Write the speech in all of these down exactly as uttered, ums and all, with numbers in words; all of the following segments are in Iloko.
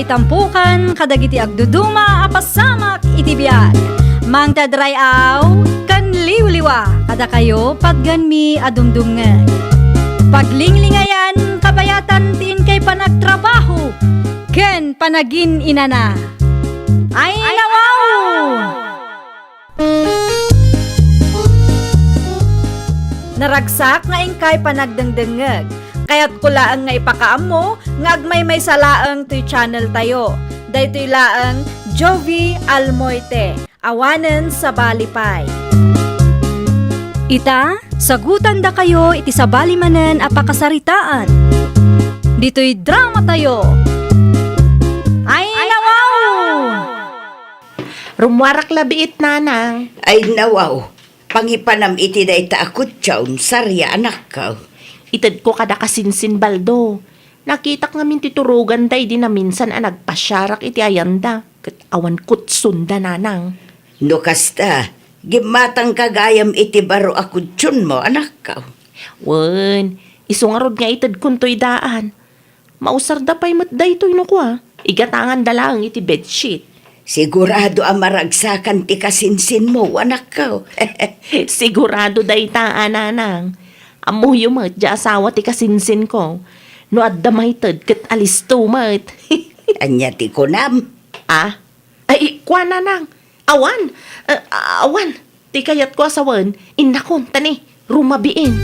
Itampukan kadagiti agduduma a pasamak iti biag. Mangted ray-aw ken liwliwa kadakayo patganmi a dumdumngeg. Paglinglingayan kabayatan ti inkay panagtrabaho ken panagin-inana. Ay, nawaw! Naragsak nga inkay panagdengdengngeg. Kayatko laeng nga ipakaammo nga agmaymaysa laeng toy channel tayo. Daytoy laeng Jovie Almoite, awanen sabali pay. Ita, sagutandakayo iti sabali manen a pakasaritaan. Ditoy drama tayo. Ay, nawaw! Rummuarak la biit, nanang. Ay, nawaw. Pangipanam iti dayta a kutson, Saria, anakko. Itedko kada kasinsin Baldo. Nakitak ngamin ti turoganda idi naminsan a nagpasiarak iti ayanda, ket awan kutsonda, nanang. No kasta, gimmatangka gayam iti baro a kutsonmo, anakko. Wen, isu ngarud nga itedkon toy daan. Mausarda pay met daytoy no kua, igatanganda laeng iti bedsheet. Sigurado a maragsakan ti kasinsinmo, anakko. Sigurado dayta, a nanang. Ammoyo met, diay asawa ti kasinsinko. No adda maited ket alisto met. Ania ti kunam? Ah? Ay, kua, nanang. Awan. Eh, awan. Ti kayatko a sawen, innakon, ta ni, rumabiin.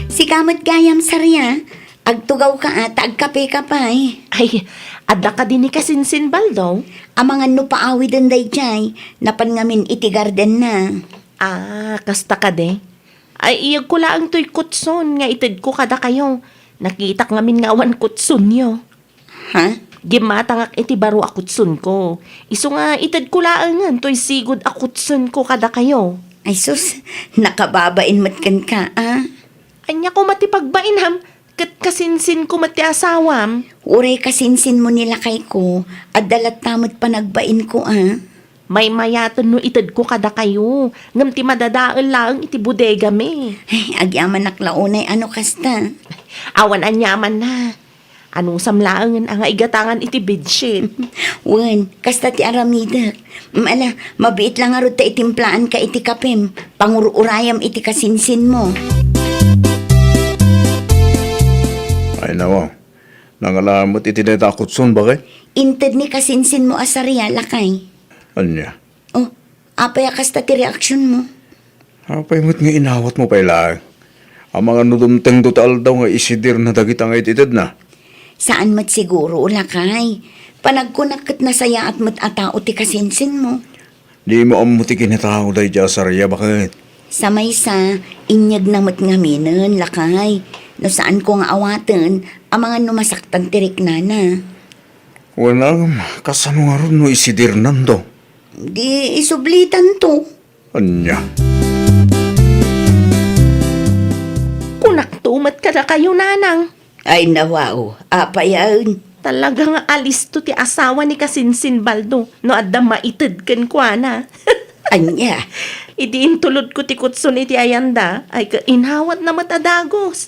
Sika met gayam, Saria. Agtugawka a ta agkapeka pay. Ay, adda kadi ni kasinsin Baldo? Amangan no paawiden daydiay, napan ngamin iti gardenna. Ah, kasta kadi? Ay, iyegko laeng toy kutson nga itedko kadakayo. Nakitak ngamin nga awan kutsonyo. Ha? Gimmatangak iti baro a kutsonko. Isu nga itedko laengen toy sigud a kutsonko kadakayo. Ay sus, nakababain met kenka, a? Ania koma ti pagbainam? Ket kasinsinko met ti asawam. Uray kasinsinmo ni lakayko, adda latta met panagbainko, a? Maymayaten no itedko kadakayo, ngem ti madadael laeng iti bodegami. Ay, agyamanak la unay a no kasta. Awan aniamanna. Anusam laengen a nga igatangan iti bedsheet. Wen, kasta ti aramidek. Mm, ala, mabiit la ngarud ta itimplaanka iti kapem. Pangur-urayam iti kasinsinmo. Ay, nawa. Nangala met iti dayta a kutson, bakay? Inted ni kasinsinmo a Saria, lakay. Ania? Oh, apay a kasta ti reaksionmo? Apay met nga inawatmo pay laeng? Amangan no dumtengto ti aldaw nga isidirna dagita nga it-itedna? Saan met siguro, lakay. Panagkunak ket nasayaat met a tao ti kasinsinmo. Dimo ammo ti kinatao daydiay a Saria, baket? Sa maysa, inyegna met ngaminen, lakay. No saanko nga awaten, amangan no masaktan ti riknana. Wen, ngem, kasano ngarud no isidirnanto? Di isublitanto. Ania? Kunakto met kadakayo, nanang. Ay, nawaw, apayen? Talaga nga alisto ti asawa ni kasinsin Baldo no adda maited kenkuana. Ania? Idi intulodko ti kutson iti ayanda, ay ka inawatna met a dagus.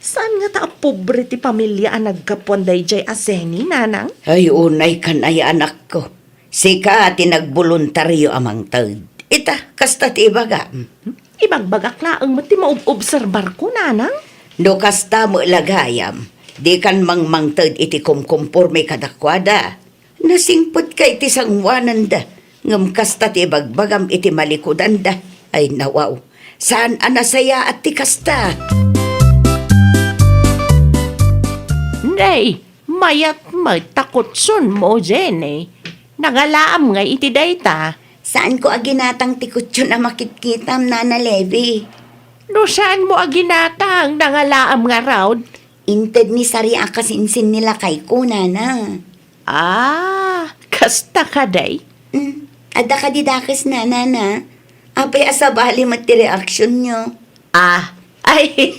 Saan ngata a pobre ti pamilia a naggapuan daydiay a Zenny, nanang? Ay, unay kan aya, anakko. Sika ti nagboluntario a mangted. Ita, kasta ti ibagam. Ibagbagak laeng met ti maob-obserbarko, nanang. No kasta met la gayam, dikan mangmangted iti kumkumporme kadakuada. Nasingpetka iti sangoananda, ngem kasta ti ibagbagam iti malikudanda. Ay, nawaw, saan a nasayaat ti kasta. Nay, mayat met ta kutsonmo, Jenny. Nangalaam ngay iti dayta? Saanko a ginatang ti kutson a makitkitam, Nana Levi. No saanmo a ginatang, nangalaam ngarud? Inted ni Sari a kasinsin ni lakayko, Nana. Ah, kasta kadi? Mm, adda kadi dakesna, Nana? Apay a sabali met ti reaksionyo? Ah, ay,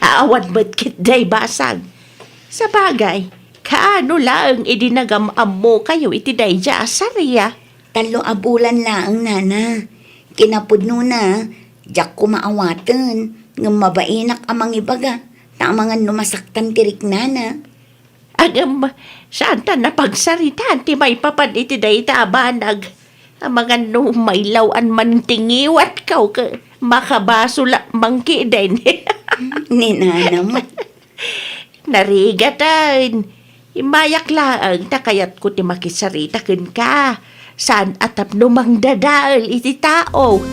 awan met ketdi basag. Sabagay, kaano laeng idi nagam-ammokayo iti daydiay a Sari a? Tallo a bulan laeng, Nana. Kinapudnona, diak koma awaten, ngem mabainak a mangibaga. Ta amangan no masaktan ti riknana. Ngem, saanta napagsaritaan ti maipapan iti dayta a banag. Amangan no mailaw-an man ti ngiwatko ket makabasol a mangkiden. Ni nana met. Narigatan. Immayak laeng ta kayatko ti makisarita kenka. Saan a tapno mangdadael iti tao.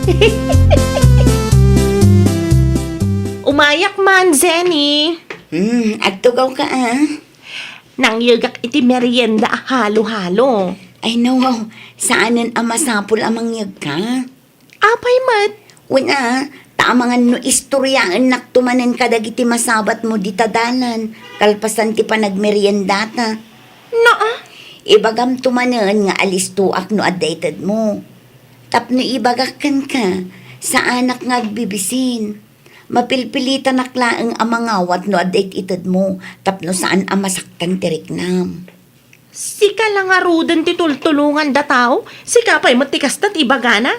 Umayak man, Jenny. Hmm, agtugawka, a? Nangyegak iti merienda a halo-halo. Ay, no, saanen a masapul a mangyegka. Apay met? Wen a, ta amangan no istoriaennakto manen kadagiti masabatmo dita dalan, kalpasan ti panagmeriendata. Naa? Ibagamto manen nga alistoak no adda itedmo. Tapno ibagak kenka, saanak nga agbibisin. Mapilpilitanak laeng a mangawat no adda it-itedmo tapno saan a masaktan ti riknam. Sika la ngaruden ti tultulongan da tao? Sika pay met ti kasta ti ibagana?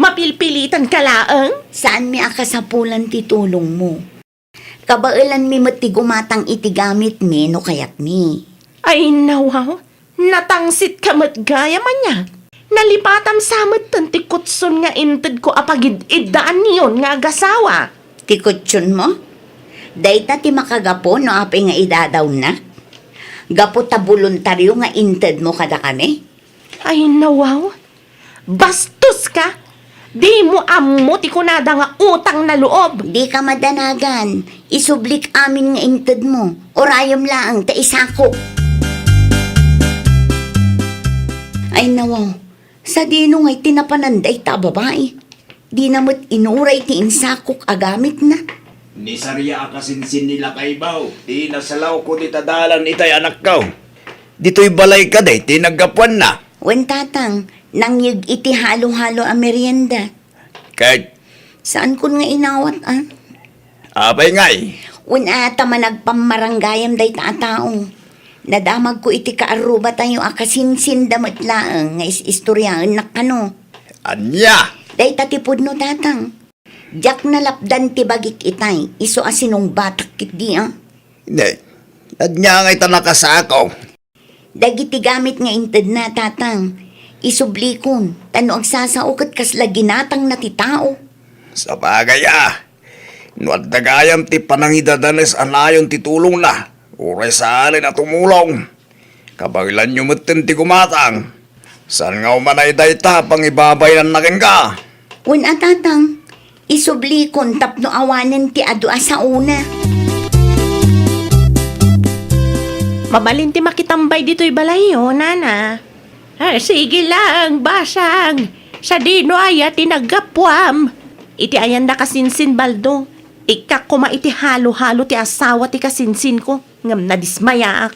Mapilpilitanka laeng? Saanmi a kasapulan ti tulongmo. Kabaelanmi met ti gumatang iti gamitmi no kayatmi. Ay, nawaw. Natangsitka met gayam ania. Nalipatam sa metten ti kutson nga intedko a pagid-iddaanyon nga agasawa. Ti kutsionmo? Dayta ti makagapu no apay nga idadawnak? Gapu ta boluntario nga intedmo kadakami? Ay, nawaw. Bastoska! Dimo ammo ti kunada nga utang na loob. Dika madanagan. Isublik amin nga intedmo. Urayem laeng ta isakok. Ay, nawaw. Sadino ngay ti napanan dayta a babai? Dina met inuray ti insakok a gamitna. Ni Saria a kasinsin ni lakaybaw, ti nasalawko dita dalan itay anakko. Ditoy balay kadi ti naggapuanna. Wen, tatang, nangyeg iti halo-halo a merienda. Ket? Saankon nga inawat, a? Apay ngay? Wen, a, ta managpammaranggayam dayta a tao. Nadamagko iti kaarrubatayo a kasinsinda met laeng nga is-istoriaennak kano. Ania? Dayta ti pudno, tatang. Diak nalapdan ti bagik itay, isu a sinungbatak ketdi, a. Ne, ania ngay ta nakasako? Dagiti gamit nga intedna, tatang, isublikon, ta no agsasao ket kasla ginatangna ti tao. Sabagay a, no adda gayam ti panangidadanes a nayon ti tulongna, uray saanen a tumulong. Kabaelanyo metten ti gumatang. Saan nga umanay dayta pangibabainanna kenka? Wen a, tatang, isublikon tapno awanen ti adu a saona. Mabalin ti makitambay ditoy balayyo, nana. Ah, sige lang, basang. Sadino aya ti naggapuam? Iti ayan nakasinsin, Baldo. Ikkak koma iti halo-halo ti asawa ti kasinsinko, ngem nadismayaak.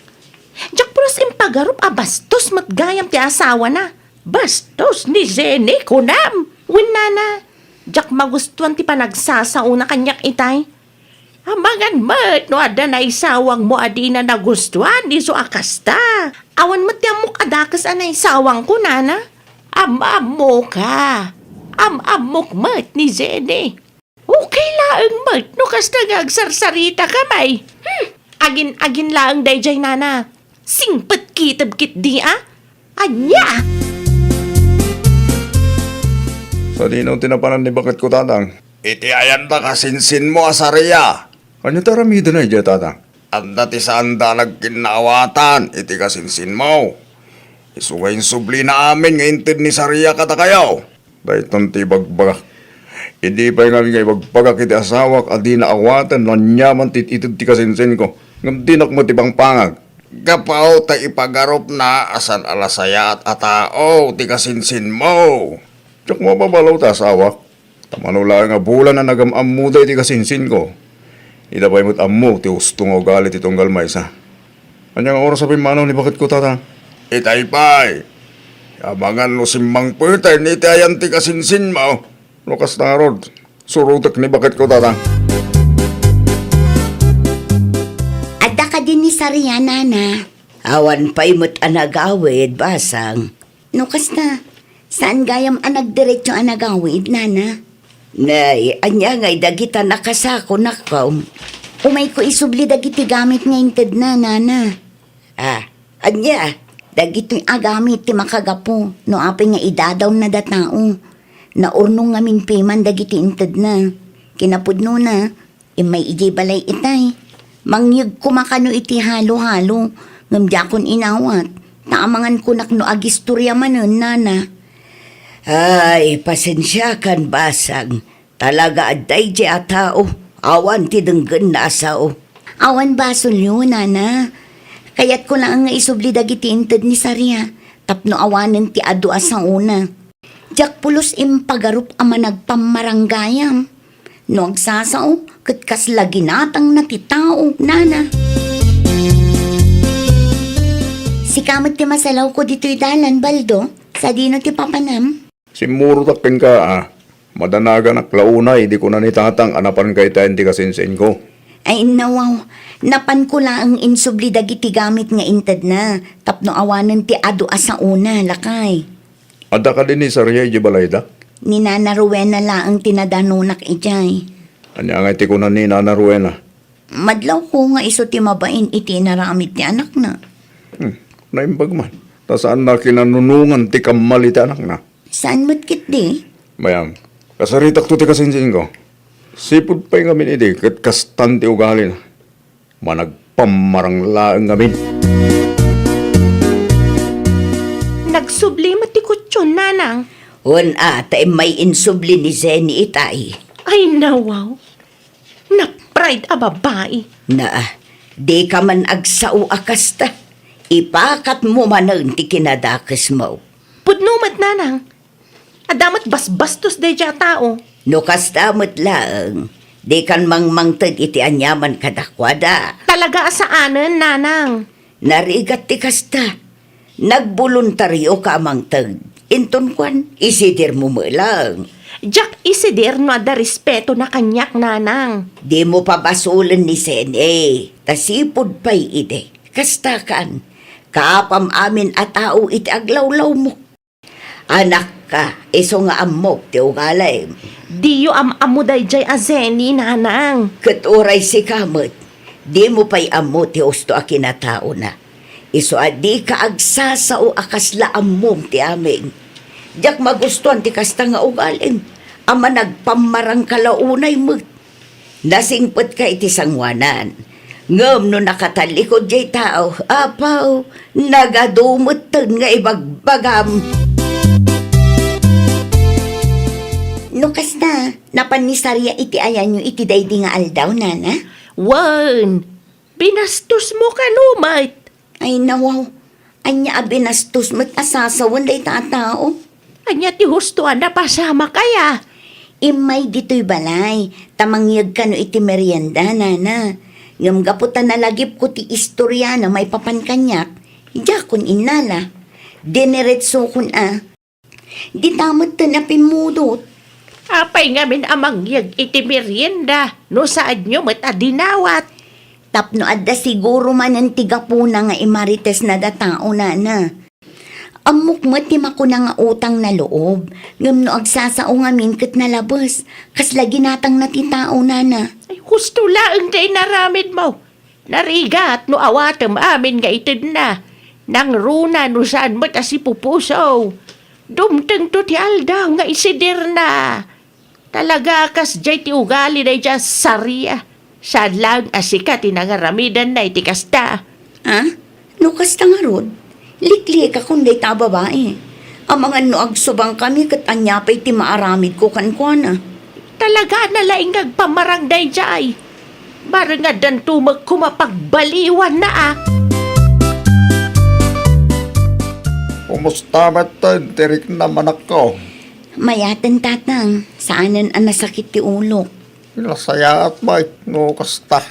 Diak pulos impagarup a bastos met gayam ti asawana. Bastos ni Jenny, kunam? Wen, nana, diak magustuan ti panagsasaona kaniak itay. Amangan met no adda naisawangmo a dina nagustuan isu a kasta. Awan met ti ammok a dakes a naisawangko, nana. Am-ammoka. Am-ammok met ni Jenny. Okay laeng met no kasta nga agsarsarita ka, may. Hmm, agin-agin laeng daydiay, nana. Singpet kiteb ketdi a. Ania? Sadino ti napanan ni baketko, tatang? Iti ayan ta kasinsinmo a Saria. Ania ti aramidena idiay, tatang? Adda ti saanda a nagkinnaawatan iti kasinsinmo. Isu nga insublina amin nga inted ni Saria kadakayo. Daytan ti ibagbagak. Idi pay ngamin nga ibagbagak iti asawak a dina awaten no ania man ti ited ti kasinsinko, ngem dinak met ipangpangag. Gapu ta ipagarupna a saan a nasayaat a tao ti kasinsinmo. Diak mababalo ta asawak. Ta mano laeng a bulan a nagam-ammoda iti kasinsinko, ita pay met ammo ti husto nga ugali ti tunggal maysa. Ania nga oras a pimmanaw ni baketko, tatang? Itay pay, amangan no simmangpeten iti ayan ti kasinsinmo. No kasta ngarud, surotek ni baketko, tatang. Adda kadi ni Saria, nana? Awan pay met a nagawid, basang. No kasta, saan gayam a nagdiretso a nagawid, nana? Nay, ania ngay dagita nakasakonakon? Umayko isubli dagiti gamit nga intedna, nana. Ah, ania? Dagitoy a gamit ti makagapu no apay nga idadawna da tao. Naurnong ngamin piman dagiti intedna. Kinapudnona, immay idiay balay itay. Mangyeg koma kano iti halo-halo, ngem diakon inawat, ta amangan konak no agistoria manen, nana. Ay, pasensiakan, basang. Talaga adda idiay a tao, awan ti denggenna a sao. Awan basolyo, nana. Kayatko laeng nga isubli dagiti inted ni Saria, tapno awanen ti adu a saona. Diak pulos impagarup a managpammaranggayam. No agsasao, ket kasla ginatangna ti tao, nana. Sika met ti masalawko ditoy dalan, Baldo. Sadino ti papanam? Simmurotak kenka, a. Madanaganak la unay idi kuna ni Tatang a napanka itayen ti kasinsinko. Ay, nawaw. Napanko laeng insubli dagiti gamit nga intedna, tapno awanen ti adu a saona, lakay. Adda kadi ni Saria idiay balayda? Ni Nana Rowena laeng ti nadanonak idiay. Ania ngay ti kuna ni Nana Rowena? Madlawko nga isu ti mabain iti inaramid ti anakna. Hmm, naimbag man. Ta saanna kinanunongan ti kammal iti anakna. Saan met ketdi? Mayam, kasaritakto ti kasinsinko. Sipud pay ngamin idi, ket kastan ti ugalina. Managpammarang laeng ngamin. Nagsubli met ti kutsion, nanang. Wen a, ta immay insubli ni Zenny itay. Ay, nawaw. Napride a babai. Naa, dika man agsao a kasta. Ipakatmo manen ti kinadakesmo. Pudno met, nanang. Adda met basbastos daydiay a tao. No kasta met laeng, dikan mangmangted iti aniaman kadakuada. Talaga a saanen, nanang. Narigat ti kasta. Nagboluntarioka a mangted. Inton kuan, isidirmo met laeng. Diak isidir no adda respetona kaniak, nanang. Dimo pabasolen ni Sene, ta sipud pay idi. Kasta kan, kaapam amin a tao iti aglawlawmo. Anakka, isu nga ammok ti ugalim. Diyo am-ammo daydiay a Zenny, nanang. Ket uray sika met, dimo pay ammo ti husto a kinataona. Isu a dika agsasao a kasla ammom ti amin. Diak magustuan ti kasta nga ugalim a managpammarangka la unay met. Nasingpetka iti sangoanan. Ngem no nakatallikud jay tao, apaw, nagadu metten nga ibagbagam. No kasta, napan ni Saria iti ayanyo iti daydi nga aldaw, nana? Wen, binastosmo kano met. Ay, nawaw. Ania a binastos met a sasawen dayta a tao? Ania ti husto a napasamak aya? Immay ditoy balay, ta mangyeg kano iti merienda, nana. Ngem gapu ta nalagipko ti istoriana maipapan kaniak, diakon innala. Diniretsokon a, dita metten a pimmudot. Apay ngamin a mangyeg iti merienda no saanyo met a dinawat? Tapno adda siguro manen ti gapuna nga imaritesna da tao, nana. Ammok met ti makuna nga utang na loob, ngem no agsasao ngamin ket nalabes, kasla ginatangna ti tao, nana. Ay, husto laeng ti inaramidmo. Narigat no awatem amin nga itedna. Nangruna no saan met a sipupuso. Dumtengto ti aldaw nga isidirna. Talaga a kasdiay ti ugali daydiay a Saria. Saan laeng a sika ti nangaramidanna iti kasta. Ah? No kasta ngarud, liklikakon dayta a babai. Amangan no agsubangkami ket ania pay ti maaramidko kenkuana. Talaga a nalaing nga agpamarang daydiay. Bareng addanto met koma pagbaliwanna a. Kumusta metten ti riknam, anakko? Mayaten, tatang. Saanen a nasakit ti ulok. Nasayaat met no kasta.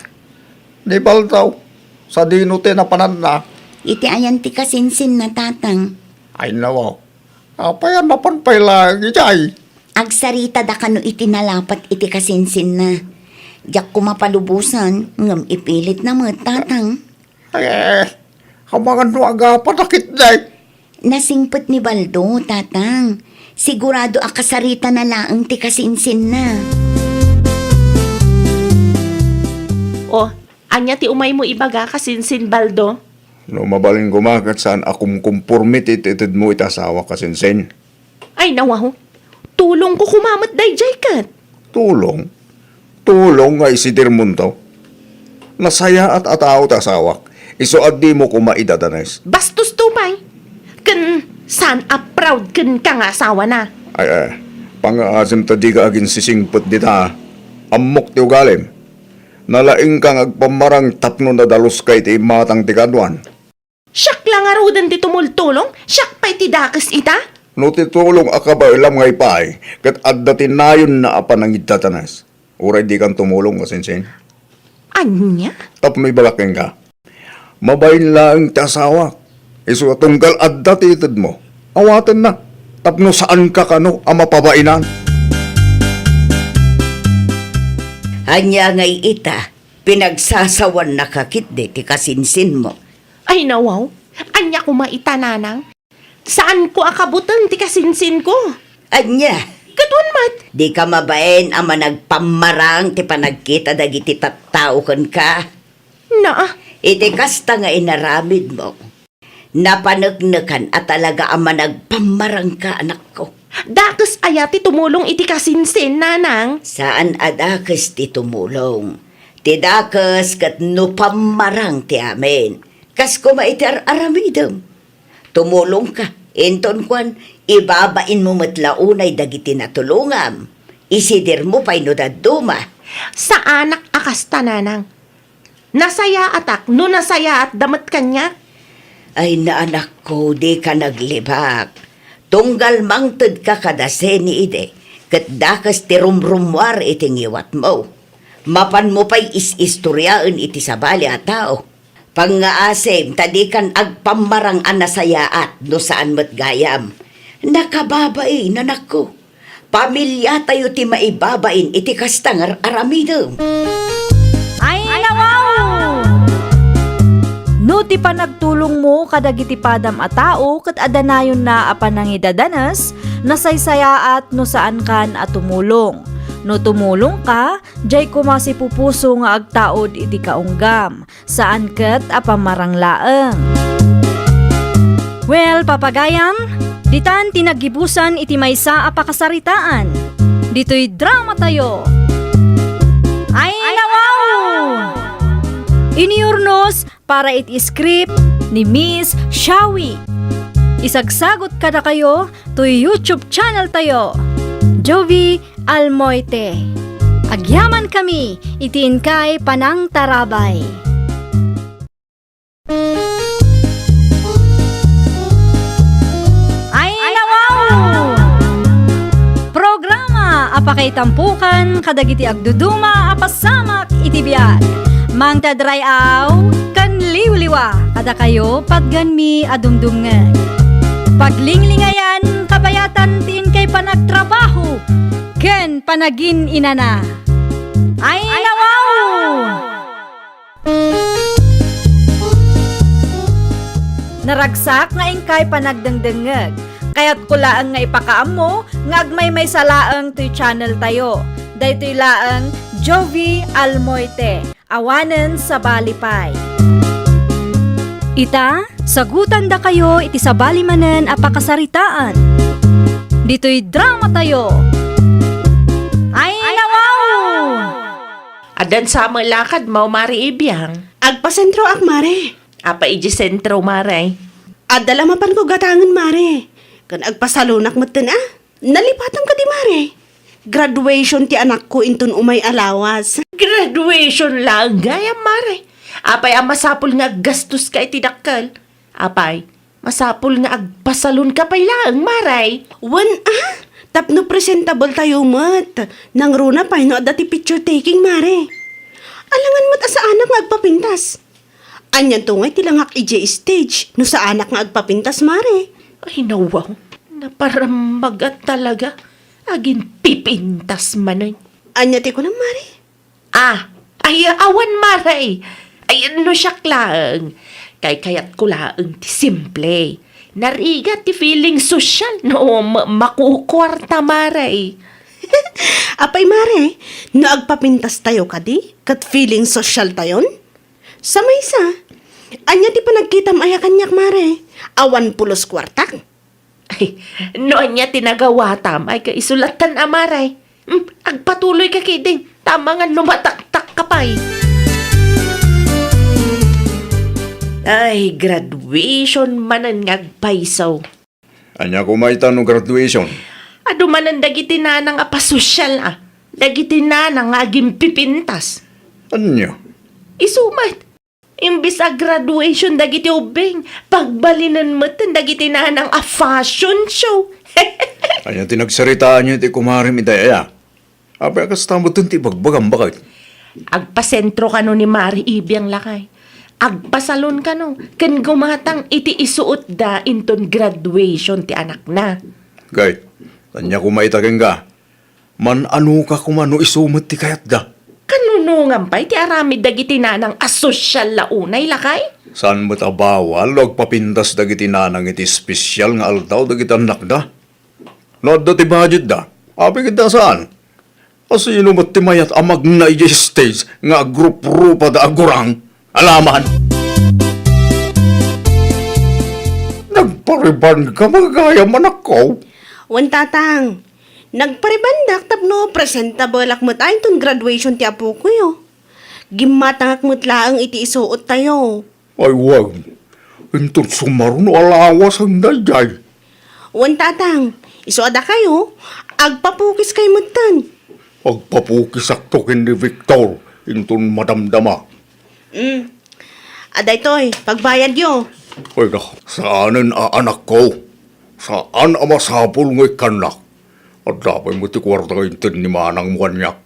Ni Baldo, sadino ti napananna? Iti ayan ti kasinsinna, tatang. Ay, nawaw. Apay a napan pay laeng idiay? Agsarita da kano iti nalapat iti kasinsinna. Diak koma palubosan, ngem ipilitna met, tatang. Eh, amangan no agapadak itdi. Nasingpet ni Baldo, tatang. Sigurado a kasaritana laeng ti kasinsinna. O, ania ti umaymo ibaga, Kasinsin Baldo? No mabalin koma ket saan a kumkumporme ti itedmo iti asawak, Kasinsin. Ay, nawaw. Tulongko koma met daydiay ket. Tulong? Tulong nga isidirmonto? Nasayaat a tao ti asawak. Isu a dimo koma idadanes. Bastosto pay. Ken saan a proud kenka nga asawana. Ay, ay. Pangngaasim ta dika aginsisingpet dita. Ammok ti ugalim. Nalaingka nga agpammarang tapno nadaluska iti imatang ti kaduan. Siak la ngaruden ti tumultulong, siak pay ti dakes ita? No ti tulong a kabaelam nga ipaay, ket adda ti nayonna a panangidadanes. Uray dikan tumulong, Kasinsin. Ania? Tapno ibagak kenka, mabain laeng ti asawak. Isu a tunggal adda ti itedmo, awatenna. Tapno saanka kano a mapabainan. Ania ngay ita, pinagsasawannaka ketdi ti kasinsinmo? Ay, nawaw. Ania koma ita, nanang? Saanko a kabuteng ti kasinsinko. Ania? Ket wen met. Dika mabain a managpammarang ti panagkita dagiti tattao kenka. Naa. Iti kasta nga inaramidmo, napaneknekan a talaga a managpammarangka, anakko. Dakes aya ti tumulong iti kasinsin, nanang? Saan a dakes ti tumulong. Ti dakes ket no pammarang ti amin. Kas koma iti ar-aramidem. Tumulongka, inton kuan, ibabainmo met la unay dagiti natulongam. Isidirmo pay no dadduma. Saanak a kasta, nanang. Nasayaatak no nasayaatda met kaniak. Ay, naanakko, dika naglibak. Tunggal mangtedka kada seni idi, ket dakes ti rumrummuar iti ngiwatmo. Mapanmo pay is-istoriaen iti sabali a tao. Pangngaasim ta dikan agpammarang a nasayaat no saan met gayam. Nakababain, anakko. Pamiliatayo ti maibabain iti kasta nga ar-aramidem. Ay, nawaw! No ti panagtulongmo kadagiti padam a tao ket adda nayonna a panangidadanes, nasaysayaat no saankan a tumulong. No tumulongka, diay koma sipupuso nga agtaud iti kaunggam. Saan ket a pammarang laeng. Well, papagayam, ditan ti naggibusan iti maysa a pakasaritaan. Ditoy dramatayo. Ay, nawaw! Iniurnos para iti script ni Miss Shawi. Isagsagot kadakayo toy YouTube channel tayo, Jovie Almoite. Agyamankami iti inkay panangtarabay. Ay, nawaw! Programa a pakaitampukan kadagiti agduduma a pasamak iti biag. Mangted ray-aw ken liwliwa kadakayo patgenmi a dumdumngeg. Paglinglingayan, kabayatan ti inkay panagtrabaho ken panagin-inana. Ay, nawaw! Naragsak nga inkay panagdengdengngeg. Kayatko laeng nga ipakaammo nga agmaymaysa laeng toy channel tayo. Daytoy laeng Jovie Almoite. Awanen sabali pay. Ita, sagutandakayo iti sabali manen a pakasaritaan. Ditoy dramatayo. Ay, nawaw! Addan sa met la kadmo, Mare Ibiang? Agpasentroak, Mare. Apay idiay sentro, Mare? Adda la mapanko gatangen, Mare. Ken agpasalonak metten a. Nalipatan kadi, Mare? Graduation ti anakko inton umay a lawas. Graduation laeng gayam, Mare. Apay a masapul nga aggastoska iti dakkel? Apay, masapul nga agpasalonka pay laeng, Mare. Wen a, tapno presentable tayo met. Nangruna pay no adda ti picture taking, Mare. Alangan met a saanak nga agpapintas. Anianto ngay ti langak idiay stage no saanak nga agpapintas, Mare? Ay, nawaw. Naparammagat talaga. Agin pipintas manen. Ania ti kunam, Mare? Ah, ay, awan, Mare. Ay, no siak laeng. Kaykayatko laeng ti simple. Narigat ti feeling sosyal no ma-, makukuarta, Mare. Apay, Mare, no agpapintastayo kadi, ket feeling sosyaltayon? Sa maysa, ania ti panagkitam aya kaniak, Mare? Awan pulos kuartak? Ay, no ania ti nagawatam, ay, isu lattan a, Mare. Hmm, agpatuloy ka ketdi, ta amangan no mataktak ka pay. Ay, graduation manen nga agpayso. Ania koma ita no graduation? Adu manen dagiti nanang a pasosyal a, dagiti nanang nga agimpipintas. Ania? Isu met, imbes a graduation dagiti ubbing, pagbalinen metten dagiti nanang a fashion show. Ania ti nagsaritaanyo iti kumarem ita aya? Apay a kasta metten ti ibagbagam, baket? Agpasentro kano ni Mari Ibiang, lakay. Agpasalon kano ken gumatang iti isuotda inton graduation ti anakna. Ket, ania koma ita kenka? Man-ano ka koma no isu met ti kayatda? Kanunongan pay ti aramid dagiti nanang a sosyal la unay, lakay? Saan met a bawal no agpapintas dagiti nanang iti espesial nga aldaw dagiti annakda? No adda ti budgetda, apay ket ta saan? Asino met ti mayat a magna idiay stage nga agruprupada a gurang? Alaman! Nagpariban ka, gayam, anakko? Wen, Tatang. Nagparibandak tapno presentablak met inton graduation ti apokoyo. Gimmatangak met laeng iti isuottayo. Ay, wen. Inton sumaruno a lawasen daydiay. Wen, Tatang, isu a dakayo, agpapukiskay metten. Agpapukisakto ken ni Victor inton madamdama. Mm. A daytoy, pagbayadyo. Ay, na, saanen a, anakko. Saan a masapul nga ikkannak. Adda pay met ti kuarta nga inted ni manangmo kaniak.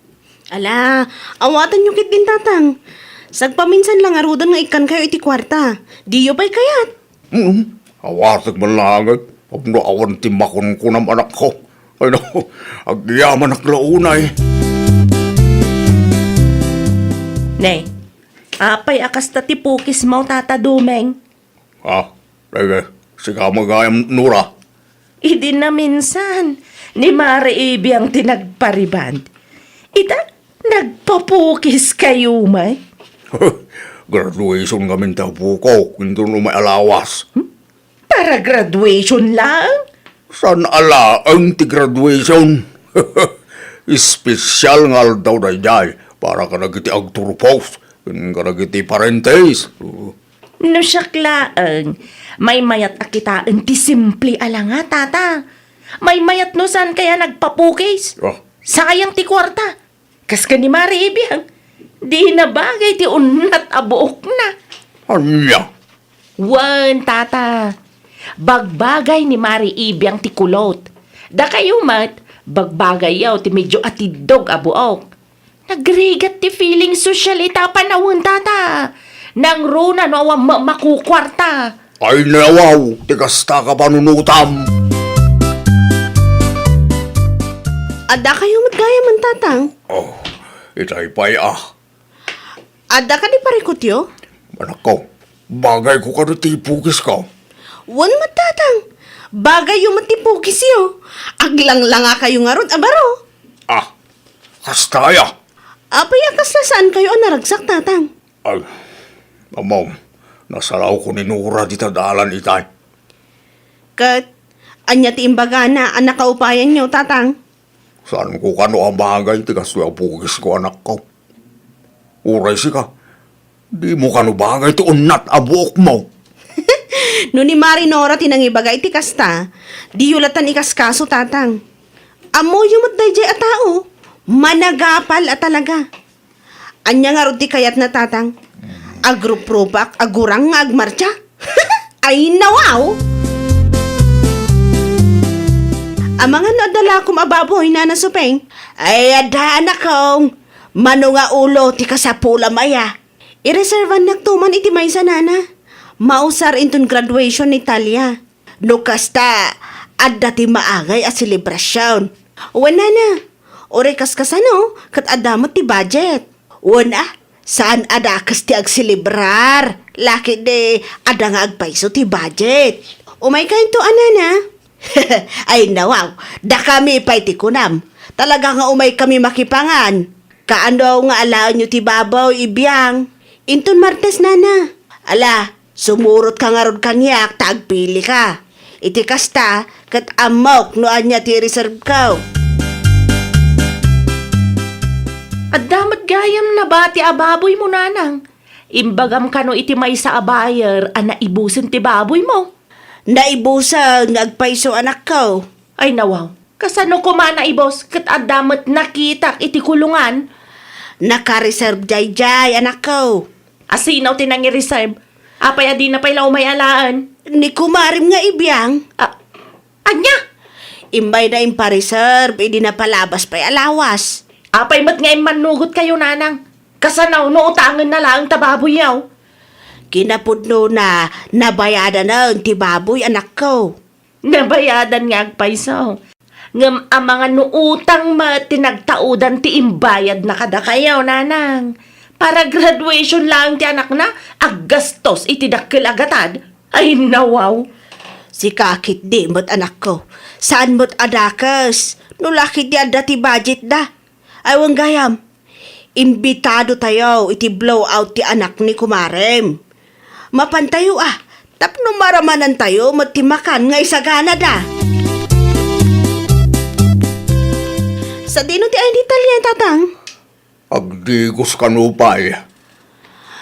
Ala, awatenyo ketdin, Tatang. Sagpaminsan la ngaruden nga ikkankayo iti kuarta. Diyo pay kayat? Hmm, awatek man laeng. Tapno awan ti makunkunam, anakko. Ay, no, agyamanak la unay. Ne, apay a kasta ti pukismo, Tata Dumeng? Ah, sige, sika met gayam, Nora. Idi naminsan, ni Mari Ibiang ti nagpariband. Ita, nagpapukiskayo met. Graduation ngamin ti apokok, inton umay a lawas. Hmm? Para graduation laeng? Saan a laeng ti graduation? Espesyal nga aldaw daydiay para kadagiti agturpos ken kadagiti parentes. No siak laeng, maymayat a kitaen ti simple a langa, Tata. Maymayat no saan kaya nagpapukis. Ah. Sayang ti kuarta. Kas ken ni Mari Ibiang, dina bagay ti unnat a buokna. Ania? Wen, Tata. Bagbagay ni Mari Ibiang ti kulot. Dakayo met, bagbagayyo ti medyo atiddog a buok. Nagrigat ti feeling sosyal ita a panawen, Tata. Nangruna no awan ma-, makukuarta. Ay, nawaw, ti kasta a panunotam. Adda kayo met gayam, Tatang? Oh, itay pay, ah. Adda kadi parikutyo? Anakko, bagay ko kano ti pukisko. Wen met, Tatang. Bagayyo met ti pukisyo. Aglanglanga kayo ngarud a baro. Ah, kasta aya? Apay a kasla saan kayo a naragsak, Tatang? Ay, Mama, nasalawko ni Nora dita dalan itay. Ket, ania ti imbagana a nakaupayanyo, Tatang? Saanko kano a bagay ti kastoy a pukisko, anakko. Uray sika, dimo kano bagay ti unnat a buokmo. No ni Mari Nora ti nangibaga iti kasta, diyo latan ikaskaso, Tatang. Ammoyo met daydiay a tao, managapal a talaga. Ania ngarud ti kayatna, Tatang? Agruprupak a gurang nga agmartsa? Ay, nawaw! Amangan no adda lakom a baboy, Nana Supeng? Ay, adda, anakong. Mano nga ulo ti kasapulam aya? Ireserbannak to man iti maysa, Nana. Mausar inton graduation ni Talia. No kasta, adda ti maangay a selebrasion. Wen, Nana, uray kaskasano, ket adda met ti budget. Wen a, saan a dakes ti agselebrar. Laketdi, adda nga agpayso ti budget. Umaykayo, a, Nana. Ay, nawaw, dakami pay ti kunam. Talaga nga umaykami makipangan. Kaano nga alaenyo ti baboy, ibiang? Inton Martes, nana. Ala, sumurotka ngarud kaniak ta agpilika. Iti kasta, ket ammok no ania ti reserve ko. Adda met gayam nabati a baboymo, nanang. Imbagam kano iti maysa a buyer a naibusen ti baboymo. Naibusen nga agpayso, anakko. Ay, nawaw. Kasano koma naibus ket adda met nakitak iti kulungan? Nakareserve daydiay, anakko. Asino ti nangireserve? Apay a dina pay la umay alaen? Ni kumarem nga ibiang. A-, ania? Immayna impareserve idi napalabas pay a lawas. Apay met nga immannugot kayo, nanang? Kasano no utangenna laeng ta baboyyo? Kinapudnona, nabayadanen ti baboy, anakko. Nabayadan nga agpayso. Ngem amangan no utang met ti nagtaudan ti imbayadna kadakayo, nanang. Para graduation laeng ti anakna, aggastos iti dakkel a gatad. Ay, nawaw. Sika ketdi met, anakko. Saan met a dakes. No la ketdi adda ti budgetda. Ay, wen gayam. Imbitadotayo iti blowout ti anak ni kumarem. Mapantayo a, tapno maramanantayo met ti makan nga isaganada. Sadino ti ay ni Talia, tatang? Agdigos kano pay.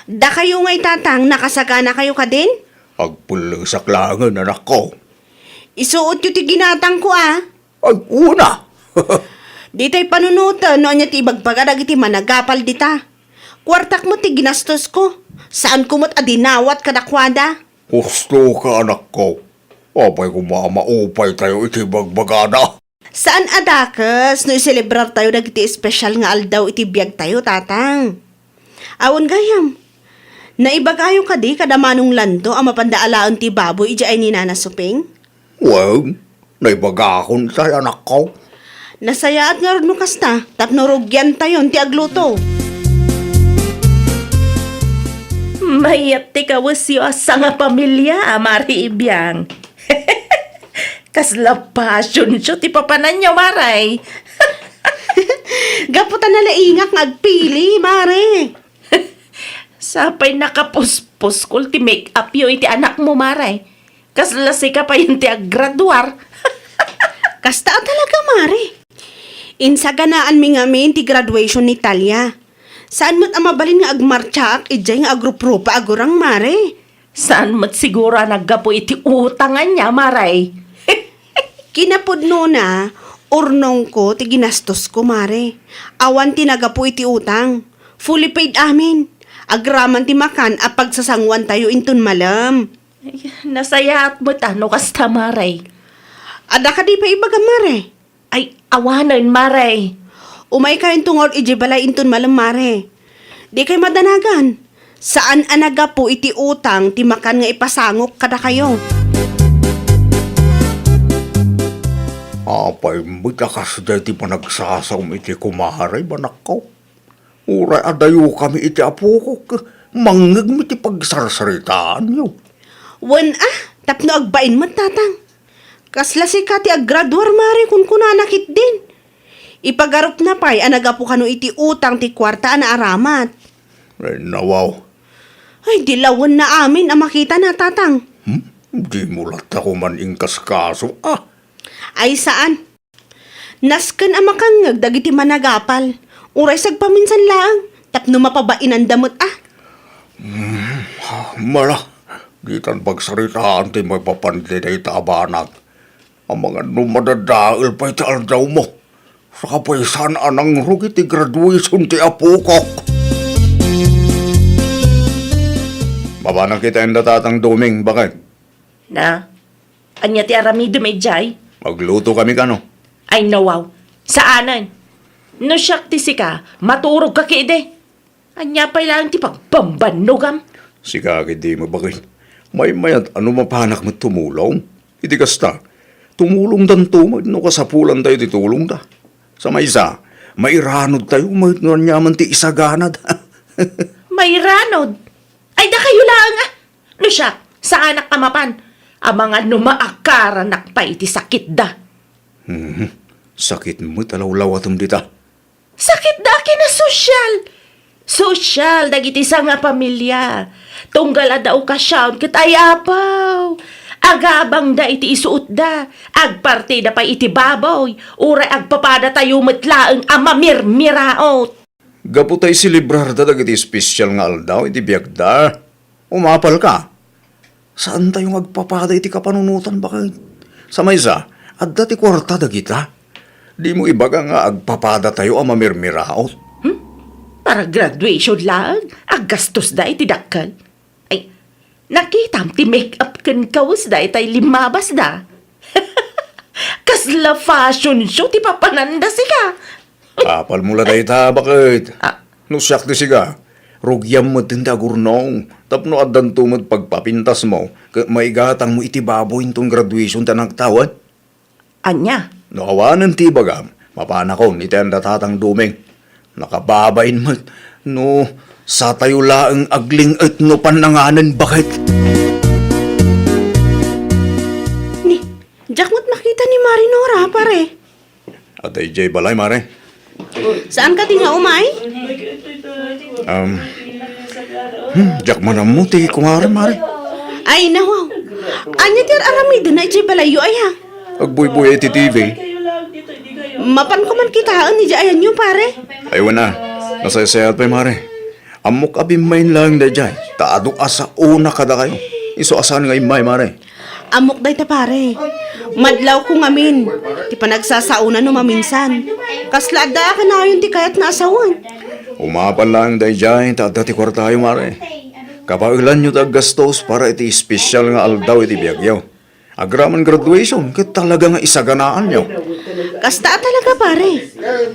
Dakayo ngay, tatang, nakasaganakayo kadin? Agpellesak laengen, anakko. Isuotyo ti ginatangko, a. Ay, una! Ditay panunoten no ania ti ibagbaga dagiti managapal dita. Kuartak met ti ginastosko. Saanko met a dinawat kadakuada. Husto ka, anakko. Apay koma a maupaytayo iti ibagbagada? Saan a dakes no iselebrartayo dagiti espesyal nga aldaw iti biagtayo, tatang. Awan gayam. Naibagayo kadi kada Manong Lando a mapanda alaen ti baboy idiay ni Nana Suping? Wen, naibagakon itay, anakko. Nasayaat ngarud no kasta, tapno rugiantayon ti agluto. Mayat ti kawesyo a sangapamilia, Mare Ibiang. Kasla passion show ti papananyo, Mare. Gapu ta nalaingak nga agpili, Mare. Sapay nakapuspuskol ti make-upyo iti anakmo, Mare. Kasla sika pay ti aggraduar. Kasta a talaga, Mare. Insaganaanmi ngamin ti graduation ni Talia. Saan met a mabalin nga agmartsaak idiay nga agruprupa a gurang, Mare. Saan met siguro a naggapu iti utang ania, Mare. Kinapudnona, urnongko ti ginastosko, Mare. Awan ti naggapu iti utang. Fully paid amin. Agraman ti makan a pagsasanguantayo inton malem. Ay, nasayaat met a no kasta, Mare. Adda kadi pay ibagam, Mare? Ay, awanen, Mare. Umaykayo inton ngarud idiay balay inton malem, Mare. Dikay madanagan. Saan a naggapu iti utang ti makan nga ipasangok kadakayo. Apay met a kasdiay ti panagsasaom iti kumare, anakko? Uray adayokami iti apokok, mangngegmi ti pagsarsaritaanyo. Wen a, tapno agbain met, tatang. Kasla sika ti aggraduar, Mare, kunkunana ketdin. Ipagarupna pay a naggapu kano iti utang ti kuarta a naaramat. Ay, nawaw. Ay, di lawenna amin a makitana, tatang. Hmm? Dimo latta koman inkaskaso, a? Ay, saan. Nasken a makangngeg dagiti managapal. Uray sagpaminsan laeng, tapno mapabainanda met a. Hmm, mala, ditan pagsaritaan ti maipapan ti dayta a banag. Amangan no madadael pay ti aldawmo. Saka pay saan a nangrugi ti graduation ti apokok. Mabanak ita inda Tatang Doming, baket. Na, ania ti aramidem idiay? Agluto kami kano. Ay, nawaw. Saanen. No siak ti sika, maturog ka kidi. Ania pay laeng ti pagbambannogam? Sika kidi, mabakil. Maymayat a no mapanak met tumulong. Iti kasta, tumulongdanto met no kasapulantayo ti tulongda. Sa maysa, mairanodtayo met no aniaman ti isaganad. Mairanod? Ay, dakayo laeng a! No siak, saanak a mapan. Amangan no maakaranak pay iti sakitda. Hmm, sakit met a lawlawatem dita. Sakitda a kinasosyal. Sosyal dagiti sangapamilia. Tunggal adda okasiaon ket ay apaw. Agabangda iti isuotda. Agpartida pay iti baboy. Uray agpapadatayo met laeng a mamirmiraot. Gapu ta iselebrarda dagiti espesial nga aldaw iti biagda. Umapalka. Saantayo nga agpapada iti kapanunotan, baket. Sa maysa, adda ti kuarta dagita. Dimo ibaga nga agpapadatayo a mamirmiraot. Hmm? Para graduation laeng, aggastosda iti dakkel. Ay, nakitam ti make-up ken kawesda itay limmabasda. Kasla fashion show ti papananda, sika. Apalmo la dayta, baket. Ah. No siak ti sika, rugiam met ti agurnong, tapno addanto met pagpapintasmo, ket maigatangmo iti baboy inton graduation ti anakta, wen? Ania? No awanen ti ibagam, mapanakon iti anda Tatang Doming. Nakababain met, no satayo laeng agling-et no pannanganen, baket. Ni, diak met makita ni Mari Nora, pare. Adda idiay balay, Mare. Saan ka ti nga umay? Um, hmm, diak man ammo ti kumare, Mare. Ay, nawaw. Ania ti ar-aramidna idiay balayyo, aya? Agbuybuya iti T V. Mapanko man kitaen idiay ayanyo, pare. Ay, wen a. Nasaysayat pay, Mare. Ammok a bimmain laeng daydiay, ta adu a saona kadakayo. Isu a saan nga immay, Mare. Ammok dayta, pare. Madlawko ngamin ti panagsasaona no maminsan. Kasla adda a kanayon ti kayatna a sawen. Umapal laeng daydiay ta adda ti kuartayo, Mare. Kabaelanyo ti aggastos para iti espesial nga aldaw iti biagyo. Agraman graduation ket talaga nga isaganaanyo. Kasta a talaga, pare.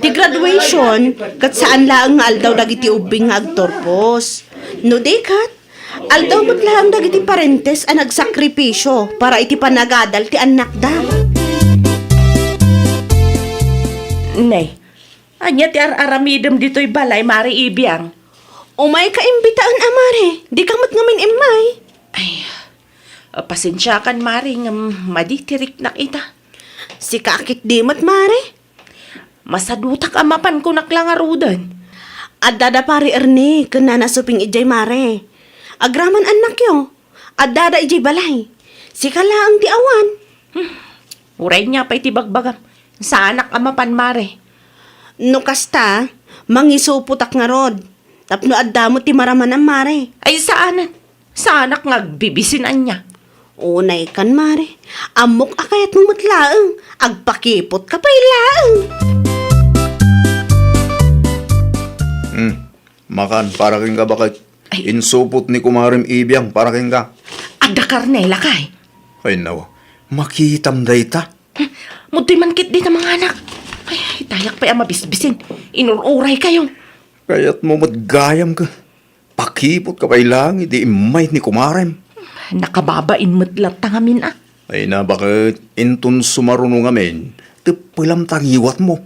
Ti graduation, ket saan laeng nga aldaw dagiti ubbing nga agturpos. No di ket, aldaw met laeng dagiti parentes a nagsakripisio para iti panagadal ti annakda. Nay, ania ti ar-aramidem ditoy balay, Mare Ibiang? Umayka imbitaen a, Mare. Dika met ngamin immay. Ay, pasensiakan, Mare, ngem madi ti riknak ita. Sika a ketdi met, Mare. Masadutak a mapankonak la ngaruden. Addada Pare Ernie ken Nana Suping idiay, Mare. Agraman annakyo. Addada idiay balay. Sika laeng ti awan. Hmm. Uray nia pay ti bagbagam. Saanak a mapan, Mare. No kasta, mangisupotak ngarud. Tapno adda met ti maramanam, Mare. Ay, saanen. Saanak nga agbibisin ania. Unaykan, Mare. Ammok a kayatmo met laeng. Agpakipotka pay laeng. Hmm. Makan, para kenka, baket. Ay. Insupot ni kumarem Ibiang para kenka. Adda karne, lakay. Ay, nawa. Makitam dayta. Hmm. Mudtoy man ketdi ta manganak. Ay, dayak pay a mabisbisin. Inur-uraykayo. Kayatmo met gayam ka. Pakipotka pay laeng idi immay ni kumarem. Nakababain met latta ngamin a. Ay na, baket inton sumaruno ngamin, teppelam ta ngiwatmo.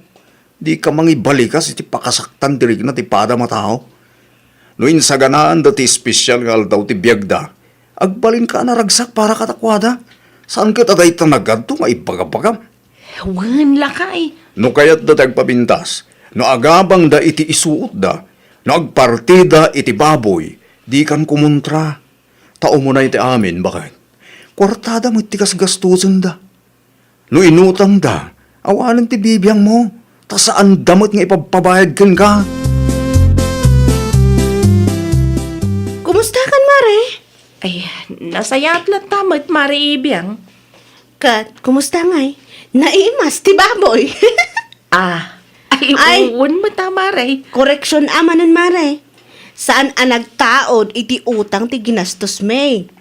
Dika mangibalikas iti pakasaktan ti rikna ti padam a tao. No insaganaanda ti espesial nga aldaw ti biagda, agbalinka a naragsak para kadakuada. Saan ket a dayta nagadto nga ibagabagam. Wen, lakay. No kayatda ti agpapintas, no agabangda iti isuotda, no agpartida iti baboy, dikan kumontra. Ta umunay ti amin, baket. Kuartada met ti gasgastusenda. No inutangda, awanen ti bibiangmo, ta saanda met nga ipabpabayad kenka. Kumustakan, Mare? Ay, nasayaat latta met, Mare Ibiang. Ket, kumusta ngay? Naimas ti baboy. Ah, ay, ay, wen met a, Mare. Koreksion a manen, Mare. Saan a nagtaud iti utang ti ginastosmi.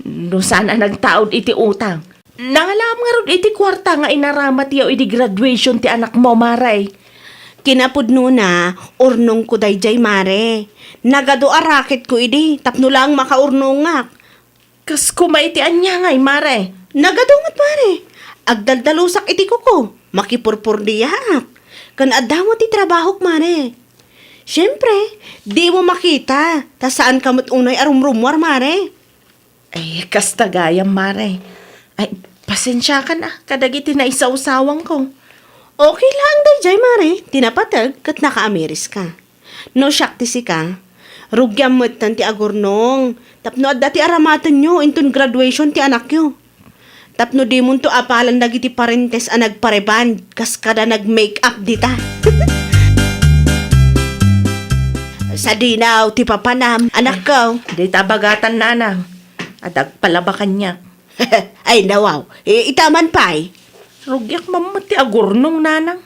No saan a nagtaud iti utang, nangalaam ngarud iti kuarta nga inaramatyo idi graduation ti anakmo, Mare. Kinapudnona, urnongko daydiay, Mare. Nagadu a racketko idi, tapno laeng makaurnongak. Kas koma iti ania ngay, Mare? Nagadu met, Mare. Agdaldalusak iti kuko, makipurpurdiaak. Ken adda met ti trabahok, Mare. Siempre, dimo makita, ta saanka met unay a rumrummuar, Mare. Ay, kasta gayam, Mare. Ay, pasensiakan a, kadagiti naisawsawangko. Okay lang daydiay, Mare. Ti napateg ket nakaamiris ka. No siak ti sika, rugiam metten ti agurnong tapno adda ti aramatenyo inton graduation ti anakyo. Tapno dimonto apalan dagiti parentes a nagpareband kas kada nag-make-up dita. Sadinaw ti papanam, anakko. Dayta bagatan, nanang. Adda agpalaba kaniak. Ay, nawaw. I-, ita man pay. Rugiak man met ti agurnong, nanang.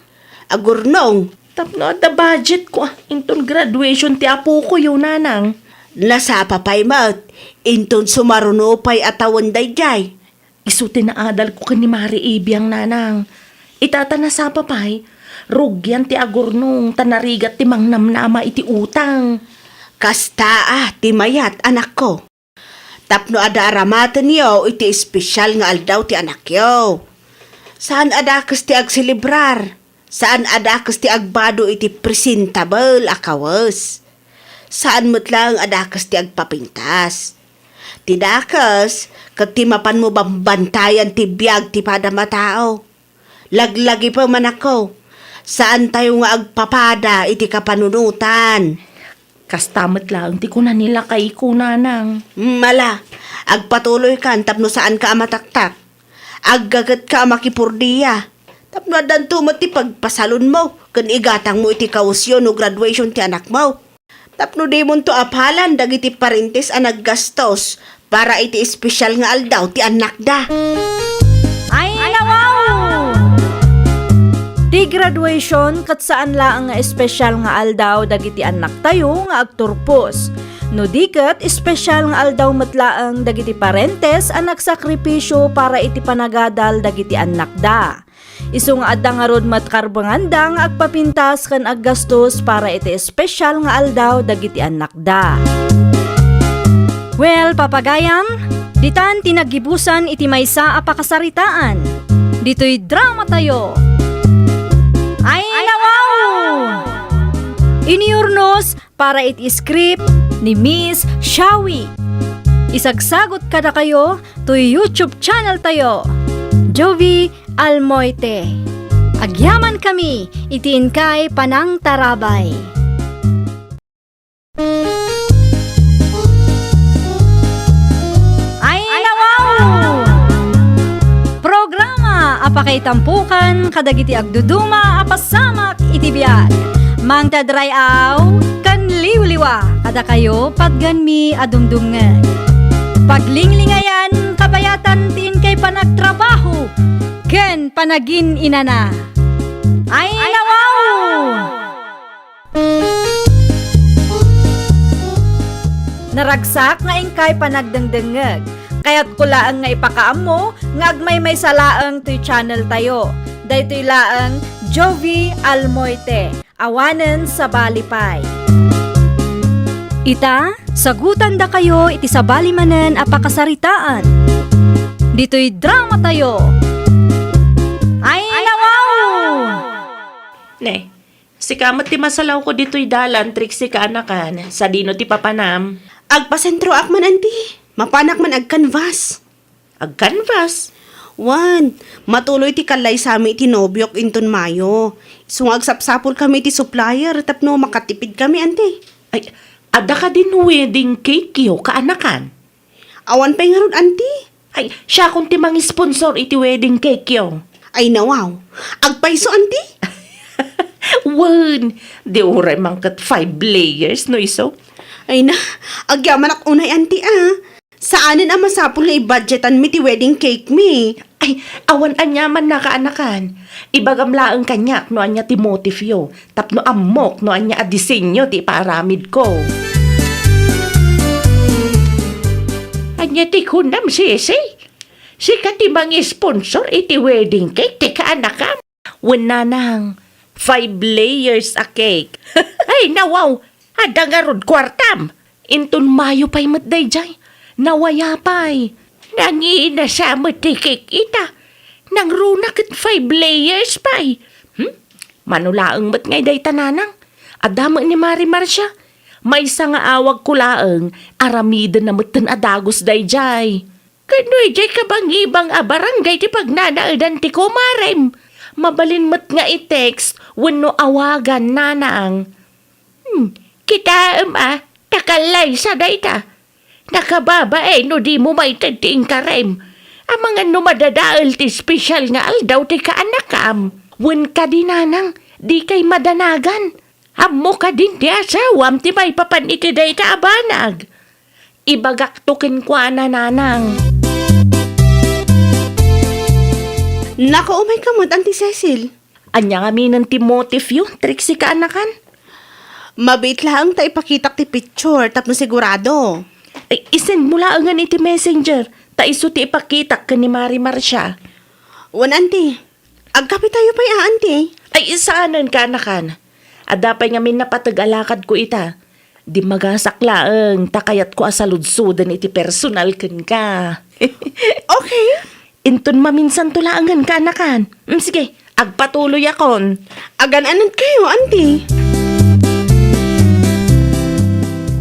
Agurnong? Tapno adda budgetko a, inton graduation ti apokoyo, nanang. Nasapa pay met, inton sumaruno pay a tawen daydiay. Isu ti naadalko ken ni Mare Ibiang, nanang. Ita ta nasapa pay, rugian ti agurnong ta narigat ti mangnamnama iti utang. Kasta a ti mayat, anakko. Tapno adda aramatenyo iti espesial nga aldaw ti anakyo. Saan a dakes ti agselebrar. Saan a dakes ti agbado iti presentable a kawes. Saan met laeng a dakes ti agpapintas. Ti dakes, ket ti mapanmo bambantayan ti biag ti padam a tao. Laglagipem, anakko. Saantayo nga agpapada iti kapanunotan. Kasta met laeng ti kuna ni lakayko, nanang. Mm, ala, agpatuloykan tapno saanka a mataktak. Aggagetka a makipurdia. Tapno addanto met ti pagpasalonmo ken igatangmo iti kawesyo no graduation ti anakmo. Tapno dimonto apalan dagiti parentes a naggastos para iti espesial nga aldaw ti annakda. Ay, nawaw! Ti graduation ket saan laeng nga espesial nga aldaw dagiti annaktayo nga agturpos. No di ket, espesial nga aldaw met laeng dagiti parentes a nagsakripisio para iti panagadal dagiti annakda. Isu nga adda ngarud met karbenganda nga agpapintas ken aggastos para iti espesial nga aldaw dagiti annakda. Well, papagayam, ditan ti naggibusan iti maysa a pakasaritaan. Ditoy dramatayo. Ay, nawaw! Inurnos para iti script ni Miss Shawi. Isagsagut kadakayo toy YouTube channel tayo, Jovi Almoite. Agyamankami iti inkay panangtarabay. Ay, nawaw! Programa a pakaitampokan kadagiti agduduma a pasamak iti biag. Mangted ray-aw ken liwliwa kadakayo patgenmi a dumdumngeg. Paglinglingayan, kabayatan ti inkay panagtrabaho ken panagin-inana. Ay, nawaw! Naragsak nga inkay panagdengdengngeg. Kayatko laeng nga ipakaammo nga agmaymaysa laeng toy channel tayo. Daytoy laeng Jovi Almoite. Awanen sabali pay. Ita, sagutandakayo iti sabali manen a pakasaritaan. Ditoy dramatayo. Ay, nawaw! Ne, sika met ti masalawko ditoy dalan, Trixie, kaanakan. Sadino ti papanam? Agpasentroak man, anti. Mapanak man agkanvas. Agkanvas? Wen, matuloy ti kallaysami iti nobiok inton Mayo. Isu nga agsapsapulkami iti supplier tapno makatipidkami, anti. Ay, adda kadin wedding cake-yo, kaanakan? Awan pay ngarud, anti. Ay, siakon ti mangisponsor iti wedding cake-yo. Ay, nawaw. Agpayso, anti? Wen, di uray man ket five layers, no isu? Ay na, agyamanak unay, anti, a. Saanen a masapul nga ibudgetanmi ti wedding cake-mi. Ay, awan aniamanna, kaanakan. Ibagam laeng kaniak no ania ti motifyo. Tapno ammok no ania a disenyo ti ipaaramidko. Ania ti kunam, Sisi? Sika ti mangisponsor iti wedding cake ti kaanakam? Wen, nanang, five layers a cake. Ay, nawaw, adda ngarud kuartam. Inton Mayo pay met daydiay. Nawaya pay. Nanginasa met ti cake ita. Nangruna ket five layers pay. Hmm? Mano laeng met ngay dayta, nanang? Adda met ni Mari Marcia. Maysa nga awagko laeng, aramiden na metten a dagus daydiay. Ket no idiay kabangibang a barangay ti pagnanaedan ti kumarem, mabalin met nga i-text wenno awagan, nanang. Hmm, kitaem a, ta kallaysa dayta. Nakababain no dimo maited ti inkarem. Amangan no madadael ti espesyal nga aldaw ti kaanakam. Wen kadi, nanang, dikay madanagan. Ammo kadin ti asawam ti maipapan iti dayta a banag. Ibagakto kenkuana, nanang. Nako, umayka met, Auntie Cecil. Ania ngamin ti motifyo, Trixie, kaanakan? Mabiit laeng ta ipakitak ti picture tapno sigurado. Ay, isend mo laengen iti messenger, ta isu ti ipakitak ken ni Mari Marcia. Wen, Auntie. Agkapitayo pay a, Auntie. Ay, saanen, kaanakan. Adda pay ngamin napateg a lakadko ita. Dimmagasak laeng, ta kayatko a saludsoden iti personal kenka. Okay. Inton maminsanto laengen, kaanakan. Mm, sige, agpatuloyakon. Agan-anadkayo, Auntie.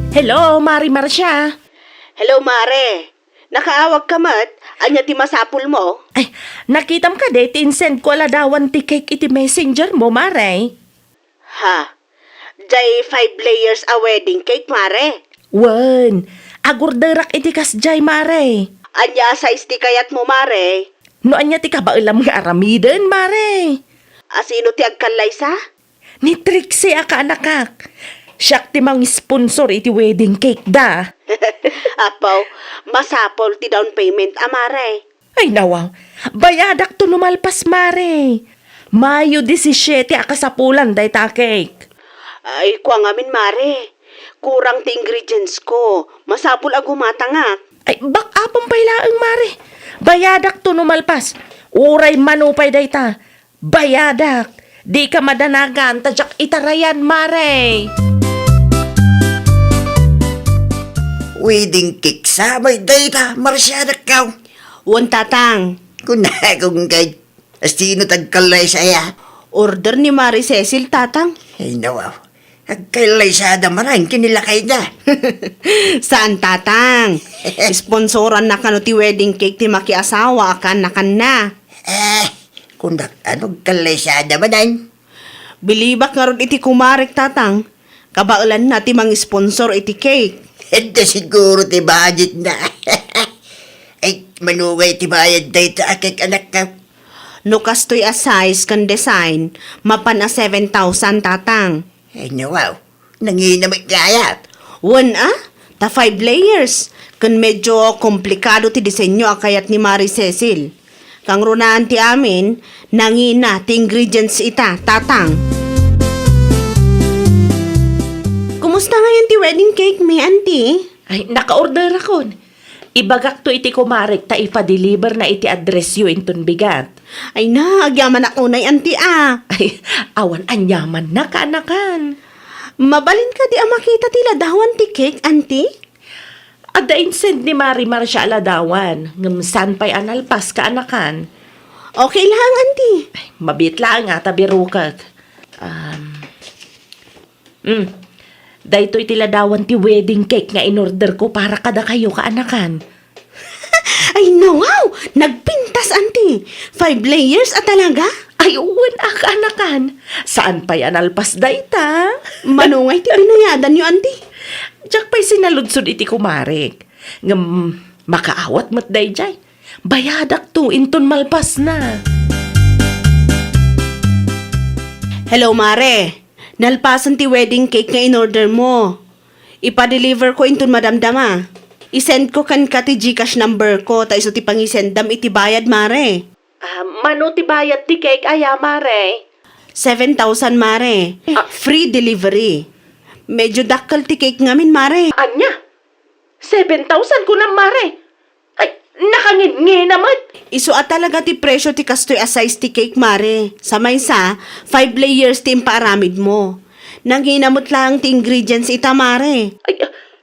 Hello, Mari Marcia. Hello, Mare. Nakaawagka met? Ania ti masapulmo? Ay, nakitam kadi ti insendko a ladawan ti cake iti messenger mo, Mare? Ha? Jay five layers a wedding cake, Mare? Wen, agorderak iti kasjay, Mare. Ania a size ti kayatmo, Mare? No ania ti kabaelam nga aramiden, Mare? A sino ti agkallaysa? Ni Trixie a kaanakak. Siak ti mangisponsor iti wedding cake da. Apo, masapul ti down payment a, Mare. Ay, nawaw. Bayadakto no malpas, Mare. Mayo disisiete a kasapulan dayta a cake. Ay, kua ngamin, Mare. Kurang ti ingredients ko. Masapul a gumatangak. Ay, back-upan pay laeng, Mare. Bayadakto no malpas. Uray mano pay dayta. Bayadak. Dika madanagan ta diak itarayan, Mare. Wedding cake sa may dayta, Marcia, dakkaw. Wen, Tatang. Kunakon kay, a sino ti agkallaysa aya? Order ni Mari Cecil, Tatang. Ay, nawaw. Agkallaysada manen ken ni lakayda. Saan, Tatang. Sponsoranna kano ti wedding cake ti makiasawa a kaanakanna. Eh, kundak, ano, agkallaysada manen? Bilibak ngarud iti kumarek, Tatang. Kabaelanna ti mangisponsor iti cake. Adda siguro ti budgetna. Ay, mano ngay ti bayad dayta a cake, anakko? No kastoy a size ken design, mapan a seven thousand, Tatang. Ay, nawaw. Nangina met gayat. Wen a, ta five layers, ken medyo komplikado ti disenyo a kayat ni Mari Cecil. Kangrunaan ti amin, nangina ti ingredients ita, Tatang. Kumusta ngayon ti wedding cake mi, Auntie? Ay, naka-orderakon. Ibagakto iti kumarek ta ipa-deliver na iti address yo inton bigat. Ay na, agyamanak unay, Auntie, a. Ay, awan aniamanna, kaanakan. Mabalin kadi a makita ti ladawan ti cake, Auntie? Adda insend ni Mari Marcia a ladawan, ngem saan pay a nalpas, kaanakan. Okay laeng, Auntie. Ay, mabiit laeng a ta birukek. Um, Mm. Daytoy ti ladawan ti wedding cake nga in-order ko para kadakayo, kaanakan. Ay, nawaw! Nagpintas, Auntie! Five layers a talaga? Ay, wen a, kaanakan. Saan pay a nalpas dayta? Mano ngay ti binayadanyo, Auntie? Diak pay sinaludsod iti kumarek. Ngem, makaawat met daydiay. Bayadakto inton malpasna. Hello, Mare. Nalpasen ti wedding cake nga in-order mo. Ipa-deliver ko inton madamdama. I-send ko kenka ti GCash number ko, ta isu ti pangisendam iti bayad, Mare. Ah, mano ti bayad ti cake aya, Mare? Seven thousand, Mare. Ah. Free delivery. Medyo dakkel ti cake ngamin, Mare. Ania? Seven thousand kunam, Mare? Ay, nakangingina met! Isu a talaga ti presyo ti kastoy a size ti cake, Mare. Sa maysa, five layers ti impaaramid mo. Nangina met laeng ti ingredients ita, Mare. Ay,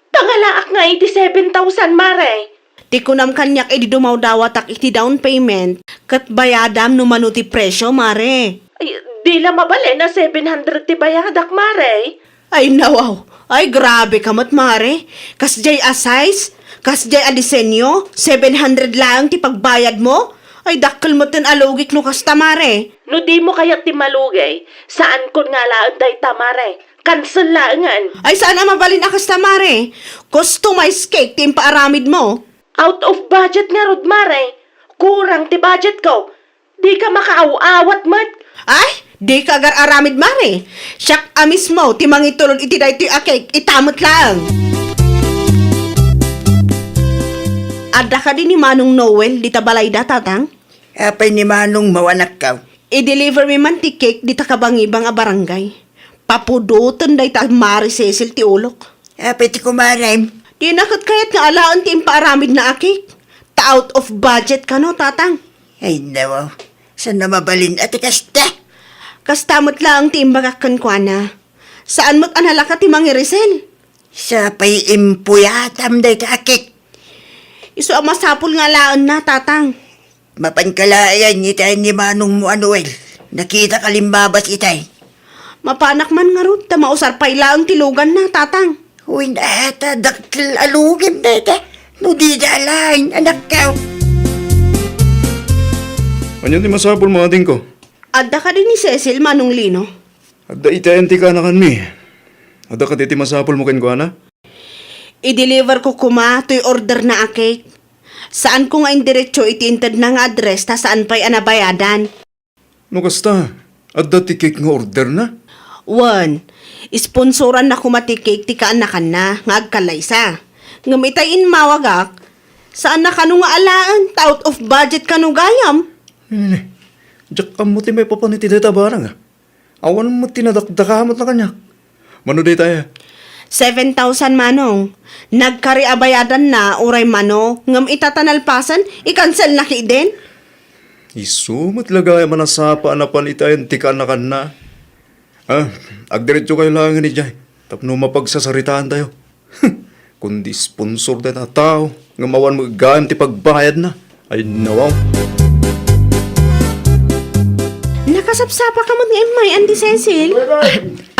tangalaak nga iti seven thousand, Mare. Ti kunam kaniak idi dumawdawatak iti down payment, ket bayadam no mano ti presyo, Mare. Ay, di la mabalin a seven hundred ti bayadak, Mare. Ay, nawaw. Ay, grabe ka met, Mare. Kasdiay a size, kasdiay a disenyo, seven hundred laeng ti pagbayadmo? Ay, dakkel metten a lugik no kasta, Mare. No dimo kayat ti malugi, saankon nga alaen dayta, Mare. Cancel laengen. Ay, saan a mabalin a kasta, Mare. Customized cake ti impaaramidmo. Out of budget ngarud, Mare. Kurang ti budgetko. Dika makaaw-awat met. Ay, dika agar-aramid, Mare. Siak a mismo ti mangitulod iti daytoy a cake, ita met laeng. Adda kadi ni Manong Noel dita balayda, Tatang? Apay ni Manongmo, anakko? I-deliver mi man ti cake dita kabangibang a barangay. Papudoten dayta Mare Cecil ti ulok. Apay ti kumarem? Dina ket kayat nga alaen ti impaaramidna a cake. Ta out of budget kano, Tatang. Ay, nawaw. Saan a mabalin a ti kasta? Kasta met laeng ti imbagak kenkuana. Saan met a nalaka ti mangirisel. Sapay impuyatam dayta a cake. Isu a masapul nga alaenna, Tatang. Mapanka laeng iti ayan ni manongmo a Noel. Nakitaka limmabas itay. Mapanak man ngarud, ta mausar pay laeng ti luganna, Tatang. Wen, ata, dakkel a lugim dayta. No dida alaen, anakko. Ania ti masapulmo, adingko? Adda kadi ni Cecil, Manong Lino? Adda iti ayan ti kaanakanmi. Adda kadi ti masapulmo kenkuana? I-deliver ko koma toy order na a cake. Saanko nga indiretso iti intedna nga address ta saan pay a nabayadan. No kasta, adda ti cake nga order na? Wen, sponsoran na koma ti cake ti kaanakanna nga agkallaysa. Ngem itay immawagak, saan na kano nga alaen, ta out of budget kano gayam. Nini, diak ammo ti maipapan iti dayta barang, a. Awan met ti nadakdaka met na kaniak. Mano daytay? Seven thousand, Manong. Nagkari a bayadanna, uray mano, ngem ita ta nalpasen, i-cancel na ketdin. Isu met la gayam a nasapa a napan iti ayan ti kaanakanna. Ah, agdiretso kayo laengen idiay, tapno mapagsasaritaan tayo. Kundi sponsor dayta a tao, ngem awan met gayam ti pagbayadna. Ay, nawaw. Nakasapsapa ka met nga immay, Auntie Cecil?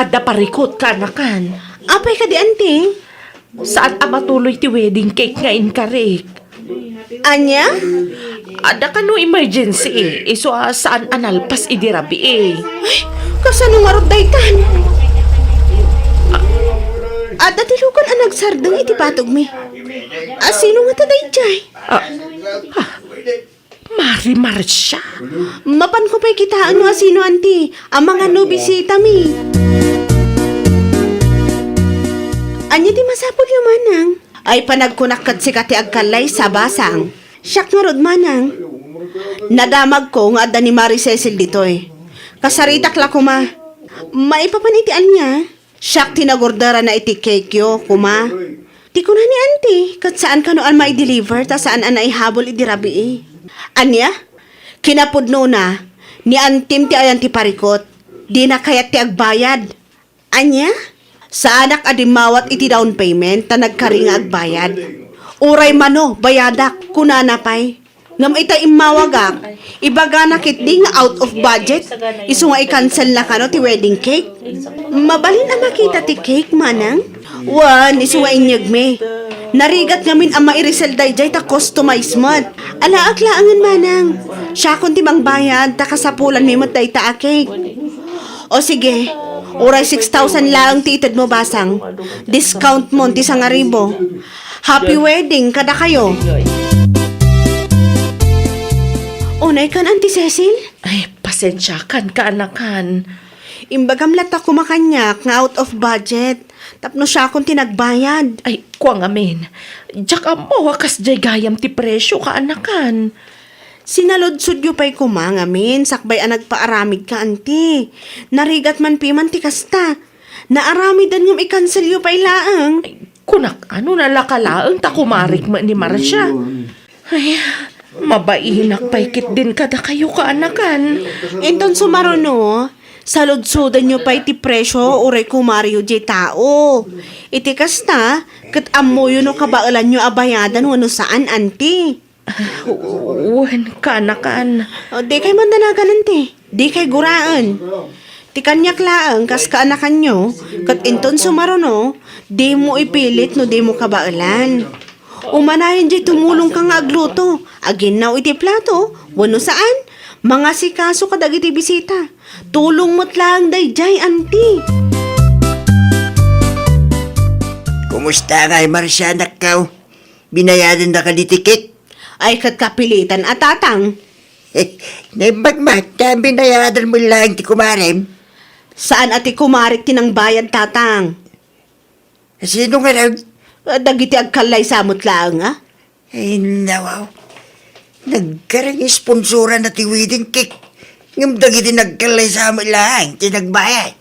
Adda parikut, kaanakan. Apay kadi, Auntie? Saan a matuloy ti wedding cake nga inkarik. Ania? Adda kano emergency, isu a saan a nalpas idi rabii. Ay, kasano ngarud daytan? Adda ti lugan a nagsardeng iti patogmi. A, sino ngata daydiay? Ah, ah, Mari Marcia. Mapanko pay kitaen no a sino, Auntie, a mangano bisitami. Ania ti masapulyo, Manang? Ay, panagkunak ket sika ti agkallaysa, Basang. Siak ngarud, Manang. Nadamagko nga adda ni Mari Cecil ditoy. Kasaritak la koma. Maipapan iti ania? Siak ti nagorderana iti cake-yo, koma. Ti kuna ni Auntie, ket saan kano a mai-deliver ta saan a naihabol idi rabii. Ania? Kinapudnona, ni Auntie-m ti ayan ti parikut. Dina kayat ti agbayad. Ania? Saanak a dimmawat iti down payment ta nagkari nga agbayad. Uray mano, bayadak, kunana pay. Ngem ita immawagak, ibagana ketdi nga out of budget, isu nga i-cancel na kano ti wedding cake. Mabalin a makita ti cake, Manang? Wen, isu nga inyegmi. Narigat ngamin a mairisel daydiay ta customize met. Alaek laengen, Manang. Siakon ti mangbayad, ta kasapulanmi met dayta a cake. O sige, uray six thousand laeng ti itedmo, Basang. Discount mon ti sangaribu. Happy wedding kadakayo. Unay kan, Auntie Cecil? Ay, pasensiakan, kaanakan. Imbagam latta koma kaniak nga out of budget. Tapno siakon ti nagbayad. Ay, kua ngamin. Diak ammo a kasdiay gayam ti presio, kaanakan. Sinaludsodyo pay koma ngamin sakbay a nagpaaramidka, Auntie. Narigat man piman ti kasta. Naaramiden ngem i-cancelyo pay laeng. Ay, kunak, ano, nalaka laeng ta kumarik met ni Marcia. Ay, mabainak pay ketdin kadakayo, kaanakan. Inton sumaruno, saludsodenyo pay ti presio uray kumariyo diay tao. Iti kasta, ket ammoyo no kabaelanyo a bayadan wenno saan, Auntie. Wen, kaanakan. O, dikay mandanagan, Auntie. Dikay guraen. Ti kaniak laeng kas kaanakanyo, ket inton sumaruno, dimo ipilit no dimo kabaelan. Umanayon diay tumulongka nga agluto, aginnaw iti plato, wenno saan, mangasikaso kadagiti bisita. Tulong met laeng daydiay, anti. Kumusta ngay, Marcia, anakko? Binayadan na kadi ti cake? Ay, ket kapilitan a, Tatang. Naimbag met, ta binayadan mo laeng ti kumarem? Saan a ti kumarek ti nangbayad, Tatang. Sino nga nag- Ah, dagiti agkallaysa met laeng, a? Ay, nawaw. Nagkareng sponsoran na ti wedding cake. Ngem dagiti nagkallaysa met laeng ti nagbayad.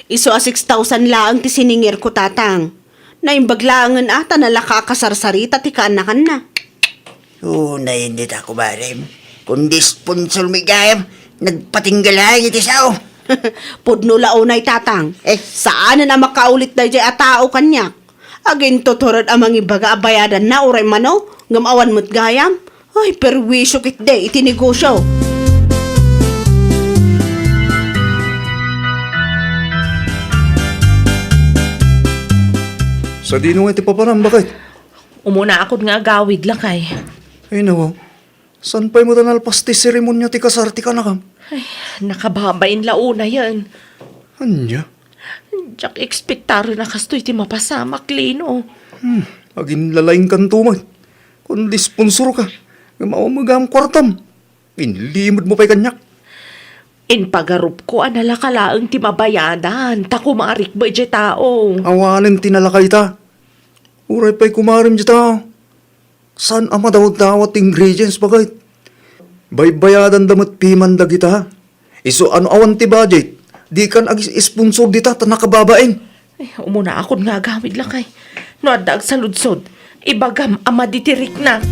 Isu a six thousand laeng ti siningirko, Tatang. Naimbag laengen a ta nalaka a kasarsarita ti kaanakanna. Unayen dita, kumarem. Kundi sponsor mi gayam, nagpatingga laeng iti sao. Pudno la unay, Tatang. Eh? Saanen a makaulit daydiay a tao kaniak. Agintutured a mangibaga a bayadanna uray mano, ngem awan met gayam. Ay, perwisyo ketdi iti negosyo. Sadino nga iti papanam, baket? Umunaakon nga agawid, lakay. Ay, nawaw. Saan pay met a nalpas ti seremonia ti kasar ti kaanakam? Ay, nakababain la unayen. Ania? Diak ekspektaren a kastoy ti mapasamak, Lino. Hmm, aginlalaingkanto met. Kundi sponsorka, ngem awan met gayam kuartam. Inlimedmo pay kaniak. Impagarupko a nalaka laeng ti mabayadan, ta kumarek met diay tao. Awanen ti nalaka ita. Uray pay kumarem diay tao. Saan a madawdawat ti ingredients, baket? Baybayadanda met piman dagita. Isu a no awan ti budget, dikan ag-sponsor dita ta nakababain. Ay, umunaakon nga agawid, lakay. No adda agsaludsod, ibagam a madi ti riknak.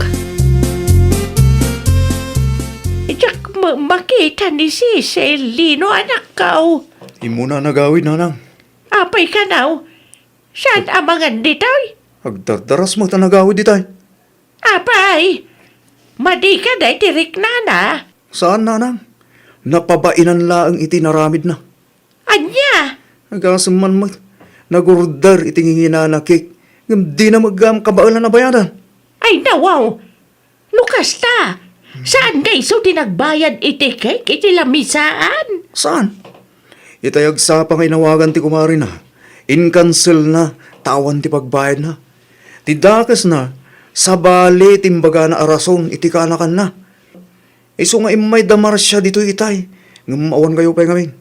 Diak ma-, makita ni Cecil, Lino, anakko. Immuna nagawid, nanang. Apay kano? Saan a mangan ditoy? Agdardaras met a nagawid itay. Apay, madi kadi ti riknana? Saan, nanang. Napabainan laeng iti naramidna. Ania? Agasem man met, nagorder iti nginginana cake, ngem dina met gayam kabaelan a bayadan. Ay, nawaw! No kasta, saan nga isu ti nagbayad iti cake iti lamisaan? Saan? Itay agsapa nga inawagan ti kumarina, inkanselna ta awan ti pagbayadna. Ti dakesna, sabali ti imbagana a rason iti kaanakanna. Isu nga immay da Marcia ditoy itay, ngem awan kayo pay ngamin.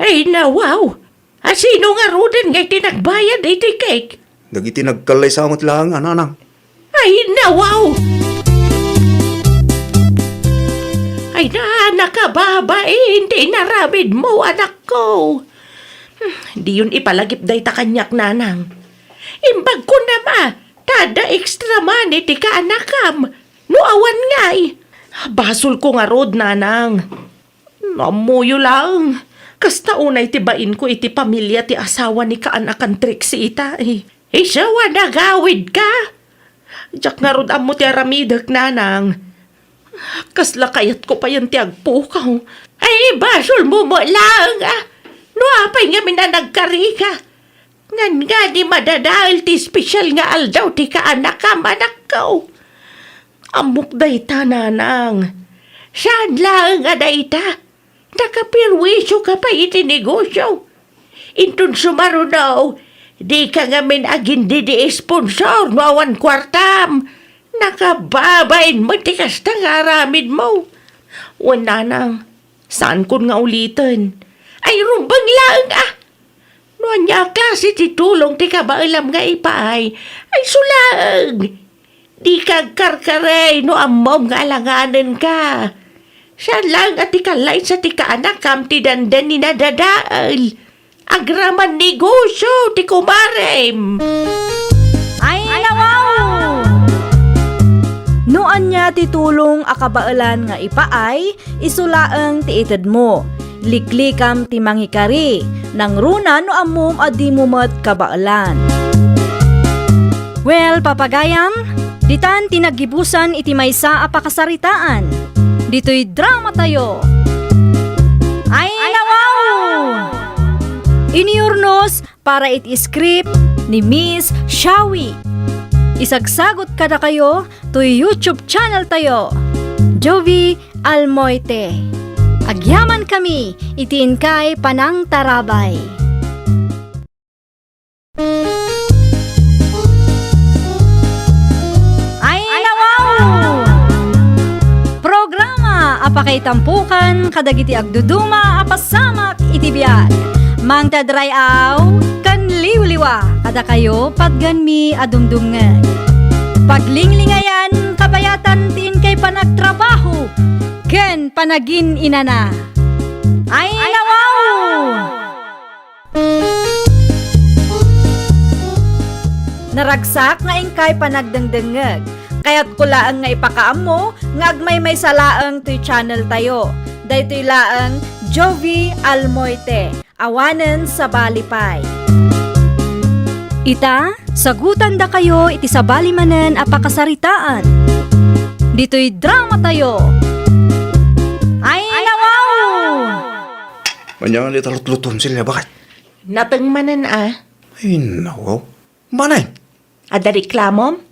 Ay, nawaw! A sino ngaruden nga iti nagbayad iti cake? Dagiti nagkallaysa met laeng a nanang. Ay, nawaw! Ay na, nakababain ti inaramidmo, anakko. Hmm, diyon ipalagip dayta kaniak, nanang. Imbagko na ma, ta adda extra money ti kaanakam. No awan ngay, basolko ngarud, nanang. No ammoyo laeng, kasta unay ti bainko iti pamilia ti asawa ni kaanakan Trixie itay. Isu a nagawidka? Diak ngarud ammo ti aramidek, nanang. Kasla kayatko payen ti agpukaw. Ay, basolmo met laeng, a. No apay ngamin a nagkarika? Ngangadi madadael ti espesial nga aldaw ti kaanakam, anakko. Ammok dayta, nanang. Saan laeng a dayta. Nakaperwisioka pay iti negosio. Inton sumaruno, dika ngamin agindidi-sponsor no awan kuartam. Nakababain met ti kasta nga aramidmo. Wen, nanang, saankon nga uliten. Ay, rumbeng laeng, a. No ania a klase ti tulong ti kabaelam nga ipaay, ay isu laeng. Dika agkarkarey no ammom nga alanganenka. Saan laeng a ti kallaysa ti kaanakam ti dandani nadadael. Agraman negosio ti kumarem. Ay, nawaw! No ania ti tulong a kabaelan nga ipaay, isu laeng ti itedmo. Liklikam ti mangikari, nangruna no ammom a dimo met kabaelan. Well, papagayam, ditan ti naggibusan iti maysa a pakasaritaan. Ditoy dramatayo. Ay, nawaw! Iniurnos para iti script ni Miss Shawi. Isagsagut kadakayo toy YouTube channel tayo, Jovie Almoite. Agyaman kami iti inkay panangtarabay. Ay, nawaw! Programa a pakaitampukan kadagiti agduduma a pasamak iti biag. Mangted ray-aw ken liwliwa kadakayo patgenmi a dumdumngeg. Paglinglingayan, kabayatan ti inkay panagtrabaho ken panagin-inana. Ay, nawaw! Naragsak nga inkay panagdengdengngeg. Kayatko laeng nga ipakaammo nga agmaymaysa laeng toy channel tayo. Daytoy laeng Jovie Almoite, awanen sabali pay. Ita, sagutandakayo iti sabali manen a pakasaritaan. Ditoy drama tayo. Ay, nawaw! Ania nga di ta lutluton, Celia, baket? Nateng manen a. Ay, nawaw. Manay? Adda reklamom?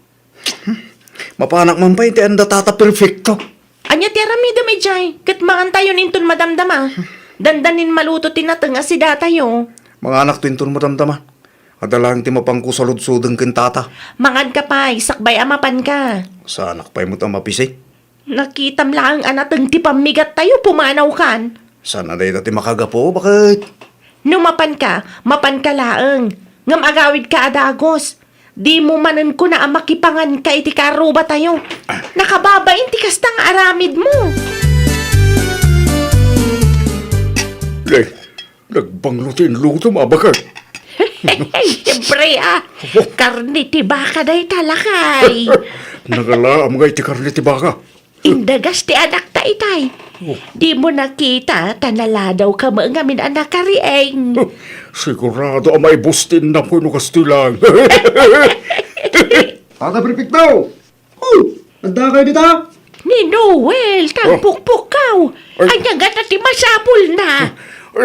Mapanak man pay ti anda Tata Perfecto. Ania ti aramidem idiay? Ket mangantayon inton madamdama. Dandanin maluto ti nateng a sidatayo. Manganakto inton madamdama. Adda laeng ti mapanko saludsodeng ken Tata. Manganka pay, sakbay a mapanka. Saanak pay met a mapisi. Nakitam laeng a nateng ti pammigattayo, pumanawkan. Saan a dayta ti makagapu, baket? No mapanka, mapanka laeng. Ngem agawidka a dagus. Dimo manen kuna a makipanganka iti karrubatayo. Ah. Nakababain ti kasta nga aramidmo. Ay, nagbanglo ti inlutom, baket. Siyempre, a. Karne ti baka dayta, lakay. Nagalaam nga iti karne ti baka. Indagas ti anakta itay. Oh. Dimo nakita, ta naladawka met ngamin a nakariing. Sigurado a maibus ti innapo no kastoy laeng. Tata Perfecto! Oh, addakayo dita? Ni Noel, oh, tagpukpukkaw. Ay. Ania ngata ti masapulna?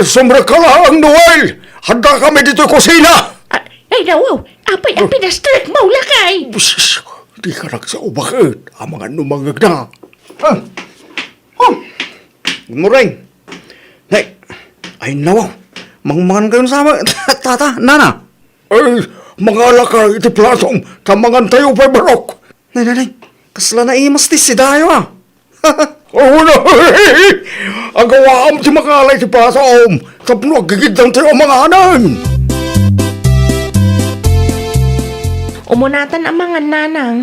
Sumrekka laeng, Noel! Addakami ditoy kusina! A-, ay, nawaw. Apay a, oh, pinastrek mo, lakay? Bus, dika nagsao, baket? Amangan no mangngegna. Ah. Oh. Good morning. Hey. Ay, nawaw. Mangmangan kayo sama, tata, nana. Ay, mangalaka iti platom, ta mangantayo pay barok. Nay, nay, nay. Kasla naimas ti sidayo, a. Awan a. Agawaam ti makala iti platom tapno aggigiddantayo a manganen. Umunatan a mangan, nanang.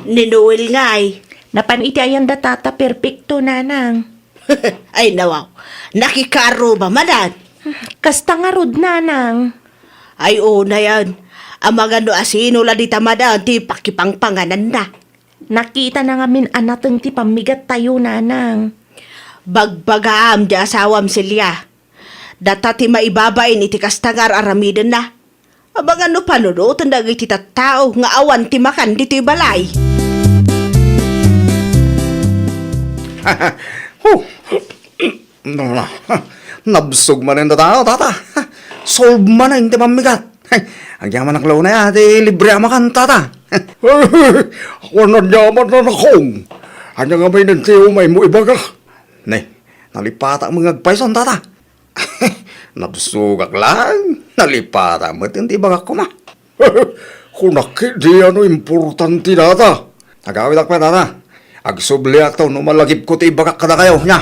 Ni Noel ngay. Napan iti ayan da Tata Perfecto, nanang. Ay, nawaw. Nakikarruba manen. Kasta ngarud, nanang. Ay, unayen. Amangan no asino la dita manen ti pakipangpangananna. Nakitana ngamin a nateng ti pammigattayo, nanang. Bagbagaam ti asawam, Celia. Data ti maibabain iti kasta nga ar-aramidenna. Amangan no panunoten dagiti tattao nga awan ti makan ditoy balay. Huh. No, no. Nabsog manen data, tata. Solve manen ti pammigat. Agyamanak la unay a ti libre a makan, tata. Awan a nyaman, nanakong. Ania ngamin ti umaymo ibaga? Ne, nalipatak met nga agpayson, tata. Nabsogak laeng, nalipatak met ti ibagak koma. Kunak ketdi a no importante dayta. Agawidak pay, tata. Agsubliakto no malagipko ti ibagak kadakayo, nia.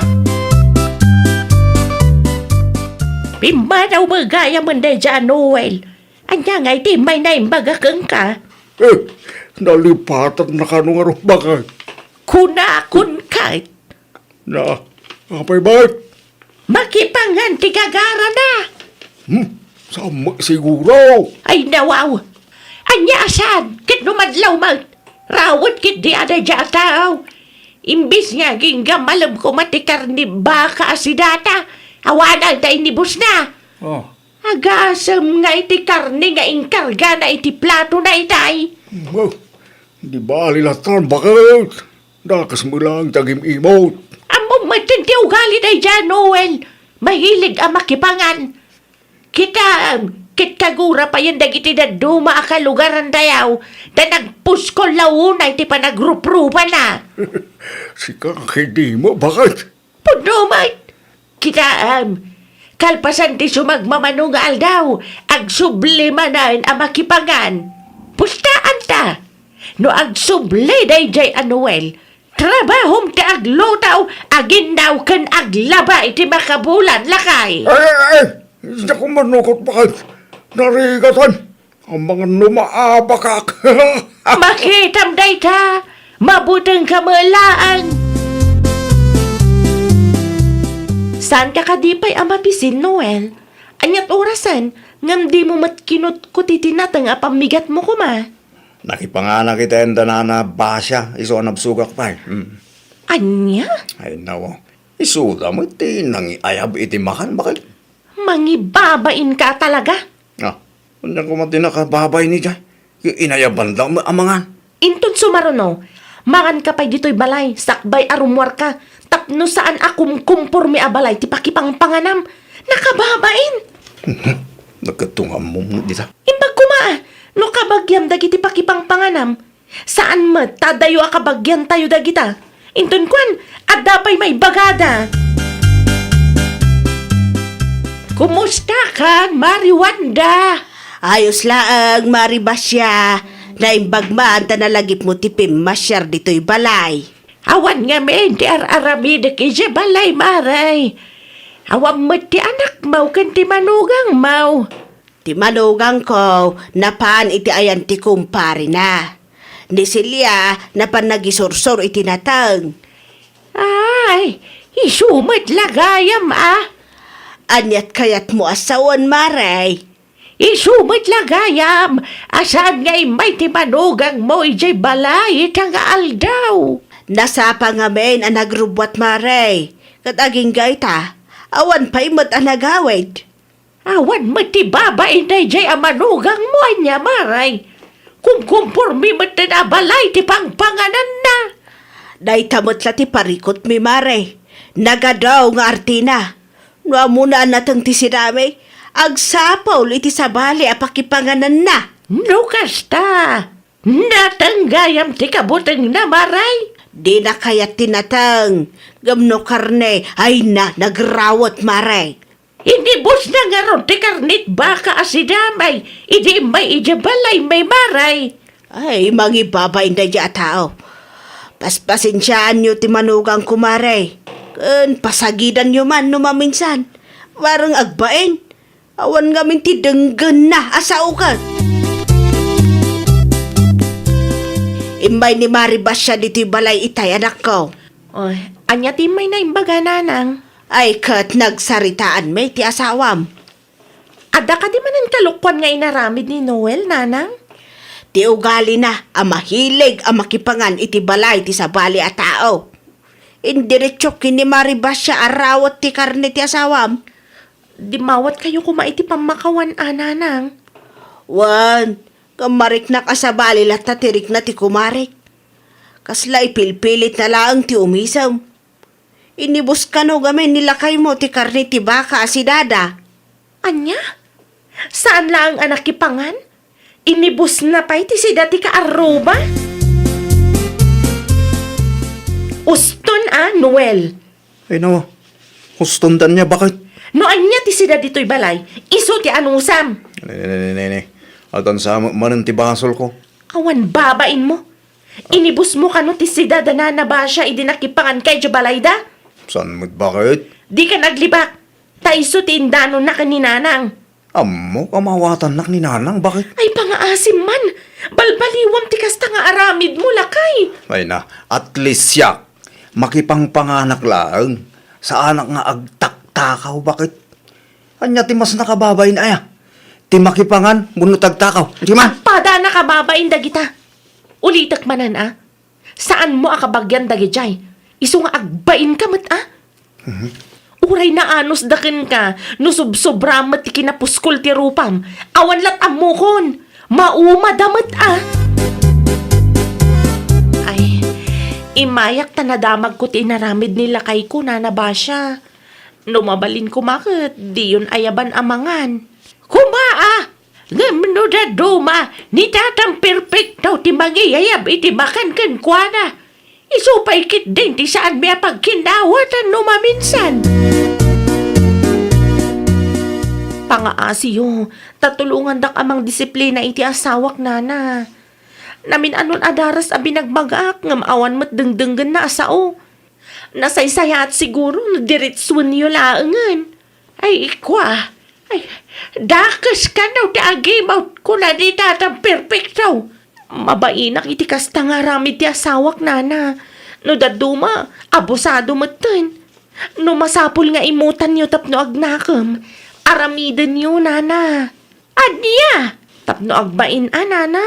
Pimmanaw met gayamen daydiay a Noel. Ania ngay ti immay naimbagak kenka? Eh, nalipatannaka no ngarud, baket? Kunakon ket. Na, apay, baket? Makipangan ti gagarana. Hmm, saan met siguro? Ay, nawaw. Ania a saan? Ket no madlaw met, rawet ketdi a daydiay a tao. Imbes nga agingga malem koma ti karne baka a sidata, awanan ta inibusna. Oh. Agasem nga iti karne nga inkargana iti platona itay. Oh, di bali latta, baket. Dakes met laeng ti agim-imot. Ammom metten ti ugali daydiay a Noel. Mahilig a makipangan. Kitaem, ket kagura payen dagiti dadduma a kalugarantayo, ta nagpuskol la unay ti panagruprupana. Sika, kidimo, bakit? Pudno met! Kitaem, kalpasan ti sumagmamano nga aldaw, agsubli manen a makipangan. Pustaanta! No agsubli daydiay a Noel, trabahom ti agluto, aginnaw ken aglaba iti makabulan, lakay! Ay, ay, ay! Diak manukot, bakit? Narigatan! Amangan no maabakak. Makitam dayta, mabuteng ka met laeng. Saan ka kadi pay a mabisin, Noel? Aniat orasen, ngem dimo met kinutkot iti nateng a pammigatmo koma? Nakipanganak iti ayan da Nana Basia, isu a nabsogak pay. Hmm. Ania? Ay, nawa. Isuda met ti nangiayab iti makan, bakit? Mangibabain ka talaga? Ah, ania koma ti nakababain idiay? Inayaban da met a mangan. Inton sumaruno, mangan ka pay ditoy balay, sakbay a rummuar ka, tapno saan a kumkumpormi a balay ti pakipangpanganam. Nakababain! Nagkatungammo dita. Imbag koma, no kabagiam dagiti pakipangpanganam, saan met ta adayo a kabagiantayo dagita. Inton kuan, adda pay maibagada. Kumusta ka, Mari Wanda? Ayos laeng, Mari Basia. Naimbag man ta nalagipmo ti pimmasiar ditoy balay. Awan ngamin ti ar-aramidek idiay balay, Mari. Awan met ti anakmo ken ti manugangmo. Ti manugangko, napan iti ayan ti kumparina. Ni Celia, napan nagisursor iti nateng. Ay, isu met la gayam, a. Aniat kayatmo a sawen, Mari? Isu met la gayam, a saan nga immay ti manugangmo idiay balay ita nga aldaw. Nasapa ngamin a nagrubbuat, Mari, ket agingga ita, awan pay met a nagawid. Awan met ti babain daydiay a manugangmo ania, Mari. Kumkumpormi met a balay ti pangpangananna. Dayta met la ti parikutmi, Mari. Nagadu nga artina. No ammona a nateng ti sidami, agsapul iti sabali a pakipangananna. No kasta, nateng gayam ti kabutengna, Mari. Dina kayat ti nateng, ngem no karne, ay na, nagrawet, Mari. Inibusna ngarud ti karne ti baka a sidami idi immay idiay balaymi, Mari. Ay, mangibabain daydiay a tao. Paspasensiaanyo ti manugangko, Mari. Ken pasagidanyo man no maminsan. Bareng agbain. Awan ngamin ti denggenna a sao ket. Immay ni Mari Basia ditoy balay itay, anakko. Oy, ania ti immay na imbaga, Nanang? Ay, ket nagsaritaanmi ti asawam. Adda kadi manen kalokuan nga inaramid ni Noel, Nanang? Ti ugalina a mahilig a makipangan iti balay ti sabali a tao. Indiretso ken ni Mari Basia a rawet ti karne ti asawam. Dimmawatkayo koma iti pammakawan a, Nanang? Wen, ngem mariknak a sabali latta ti rikna ti kumarik. Kasla ipilpilitna laeng ti umisem. Inibus kano gamin ni lakaymo ti karne ti baka a sidada. Ania? Saan laeng a nakipangan? Inibusna pay ti sida ti kaarruba? Uston a, Noel. Ay, no. Uston da ania, bakit? No ania ti sida ditoy balay, isu ti anusam. Ne, ne, ne, ne, ne. Atansa manen ti basolko. Awan babainmo. Inibusmo kano ti sida da Nana Basia idi nakipanganka idiay balayda? Saan met, bakit? Dika naglibak. Ta isu ti indanonna ken ni Nanang. Ammok a maawatannak ni Nanang, bakit? Ay, pangaasim man! Balbaliwam ti kasta nga aramidmo, lakay! Ay na, at least siak, makipangpanganak laeng. Saanak nga agtaktakaw, bakit? Ania ti mas nakababain aya? Ti makipangan wenno ti agtakaw? Di man? Pada nakababain dagita. Ulitek manen, a. Saanmo a kabagian dagidiay. Isu nga agbainka met, a. Mhm. Uray naanusda kenka no sobsobra met ti kinapuskol ti rupam. Awan lat' ammokon. Maumada met, a. Ay, imayak ta nadamagko ti inaramid ni lakayko, Nana Basia. No mabalin koma ket diyon ayaban a mangan. Kumaa! Ngem no dadduma, ni Tatang Perpekto ti mangiyayab iti makan kenkuana. Isu pay ketdin ti saanmi a pagkinnawatan no maminsan. Pangaasiyo, ta tulongandak a mangdisiplina iti asawak, nana. Namin-anon a daras a binagbagaak ngem awan met dengdenggenna a sao. Nasaysayaat siguro no diretsuenyo laengen. Ay, ikua. Ay, dakes kano ti agimawt, kuna ni Tatang Perpekto. Mabainak iti kasta nga aramid ti asawak, nana. No dadduma, abusado metten. No masapul nga imutanyo tapno agnakem, aramidenyo, nana. Ania? Tapno agbain a, nana.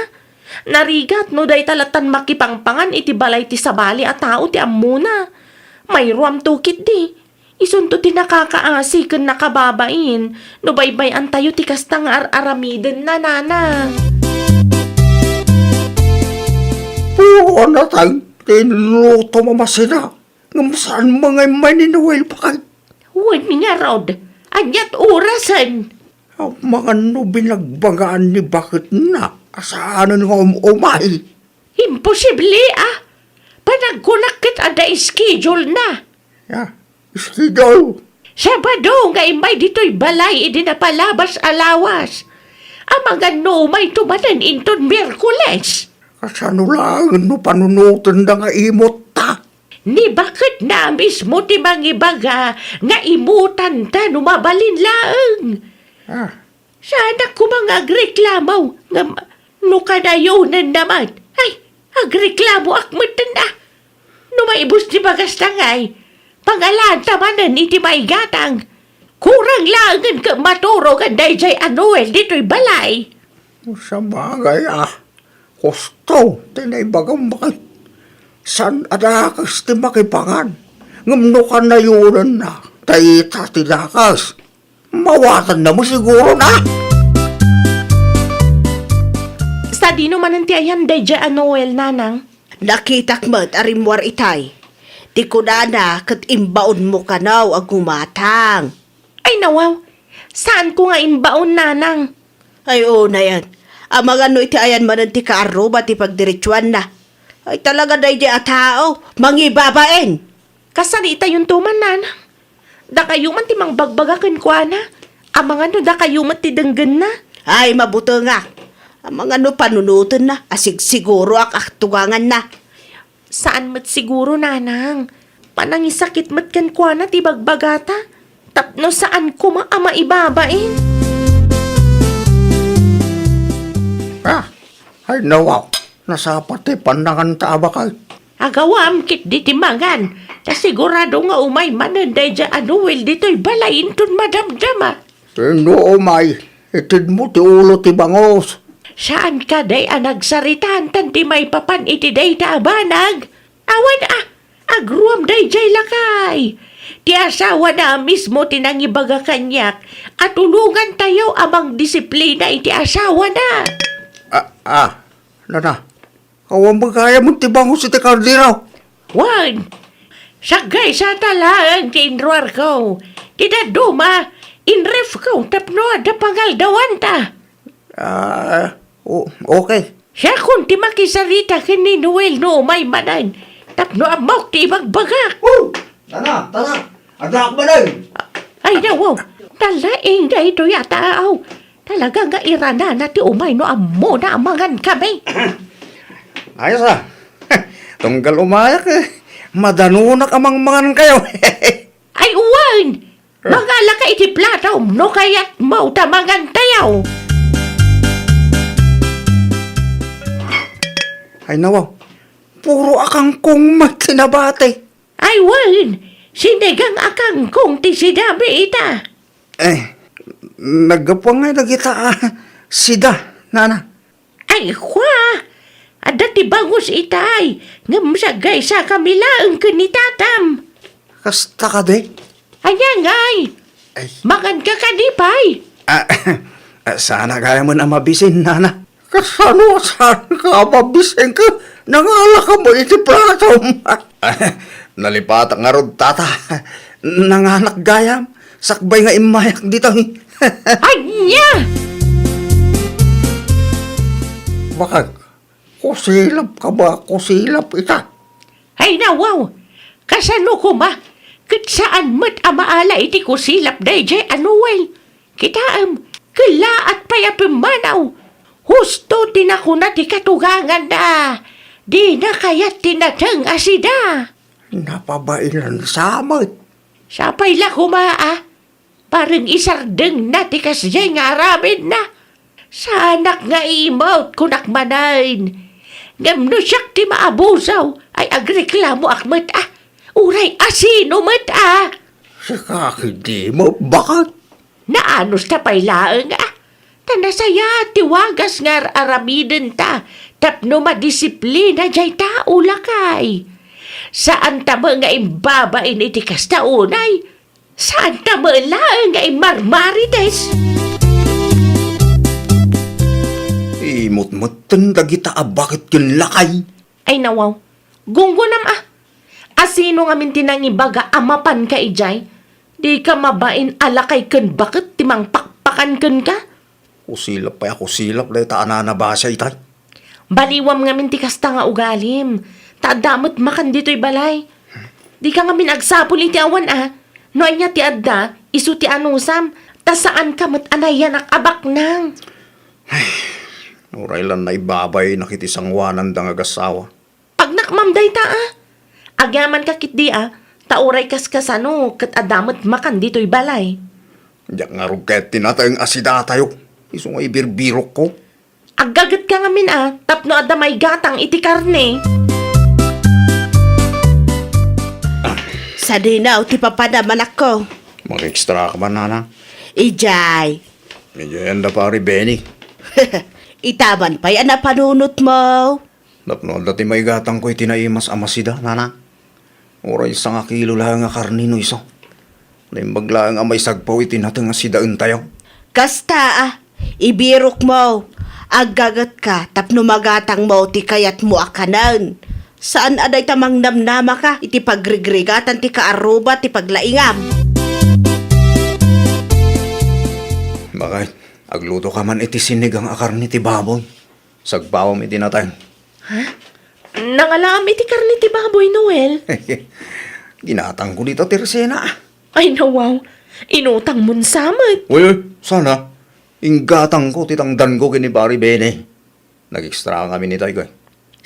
Narigat no dayta lattan makipangpangan iti balay ti sabali a tao ti ammona. Mayruamto ketdi. Isunto ti nakakaasi ken nakababain no baybay-antayo ti kasta nga ar-aramidenna, nana. Puro a nateng ti inlutom a masina, ngem saan nga immay ni Noel, bakay? Wen ngarud, ania't orasen? Amangan no binagbagaan ni baketna a saanen nga um-umay. Imposible, a. Panagkunak ket adda schedule na. Ya, schedule? Sabado nga immay ditoy balay idi napalabas a lawas. Amangan no umayto manen inton Miyerkules. Kasano laeng no panunotenda nga imutta? Ni baketna mismo ti mangibaga nga imutanta no mabalin laeng. Ah. Saanak koma nga agreklamo, ngem no kanayonen naman, ay, agreklamoak metten a. No maibus ti bagasta ngay, pangalaanta manen iti maigatang. Kurang laengen ket maturogan daydiay a Noel ditoy balay. Sabagay, a. Husto ti naibagam, bakay. Saan a dakes ti makipangan, ngem no kanayonenna, dayta ti dakes. Mawatanna mo siguro na. Sadino manen ti ayan daydiay a Noel, nanang? Nakitak met a rimmuar itay. Ti kunana ket imbaonmo kano a gumatang. Ay, nawaw. Saanko nga imbaon, nanang. Ay, unayen. Amangan no iti ayan manen ti kaarruba ti pagdiretsuanna. Ay, talaga daydiay a tao, mangibabain. Kasariitayonto man, nanang. Dakayo man ti mangbagbaga kenkuana. Amangan no dakayo met ti denggenna. Ay, mabutengak. Amangan no panunotenna, asigsiguroak a tuganganna. Saan met siguro, nanang. Panangisakit met kenkuana ti bagbagata. Tapno saan koma a maibabain. Ah, ay, nawaw. Nasapa ti pannanganta a bakay. Agawam ketdi ti mangan, ta sigurado nga umay manen daydiay a Noel ditoy balay inton madamdama. Wenno umay, itedmo ti ulo ti bangus. Saan kadi a nagsaritaan tan ti maipapan iti dayta a banag? Awan a, agruam daydiay lakay. Ti asawana mismo ti nangibaga kaniak a tulongantayo a mangdisiplina iti asawana. Ah, ah, nana, awan met gayam ti bangus iti kaldero. Wen, saggaysata laeng ti inruarko. Ti dadduma, inrefko tapno adda pangaldawanta. Ah, o-, okay. Siakon ti makisarita ken ni Noel no umay manen tapno ammok ti ibagbagak. Oh! Tana, tana! Addaak manen! Ay, nawaw! Nalaing daytoy a tao. Talaga nga iranana ti umay no ammona a mangankami. Ayos a. Tunggal umayak, eh. Madanonak a mangmangankayo. Ay, wen! Mangalaka iti platom no kayatmo ta mangantayo. Ay, nawaw. Puro a kangkong met ti nabati. Ay, wen, sinigang a kangkong ti sidami ita. Eh, naggapu ngay dagita a sida, nana. Ay, kua, adda ti bangus itay, ngem saggaysakami laeng ken ni tatam. Kasta kadi? Ania ngay? Ay. Manganka kadi pay? Ah, ah, saan a gayamen a mabisin, nana. Kasano a saanka a mabisin ket nangalaka met iti platom? Nalipatak ngarud, tata. Nanganak gayam, sakbay nga immayak ditoy. Ania? Bakit? Kusilap ka ba? Kusilap ita? Ay, nawaw! Kasano koma? Ket saan met a maala iti kusilap daydiay a Noel. Kitaem, kellaat pay a pimmanaw. Husto ti nakuna ti katuganganna. Dina kayat ti nateng a sida. Napabainan sa met. Sapay la koma a. Bareng isardengna ti kasdiay nga aramidna. Saanak nga iimut, kunak manen. Ngem no siak ti maabusaw, ay agreklamoak met a. Uray asino met a. Sika, hindi mo, bakit? Naanus ta pay laeng a. Ta nasayaat ti wagas nga ar-aramidenta tapno madisiplina jay tao, lakay. Saan ta met nga imbabain iti kasta unay. Saan ta met laeng nga immarmarites? Imutmutten dagita a bakit ken lakay. Ay nawaw, gunggonam a. Asino ngamin ti nangibaga a mapanka idiay? Dika mabain a lakay ken baket ti mangpakpakan kenka? Kusilap pay a kusilap dayta a nanabasa itay. Baliwam ngamin ti kasta nga ugalim, ta adda met makan ditoy balay. Dika ngamin agsapul iti awan a. No ania ti adda, isu ti anusam, ta saanka met a nayanak a baknang. Uray lan naibabaynak iti sangoananda nga agassawa. Pagnakmam dayta a. Agyamanka ketdi a, ta uray kaskasano ket adda met makan ditoy balay. Diak ngarud ket ti nateng a sidatayo, isu nga ibirbirokko. Aggagetka ngamin a, tapno adda maigatang iti karne. Sadino ti papanam, anakko? Mag-extra ka man, nana? Idiay. Idiay anda, Pari Benny. Ita man pay a napanunotmo. Tapno adda ti maigatangko iti naimas a masida, nana. Uray sangakilo laeng a karne no isu. Naimbag laeng a maisagpaw iti nateng a sidaentayo. Kasta a, ibirokmo, aggagetka tapno magatangmo ti kayatmo a kanen. Saan a dayta mangnamnamaka iti pagrigrigatan ti kaarruba ti paglaingam. Bakit, agluto ka man iti sinigang a karne ti baboy. Sagbawam iti nateng. Ha? Nangalaam iti karne ti baboy, Noel? Ginatangko dita ti resena. Ay, nawaw. Inutangmon sa met. Uy, uy, sana. Inggatangko ti tangdanko ken ni Pari Benny. Nag-extra kami ni Tay, koy.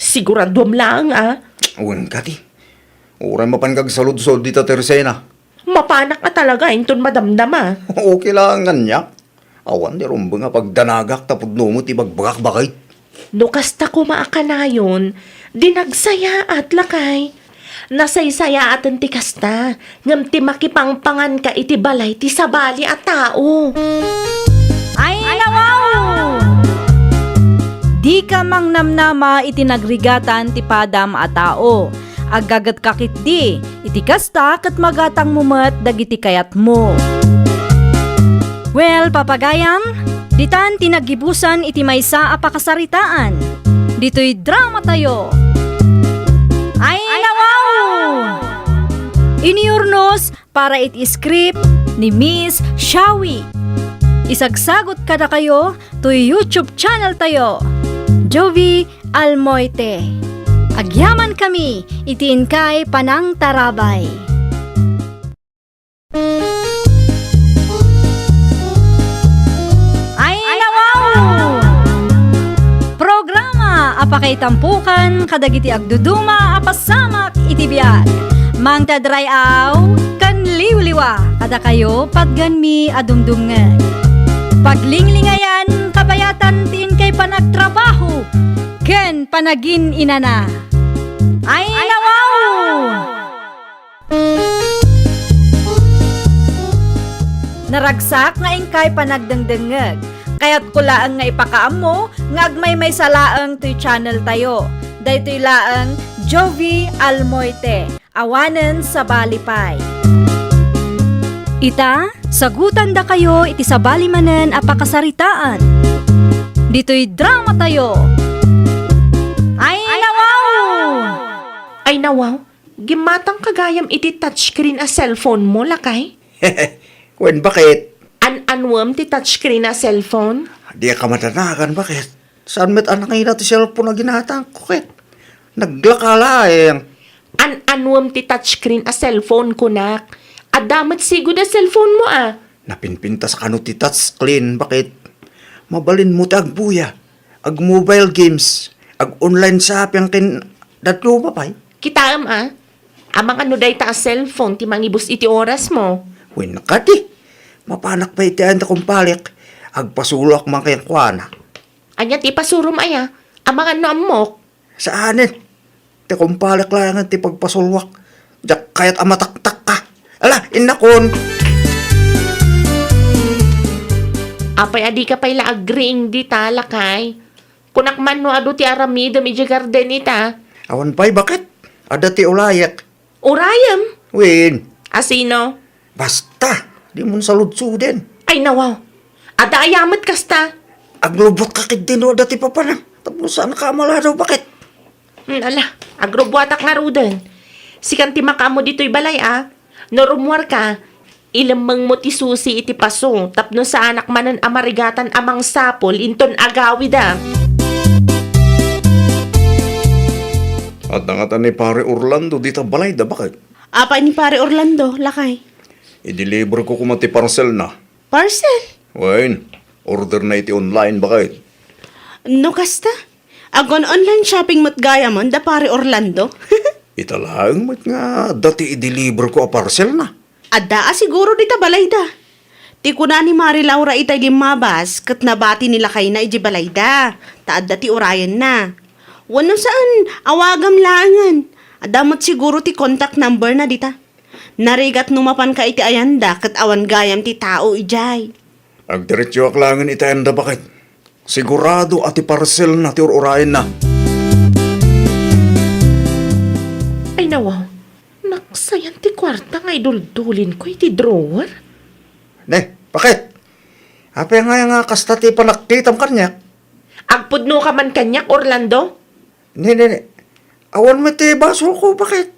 Siguraduam laeng a. Wen kadi. Uray mapan kagsaludsod dita ti resena. Mapanak a talaga inton madamdama. Okay laeng ania. Awan ti rumbeng a pagdanagak ta pudno met ti ibagbagak, bakit? No kasta koma a kanayon, di nagsayaat, lakay. Nasaysayaaten ti kasta, ngem ti makipangpanganka iti balay ti sabali a tao. Ay, nawaw! Dika mangnamnama iti nagrigatan ti padam a tao. Aggagetka ketdi, iti kasta ket magatangmo met dagiti kayatmo. Well, papagayam, ditan ti naggibusan iti maysa a pakasaritaan. Ditoy dramatayo. Ay, nawaw! Iniurnos para iti script ni Miss Shawi. Isagsagot kadakayo toy YouTube channel tayo, Jovi Almoite. Agyaman kami iti inkay panangtarabay. Ay, nawaw! Programa a pakaitampokan kadagiti agduduma a pasamak iti biag. Mangted ray-aw ken liwliwa kadakayo patgenmi a dumdumngeg. Paglinglingayan, kabayatan ti inkay panagtrabaho ken panagin-inana. Ay, nawaw! Naragsak nga inkay panagdengdengngeg. Kayatko laeng nga ipakaammo nga agmaymaysa laeng toy channel tayo. Daytoy laeng Jovi Almoite, awanen sabali pay. Ita, sagutandakayo iti sabali manen a pakasaritaan. Ditoy dramatayo. Ay, nawaw! Ay, nawaw? Gimmatangka gayam iti touchscreen a cellphone mo, lakay? Wen, bakit? An-anuem ti touchscreen a cellphone? Di ka madanagan, baket? Saan met a nangina ti cellphone a ginatangko, ket naglaka laeng. An-anuem ti touchscreen a cellphone, kunak? Adda met sigud a cellphone mo, a? Napinpintas kano ti touchscreen, baket? Mabalinmo ti agbuya, ag-mobile games, ag-online shopping ken dadduma pay. Kitaem, a? Amangan no dayta a cellphone ti mangibus iti orasmo. Wen kadi, mapanak pay iti ayan ti kumpalek, agpasuloak man kenkuana. Ania ti ipasurom aya? Amangan no ammok. Saanen. Ti kumpalek laengen ti pagpasuloak. Diak kayat a mataktakka. Ala, innakon! Apay a dika pay la agriing dita, lakay? Kunak man no adu ti aramidem idiay garden ita. Awan pay, baket? Adda ti ulayek. Urayem? Wen. A sino? Basta, dimon saludsoden. Ay, nawaw. Adda aya met kasta? Aglubotka ketdi no adda ti papanam. Tapno saanka a maladaw, baket? Hmm, ala, agrubuatak ngaruden. Sikan ti makaammo ditoy balay, a? No rummuarka, ilemmengmo ti susi iti paso tapno saanak manen a marigatan a mangsapul inton agawida. Adda ngata ni Pare Orlando dita balayda, baket? Apay ni Pare Orlando, lakay? I-deliver ko koma ti parcelna. Parcel? Wen, orderna iti online, baket? No kasta, agon-online shopping met gayamen da Pare Orlando? Ita laeng met nga adda ti i-deliver ko a parcelna. Adda a siguro dita balayda. Ti kuna ni Mari Laura itay limmabas ket nabati ni lakayna idiay balayda, ta adda ti urayenna. Wenno saan, awagam laengen. Adda met siguro ti contact number na dita. Narigat no mapanka iti ayanda ket awan gayam ti tao idiay. Agdiretsoak laengen iti ayanda, baket. Sigurado a ti parcelna ti ur-urayenna. Ay, nawaw. Naksayan ti kuarta nga iduldulin ko iti drawer. Ne, baket? Apay nga, nga kasta ti panagkitam kaniak? Agpudnoka man kaniak, Orlando? Ne, ne, ne. Awan met ti basolko, baket?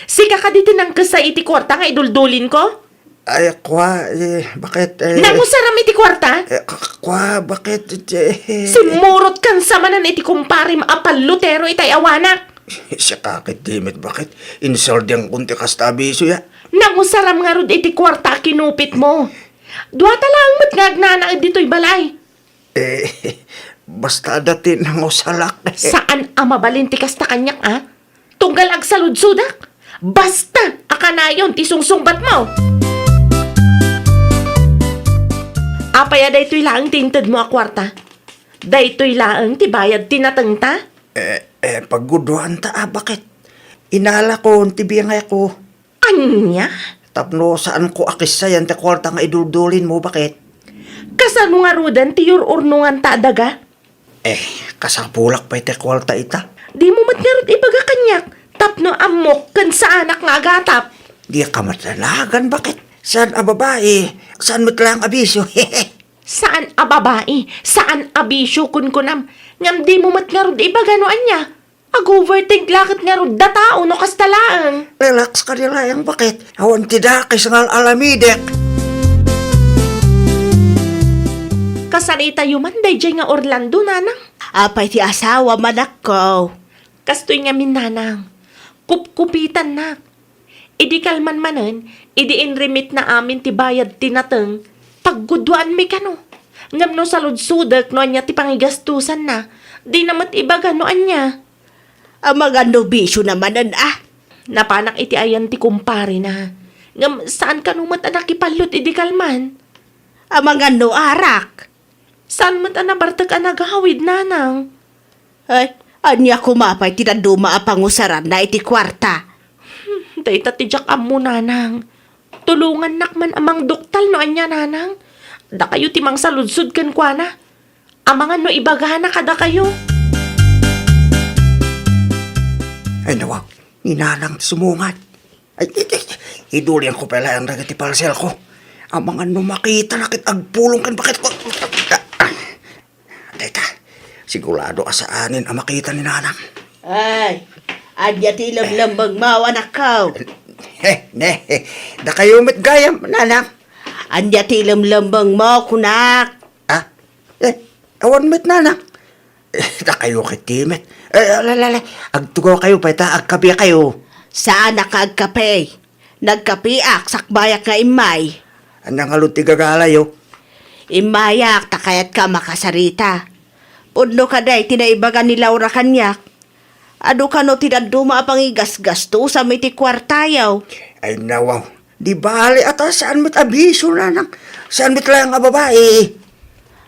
Sika kadi ti nangkessay iti kuarta nga iduldulin ko? Ay, kua, eh, baket, eh? Nangusaram iti kuarta? Eh, k-, k-, kua, baket, eh? Simmurot kan sa manen iti kumparem a pallutero itay awanak. Siaka ketdi met, baket? Insuldiangkon ti kasta a bisio, ya. Nangusaram ngarud iti kuarta a kinupitmo. Duata laeng met nga agnanaed ditoy balay. Eh, basta adda ti nangusarak. Saan a mabalin ti kasta kaniak, a? Tunggal agsaludsodak? Basta a kanayon ti sungsungbatmo! Apay a daytoy laeng ti intedmo a kuarta? Daytoy laeng ti bayad ti natengta? Eh, eh, pagguduanta a, baket? Inalakon ti bingayko. Ania? Tapno saanko a kessayan ti kuarta nga iduldulinmo, baket? Kasano ngaruden ti yur-urnonganta a daga? Eh, kasapulak pay ti kuarta ita. Dimo met ngarud ibaga kaniak tapno ammok ken saanak nga agatap. Dika met danagan, baket? Saan a babai, saan met laeng a bisio. Saan a babai, saan a bisio, kunkunam. Ngem dimo met ngarud ibaga no ania. Ag-overthink la ket ngarud a tao no kasta laeng. Relax kadi laeng, baket? Awan ti dakes nga al-alamidek. Kasaritayo man daydiay nga Orlando, nanang? Apay ti asawam, anakko? Kastoy ngamin, nanang. Kupkupitannak. Idi kalman manen, idi inremitna amin ti bayad ti nateng, pagguduaanmi kano. Ngem no saludsodek no ania ti pangigastosanna, dina met ibaga no ania. Amangan no bisio na manen, a? Napanak iti ayan ti kumparena. Ngem saan kano met a nakipallot idi kalman? Amangan no arak? Saan met a nabartek a nagawid, nanang? Ay, ania koma pay ti dadduma a pangusaranna iti kuarta? Hmm, dayta ti diak ammo, nanang. Tulongannak man a mangduktal no ania, nanang. Dakayo ti mangsaludsod kenkuana. Amangan no ibagana kadakayo. Ay, nawaw, ni nanang ti sumungad. Ay, ay, ay, idulianko pay laeng dagiti parcelko. Amangan no makitana ket agpulong ken baketko. Dayta, sigurado a saanen a makita ni nanang. Ay, ania ti ilemlemmengmo, anakko? Eh, ne, dakayo met gayam, nanang. Ania ti ilemlemmengmo, kunak? Ah? Eh, awan met, nanang. Eh, dakayo ket ti met. Eh, ala, ala, ala. Agtugaw kayo pay ta agkape kayo. Saanak nga agkape. Nagkapeak, sakbayak nga immay. Ania ngarud ti gagalayo? Immayak, ta kayatka a makasarita. Pudno kadi ti naibaga ni Laura kaniak. Adu kano ti dadduma a pangigasgastusam iti kuartayo. Ay, nawaw. Di bale a ta saan met a bisio, nanang. Saan met laeng a babai.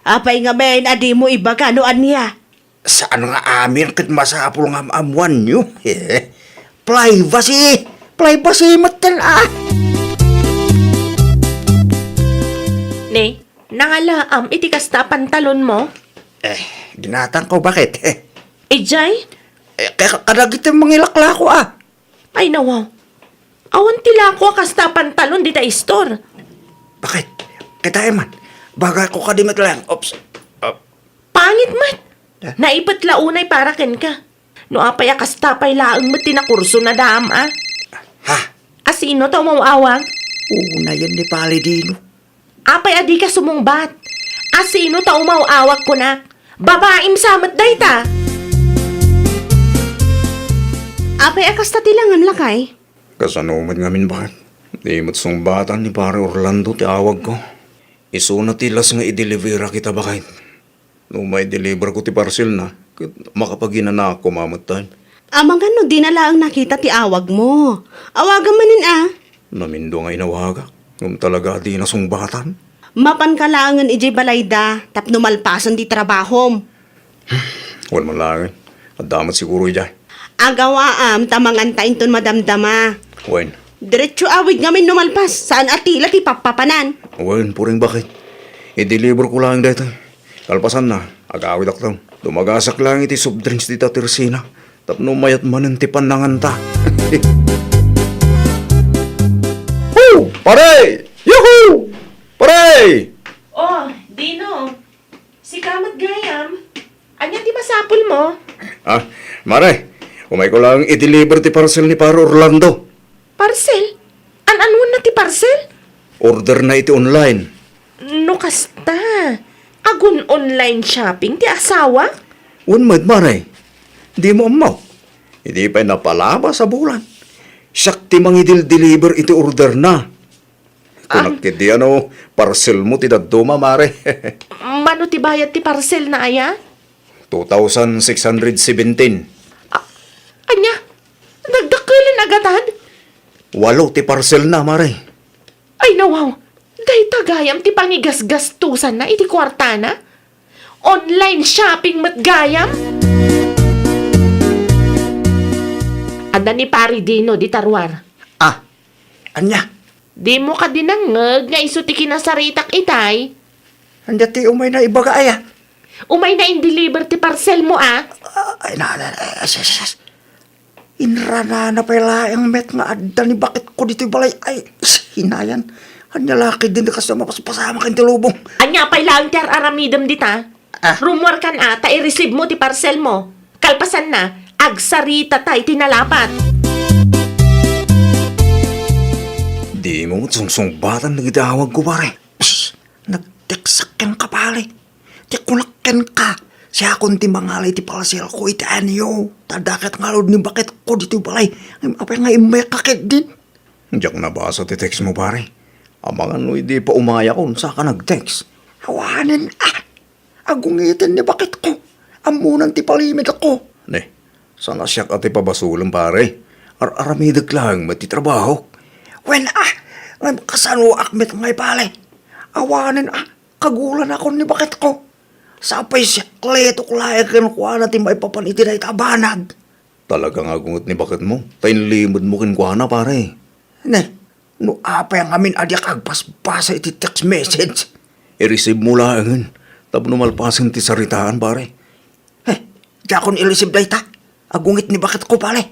Apay ngamin a dimo ibaga no ania? Saan nga amin ket masapul nga am-ammoanyo. Privacy! Privacy metten, ah! Ne, nangalaam iti kasta a pantalonmo? Eh, ginatangko, baket. Idiay? Eh, ka-, kadagiti mangilaklako, ah. Ay, nawaw. Awan ti lako a kasta a pantalon dita store. Baket? Kitaem man. Bagayko kadi met laeng. Oops. Ah. Pangit met. Eh? Naipet la unay para kenka. No apay a kasta pay laeng met ti nakurso na daam, a? Ha? A sino ta umaw-awag? Unayen ni Pali Dino. Apay a dika sumungbat? A sino ta umaw-awag kunak? Babaim sa met dayta. Apay a kasta ti langam, lakay? Kasano met ngamin, baket? Di met sungbatan ni Pare Orlando ti awagko. Isuna ti las nga ideliverak ita, baket. No maideliver ko ti parcelna, ket makapaginanaak koma met tayo. Amangan no dina laeng nakita ti awagmo. Awagam manen, a? Namindua nga inawagak, ngem talaga a dina sungbatan. Mapanka laengen idiay balayda tapno malpasen ti trabahom. Wen man laengen. Adda met siguro idiay. Agawaam ta manganta inton madamdama. Wen. Diretso awid ngamin no malpas, saan a tila ti pappapanan. Wen, puring, baket. Ideliver ko laeng daytoy. Kalpasanna, agawidakto. Dumagasak laeng iti soft drinks dita tersina. Tapno mayat manen ti pannanganta. Woo! Pare! Yahoo! Pare! Oh, Dino. Sika met gayam. Ania ti masapulmo? Ah, mare, umayko laeng i-deliver ti parcel ni Pare Orlando. Parcel? An-anuenna ti parcel? Orderna iti online. No kasta, agun-online shopping ti asawa? Wen met, mare. Dimo ammo. Idi pay napalabas a bulan, siak ti mangidil-deliver iti orderna. Kunak ketdi a no parcelmo ti dadduma, mare. Mano ti bayad ti parcelna aya? Two thousand six hundred seventeen. A-, ania? Nagdakkelen a gatad? Walo ti parcelna, mare. Ay, nawaw. Dayta gayam ti pangigasgastosanna iti kuartana? Online shopping met gayam? Adda ni Pari Dino dita ruar. Ah, ania? Dimo kadi nangngeg nga isu ti kinasaritak itay? Ania ti umayna ibaga aya? Umayna in-deliver ti parcelmo, a? Ah, ay, na, na, na, yes, yes, yes. Inranana pay laeng met nga adda ni baketko ditoy balay. Ay, sinayan. Ania la ketdin ti kasta mapaspasamak iti lubong? Ania pay laeng ti ar-aramidem dita? Ah. Rummuarkan a ta i-receive mo ti parcel mo. Kalpasanna, agsarita ta iti nalapat. Dimo met sungsungbatan dagiti awagko, pare. Psst! Nag-textak kenka, pare. Ti kunak kenka, siakon ti mangala iti parcelko iti anyo. Ta adda ket ngarud ni baketko ditoy balay. Ngem apay nga immayka ketdin? Diak nabasa ti textmo, pare. Amangan no idi pa umayakon, saka nag-text. Awanen, a. Agungiten ni baketko. Ammonan ti palimedko. Ne, saan a siak a ti pabasolem, pare. Ar-aramidek laeng met ti trabahok. Wen, a. Ngem kasanoak met ngay, pare. Awanen, a. Kagulanakon ni baketko. Sapay sikletok laeng kenkuana ti maipapan iti dayta a banag. Talaga nga agunget ni baketmo, ta inlimedmo kenkuana, pare. Ne, no apay ngamin a diak agbasbasa iti text message? I-receive mo laengen, tapno malpasen ti saritaan, pare. He, diakon i-receive dayta. Agungit ni baketko, pare.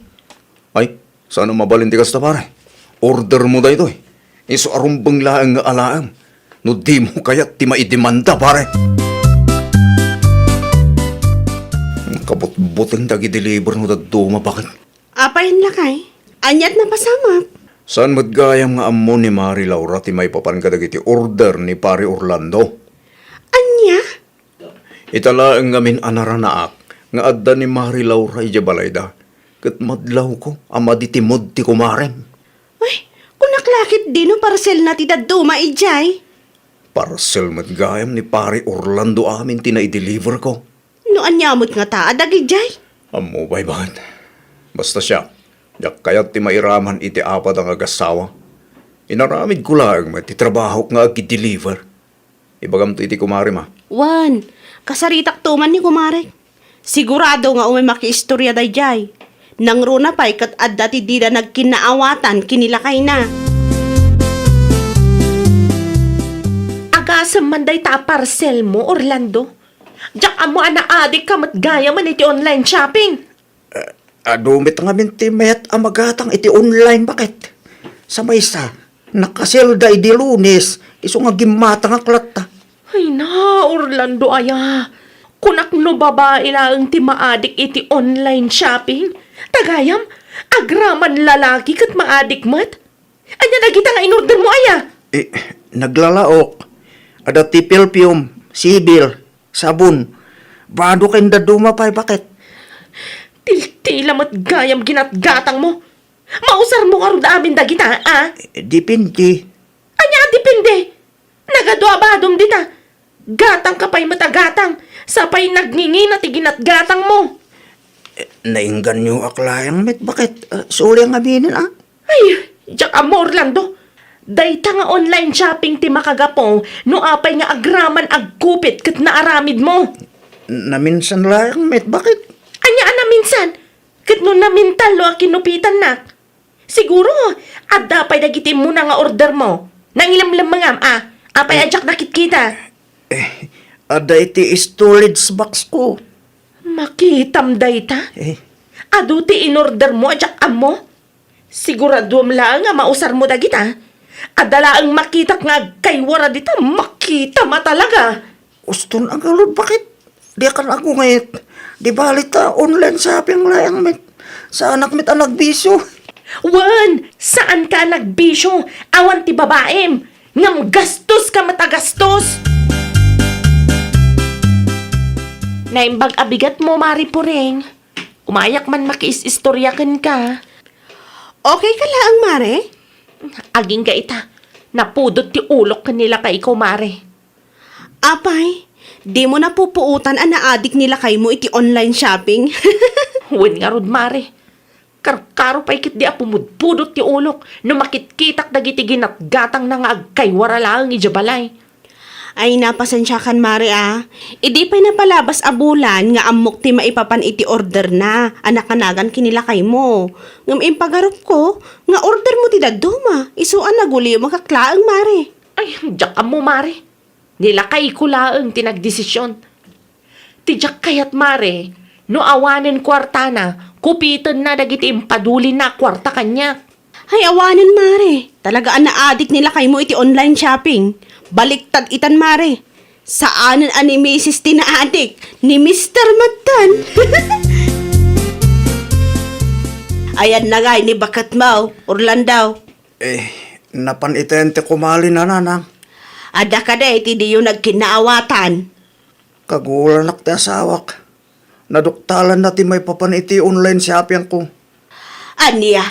Ay, saan a mabalin ti kasta, pare. Order mo daytoy. Isu a rumbeng laeng nga alaem. No dimo kayat ti maidemanda, pare. Kabutbuteng dagiti deliver no dadduma, baket. Apay, lakay? Aniat napasamak? Saan met gayam nga ammo ni Mari Laura ti maipapan kadagiti order ni Pari Orlando? Ania? Ita laeng ngamin a naranaak nga adda ni Mari Laura idiay balayda, ket madlawko a madi ti mood ti kumarem. Ay, kunak la ket dino parcelna ti dadduma idiay? Parcel met gayam ni Pari Orlando amin ti naideliverko. No ania met ngata a dagidiay? Ammo pay, baket. Basta siak, diak kayat ti mairaman iti apat a ngagassawa. Inaramidko laeng met ti trabahok nga agdeliver. Ibagamto iti kumarem a. Wen, kasaritakto man ni kumarek. Sigurado nga umay makiistoria daydiay. Nangruna pay ket adda ti dida nagkinnaawatan ken ni lakayna. Agasem man dayta a parcelmo, Orlando. Diak ammo a naadikka met gayamen iti online shopping. Eh, adu met ngamin ti mayat a magatang iti online, baket. Sa maysa, nakaselda idi Lunes, isu nga gimmatangak latta. Ay na, Orlando aya. Kunak no babai laeng ti maadik iti online shopping. Ta gayam, agraman lalaki ket maadik met. Ania dagita nga inordermo aya? Eh, naglalaok. Adda ti perfume, sibil, sabon. Bado ken dadduma pay, baket. Tiltila met gayam ginatgatangmo. Mausarmo ngarud amin dagita, a? Eh, depende. Ania a depende? Nagadua badom dita. Gatangka pay met a gatang, sa pay nagngingina ti ginatgatangmo. Eh, nainganyoak laeng met, baket, ah, suli nga aminen, a? Ay, diak ammo, Orlando. Dayta nga online shopping ti makagapu no apay nga agraman agkupit ket naaramidmo. Naminsan laeng met, baket. Ania a naminsan? Ket no namintal no a kinupitannak? Siguro, adda pay dagiti immuna nga ordermo. Nangilemlemmengam, a? Apay a diak nakitkita? Eh, adda iti storage box ko. Makitam dayta? Eh. Adu ti inordermo a diak ammo? Siguraduem laeng a mausarmo dagita. Adda laeng makitak nga agkaywara dita, makitam a talaga. Uston a ngarud, baket. Diak aggunget. Di bali ta online shopping laeng met. Saanak met a nagbisio. Wen, saanka a nagbisio. Awan ti babaim. Ngem gastoska met a gastos. Naimbag a bigatmo, Mari Puring. Umayak man makiis-istorya kenka. Okay ka laeng, Mare? Agingga ita, napudot ti ulok ken ni lakayko, Mare. Apay, dimo napupuotan a naadik ni lakaymo iti online shopping? Wen ngarud, Mare. Karkaro pay ketdi a pumudpudot ti ulok no makitkitak dagiti ginatgatangna nga agkaywara laeng idiay balay. Ay, napasensiakan, Mare, a. Idi pay napalabas a bulan nga ammok ti maipapan iti orderna a nakanagan ken ni lakaymo. Ngem impagarupko nga ordermo ti dadduma, isu a nagulimakak laeng, Mare. Ay, diak ammo, Mare. Ni lakayko laeng ti nagdesision. Ti diak kayat, Mare, no awanen kuartana, kupitenna dagiti impadulinna a kuarta kaniak. Ay, awanen, Mare. Talaga a naadik ni lakaymo iti online shopping. Baliktad itan, Mare. Saanen a ni Misis ti naadik, ni Mister metten. Ayanna ngay ni baketmo, Orlando? Eh, napan iten ti kumalina, nanang. Adda kadi iti diyo nagkinnaawatan? Kaguranak ti asawak. Naduktalanna ti maipapan iti online shoppingko. Ania?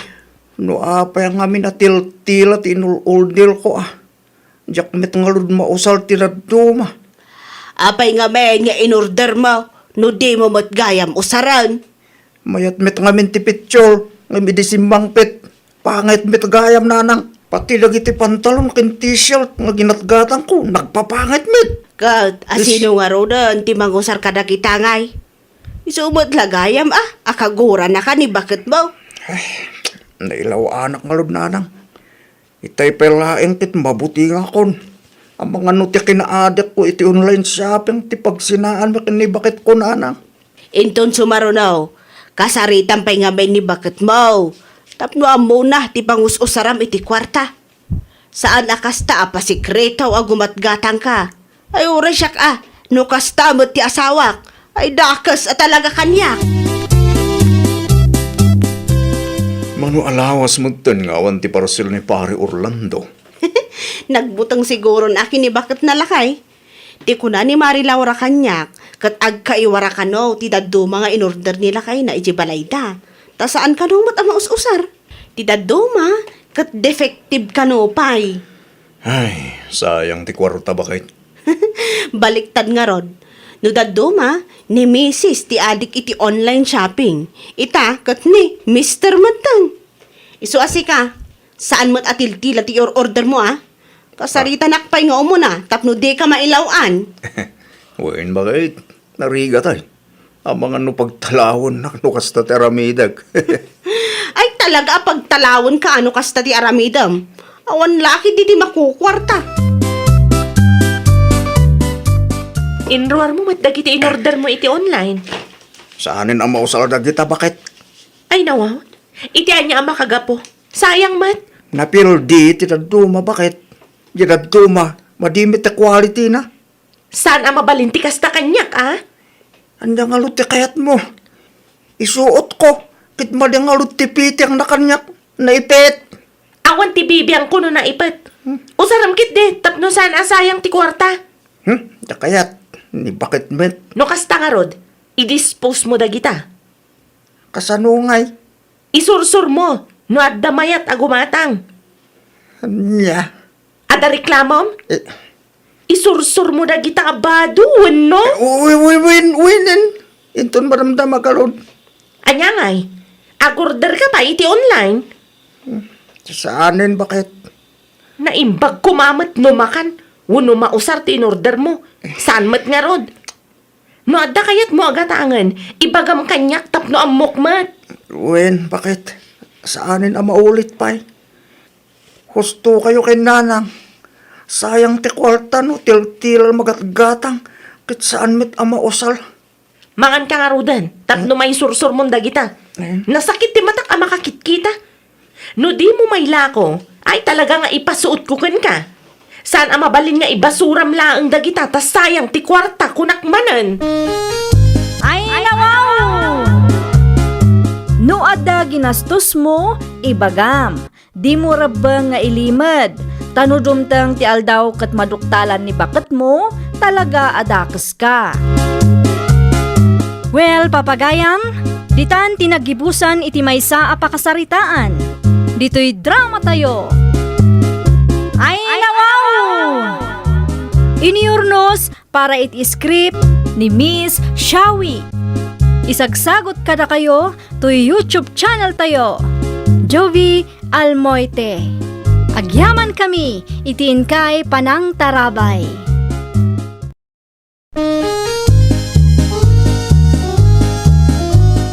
No apay ngamin a tiltila ti inul-orderko, a. Diak met ngarud mausar ti dadduma. Apay ngamin nga inordermo no dimo met gayam usaren? Mayat met ngamin ti picture, ngem idi simmangpet, pangit met gayam, nanang. Pati dagiti pantalon ken t-shirt nga ginatgatangko, nagpapangit met. Ket, asino ngaruden ti mangusar kadagita ngay? Isu met la gayam a, a kaguranaka ni baketmo. Ay, nailaw-anak ngarud, nanang. Itay pay laeng ket mabutingakon. Amangan no ti kinaadikko iti online shopping ti pagsinaanmi ken ni baketko, nanang. Inton sumaruno, kasaritam pay ngamin ni baketmo. Tapno ammona ti pangus-usaram iti kuarta. Saan a kasta a pasikreto a gumatgatangka. Ay, uray siak a, no kasta met ti asawak, ay dakes a talaga kaniak. Mano a lawas metten nga awan ti parcel ni Pare Orlando? Nagbuteng siguro na ken ni baketna, lakay. Ti kuna ni Mari Laura kaniak, ket agkaiwara kano ti dadduma nga inorder ni lakayna idiay balayda. Ta saan kano met a maus-usar. Ti dadduma, ket defective kano pay. Ay, sayang ti kuarta, baket. Baliktad ngarud. No dadduma, ni Misis ti adik iti online shopping. Ita, ket ni Mister metten. Isu a sika, saan met a tiltila ti or-order mo, a? Kasaritanak pay nga umuna, tapno dika mailaw-an. Wen, baket. Narigat, ay. Amangan no pagtalawennak no kasta ti aramidek. Ay, talaga a pagtalawenka no kasta ti aramidem. Awan la ketdi ti makukuarta. Inruarmo met dagiti inorder mo iti online? Saanen a mausal dagita, baket. Ay, nawaw. Iti ania a makagapu? Sayang met. Napildi ti dadduma, baket. Di dadduma, madi met ti quality na. Saan a mabalin ti kasta kaniak, a? Ania ngarud ti kayatmo? Isuotko, ket madi ngarud ti fittingna kaniak, naipit. Awan ti bibiangko no naipit. Hmm. Usarem ketdi, tapno saan a sayang ti kuarta. Hmm? Ania kayat, ni baket met. No kasta ngarud, i-dispose mo dagita. Kasano ngay? Isursor mo no adda mayat a gumatang. Ania? Adda reklamom? Eh. Isursor mo dagita a bado, wenno? Eh, uy, uy, wen-, wenen. Inton madamdama garud. Ania ngay? Agorder ka pay iti online? Saanen, baket. Naimbag koma met no makan wenno mausar ti inorder mo. Saan met ngarud. No adda kayatmo a gatangen, ibagam kaniak tapno ammok met. Wen, baket. Saanen a maulit pay. Husto kayo ken nanang. Sayang ti kuarta no tiltila magatgatang, ket saan met a mausal. Mangan ka ngaruden, tapno maisursor mon dagita. Eh? Nasakit ti matak a makakitkita. No di mo mailako, ay talaga nga ipasuotko kenka. Saan a mabalin nga ibasuram laeng dagita ta sayang ti kuarta, kunak manen. Ay, nawaw! No adda ginastosmo, ibagam. Dimo rebbeng nga ilimed, ta no dumteng ti aldaw ket maduktalan ni baketmo, talaga a dakeska. Well, papagayam, ditan ti naggibusan iti maysa a pakasaritaan. Ditoy dramatayo. Ay, nawaw! Iniurnos para iti script ni Miss Shawi. Isagsagot kadakayo toy YouTube channel tayo, Jovi Almoite. Agyaman kami iti inkay panangtarabay.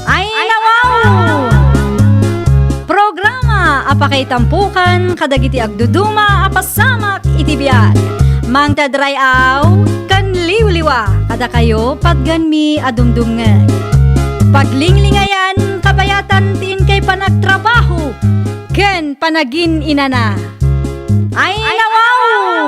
Ay, nawaw! Programa a pakaitampokan kadagiti agduduma a pasamak iti biag. Mangted ray-aw ken liwliwa kadakayo patgenmi a dumdumngeg. Paglinglingayan, kabayatan ti inkay panagtrabaho ken panagin-inana. Ay, nawaw!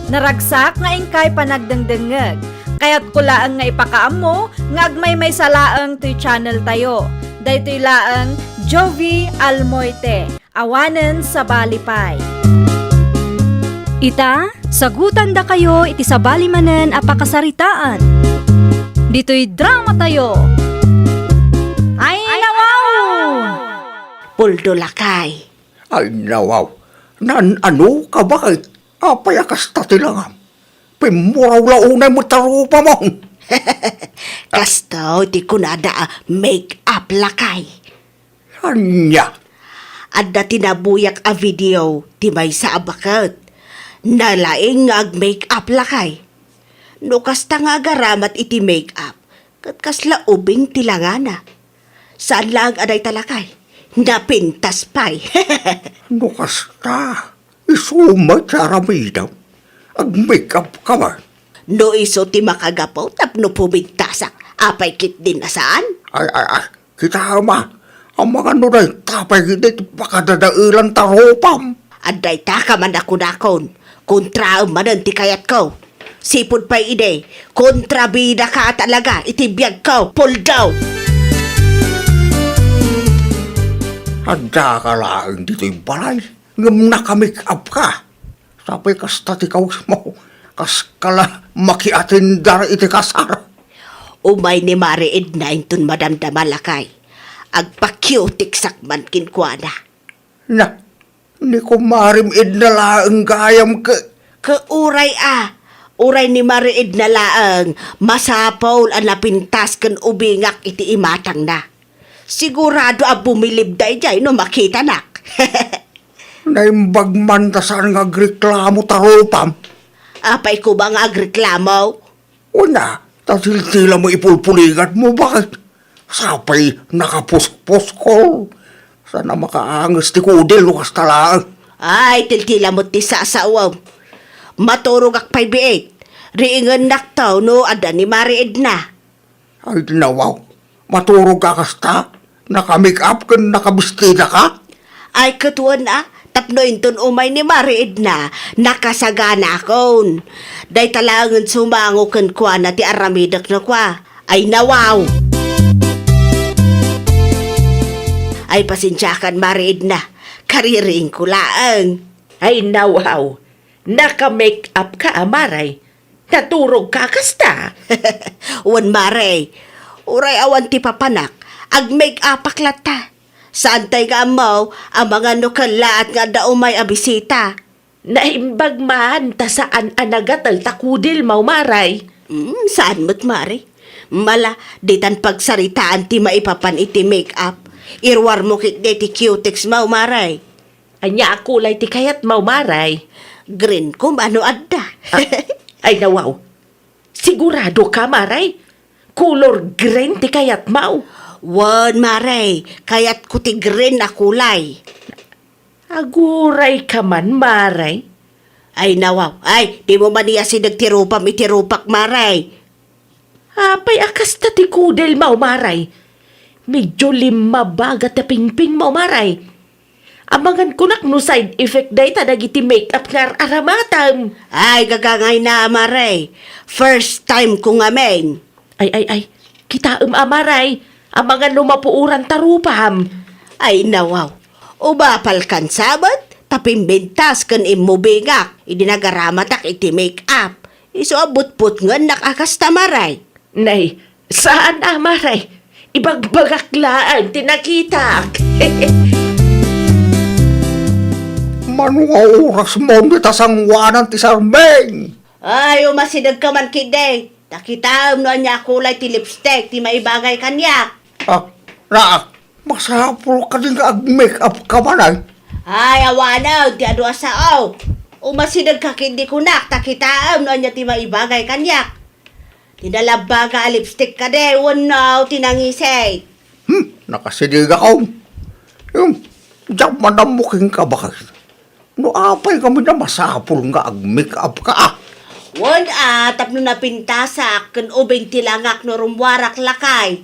Naragsak nga inkay panagdengdengngeg. Kayatko laeng nga ipakaammo nga agmaymaysa laeng toy channel tayo. Daytoy laeng Jovi Almoite, awanen sabali pay. Ita, sagutandakayo iti sabali manen a pakasaritaan. Ditoy drama tayo. Ay, nawaw! Puldo lakay. Ay, nawaw. Naan-ano ka, baket? Apay a kasta ti langam? Pimmuraw la unay met a rupamon. Kastoy ti kunada a make-up lakay. Ania? Adda ti nabuyak a video ti maysa a baket. Nalaing nga ag-make-up lakay. No kasta nga agaramat iti make-up, ket kasla ubing ti langana. Saan laeng a dayta lakay, napintas pay. No kasta, isu met ti aramidem. Ag-make-up ka man. No isu ti makagapu tapno pumigtasak, apay ketdin a saan? Ay, ay, ay, kitaem a. Amangan no dayta pay ketdi ti pakadadaelan ta rupam. Adda dayta ka man a kunakon, kontraem manen ti kayatko. Sipud pay idi, kontrabidaka talaga iti biagko, Puldo! Addaka laeng ditoy balay, ngem naka-make-up ka. Sapay kasta ti kawismo, kas kala makiatindar iti kasar. Umay ni Mari Edna inton madamdama, lakay. Agpa-cutex-ak man kenkuana. Na, ni Kumarem Edna laeng gayam ke- Ke uray a, uray ni Mari Edna laeng, masapul a napintas ken ubingak iti imatangna. Sigurado a bumilib daydiay no makitanak. Naimbag man ta saan nga agreklamo ta rupam. Apay koma nga agreklamo? Wen a, ta tiltila mo ipulpulingat mo, baket. Sapay nakapuspos ko. Saan a makaanges ti kudil no kasta laeng. Ay, tiltila mo ti sasawem. Maturogak pay biit. Riingennak to no adda ni Mari Edna. Ay, nawaw. Maturog ka kasta? Naka-make-up ken nakabestida ka? Ay, ket wen a, tapno inton umay ni Mari Edna, nakasaganaakon. Dayta laengen sumango kenkuana ti aramidek no kua. Ay, nawaw! Ay, pasensiakan, Mari Edna. Kaririingko laeng. Ay, nawaw! Naka-make-up ka a, Mari? Naturog ka kasta? Wen, Mari. Uray awan ti papanak, ag-make-upak latta. Saantay nga ammo, amangan no kellaat nga adda umay a bisita. Naimbag man, ta saan a nagatel ta kudilmo, Mari. Mm, saan met, Mari. Mala, ditan pagsaritaan ti maipapan iti make-up. Iruarmo ketdi ti cutex-mo, Mari. Ania a kulay ti kayatmo, Mari? Green koma no adda. Ah, ay, nawaw. Sigurado ka, Mari? Color green ti kayatmo? Wen, Mari. Kayatko ti green a kulay. Aguray ka man, Mari. Ay, nawaw. Ay, dimo man iyasideg ti rupam iti rupak, Mari. Apay a kasta ti kudilmo, Mari? Medyo limmabaga ti pingpingmo, Mari. Amangan kunak no side effect dayta dagiti make-up nga ar-aramatem. Ay, gagangayna, Mari. First time ko ngamin. Ay, ay, ay. Kitaem a, Mari. Amangan no mapuoran ta rupam. Ay, nawaw. Umapalkan sabet, ta pimbintas ken immubingak idi nagaramatak iti make-up. Isu a butbutngennak a kasta, Mari. Nay, saan a, Mari. Ibagbagak laeng ti nakitak. Mano nga orasmo dita sangoanan ti sarbeng? Ay, umasidegka man ketdi. Ta kitaem no ania a kulay ti lipstick ti maibagay kaniak. Ah, Raak, masapul kadi nga ag-make-up ka manen? Ay, awanen ti adu a sao. Umasidegka ketdi kunak, ta kitaem no ania ti maibagay kaniak. Ti nalabbaga a lipstick kadi wenno ti nangisit? Hmm, nakasidegakon. Hmm, diak man ammo kenka, baket. No apay ngamin a masapul nga ag-make-up ka, ah? Wen a, tapno napintasak ken ubing ti langak no rummuarak, lakay.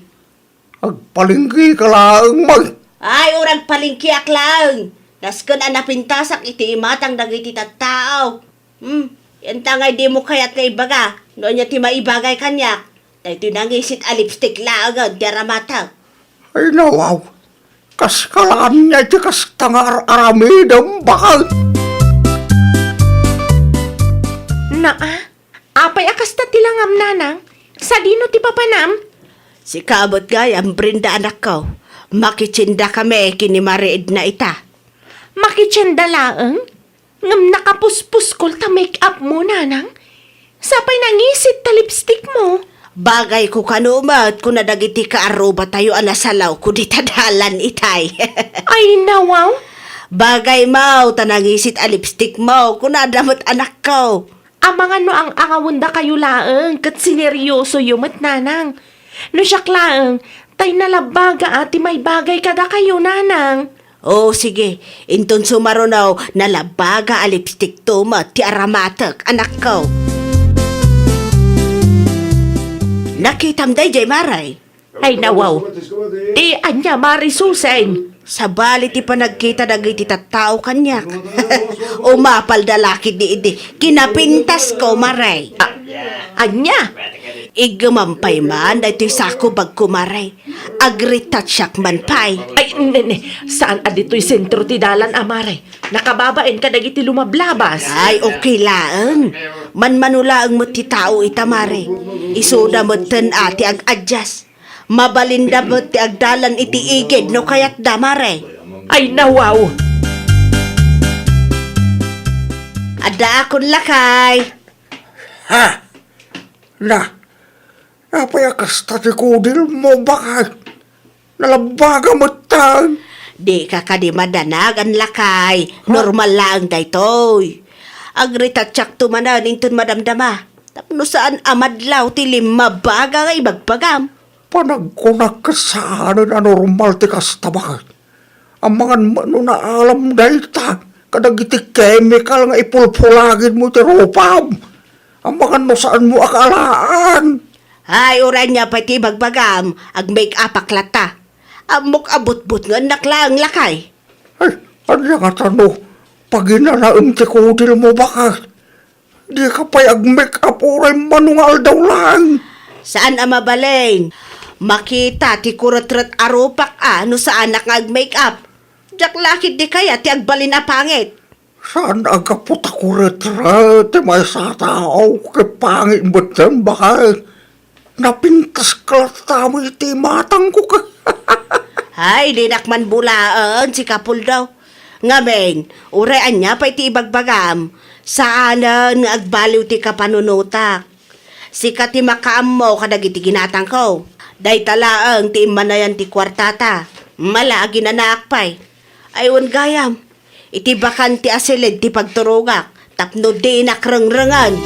Agpalengke ka laeng, man. Ay, uray agpalengkeak laeng. Nasken a napintasak iti imatang dagiti tattao. Hmm, ania ngay dimo kayat nga ibaga no ania ti maibagay kaniak? Daytoy nangisit a lipstick laengen ti aramatek. Ay, nawaw. Kas kalaan niya iti kasta nga ar-aramidem, baket. Naa, apay a kasta ti langam, nanang? Sadino ti papanam? Sika met gayam, Brenda, anakko. Makitiendakami ken ni Mari Edna ita. Makitienda laeng? Ngem nakapuspuskol ta make-up mo, nanang? Sapay nangisit ta lipstick mo. Bagayko kano met, kuna dagiti kaarrubatayo a nasalawko dita dalan itay. Ay, nawaw. Bagaymo ta nangisit a lipstick mo, kunada met anakko. Amangan no ang-angawendakayo laeng ket sineryosoyo met, nanang. No siak laeng, tay nalabbaga a ti maibagay kadakayo, nanang. O, sige. Inton sumaruno, nalabbaga a lipstickto met ti aramatek, anakko. Nakitam daydiay, Mari? Ay, nawaw. Ti ania, Mari Suseng? Sabali ti panagkita dagiti tattao kaniak. Umapalda la ketdi idi kinapintasko, Mare. A-, ania? Iggemam pay man daytoy sakubagko, Mare. Agretouchak man pay. Ay, ne, ne. Saan a ditoy sentro ti dalan a, Mare? Nakababain kadagiti lumablabas. Ay, okay laeng. Manmano laeng met ti tao ita, Mare. Isuda metten a ti ag-adjust. Mabalinda met ti agdalan iti igid no kayatda, Mare. Ay, nawaw! Addaakon, lakay. Ha? Na, apay a kasta ti kudilmo, bakay? Nalabbaga metten. Dika kadi madanagan, lakay. Ha? Normal laeng daytoy. Agretouchakto manen inton madamdama. Tapno saan a madlaw ti limmabaga nga ibagbagam. Panagkunak ket saanen a normal ti kasta, bakay? Amangan met no naalam dayta kadagiti chemical nga ipulpulagidmo iti rupam. Amangan no saanmo a kaalaan. Ay, uray ania pay ti ibagbagam, ag-make-upak latta. Ammok a butbutngennak laeng, lakay. Ay, ania ngata no paginanaem ti kudilmo, bakay? Dika pay ag-make-up uray mano nga aldaw laeng. Saan a mabalin. Makita ti kuretret a rupak a no saanak nga ag-make-up. Diak la ketdi kayat ti agbalin a pangit. Saan a gapu ta kuretret ti maysa a tao ket pangit metten, bakay? Napintaska latta met iti imatangko. Ay, dinak man bulaen, sika Puldo. Ngamin, uray ania pay ti ibagbagam, saanen nga agbaliw ti kapanunotak. Sika ti makaammo kadagiti ginatangko. Dayta laeng ti immanayan ti kuartata. Mala, aginanaak pay. Ay, wen gayam. Iti bakante a silid ti pagturogak tapno dinak rengrengen.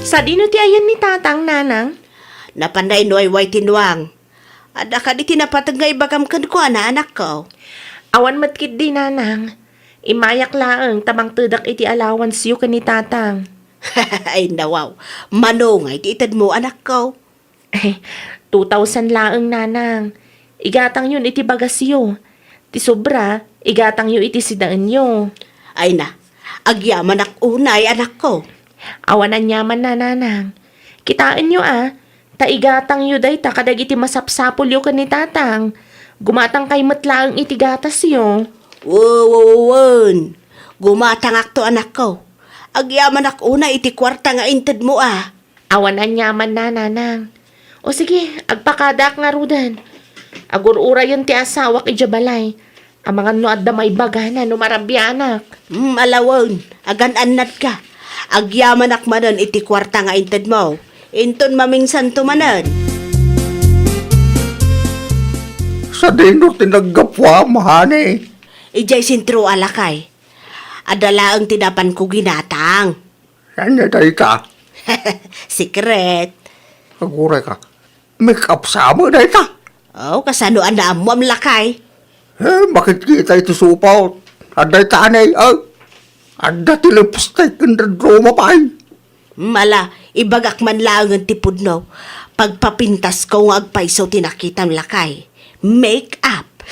Sadino ti ayan ni Tatang, Nanang? Napan na inuwayway ti nuang. Adda kadi ti napateg nga ibagam kenkuana, anakko? Awan met ketdi, Nanang. Immayak laeng ta mangtedak iti allowance-yo ken ni Tatang. Ay, nawaw. Mano ngay ti itedmo, anakko? Two thousand laeng, Nanang. Igatangyon iti bagasyo. Ti sobra, igatangyo iti sidaenyo. Ay na, agyamanak unay, anakko. Awan aniaman, Nanang. Kitaenyo a, ta igatangyo dayta kadagiti masapsapulyo ken ni Tatang. Gumatangkay met laeng iti gatasyo. Wo, wo, wo, wen. Gumatangakto, anakko. Agyamanak unay iti kuarta nga intedmo a. Awan aniaman, Nanang. O sige, agpakadaak ngaruden. Agur-urayen ti asawak idiay balay. Amangan no adda maibagana no marabianak. Hmm, ala wen, agan-annadka. Agyamanak manen iti kuarta nga intedmo. Inton mamingsanto manen. Sadino ti naggapuam, honey? Idiay sentro a, lakay. Adda laeng ti napanko ginatang. Ania dayta? Secret. Aguray ka. Make-up sa met dayta? Oh, kasano a naammoam, lakay? Eh, makitkita iti supot. Adda ita, anay, oh. Adda ti lipstick ken dadduma pay. Mala, ibagak man laengen ti pudno. Pagpapintasko nga agpayso ti nakitam, lakay. Make-up.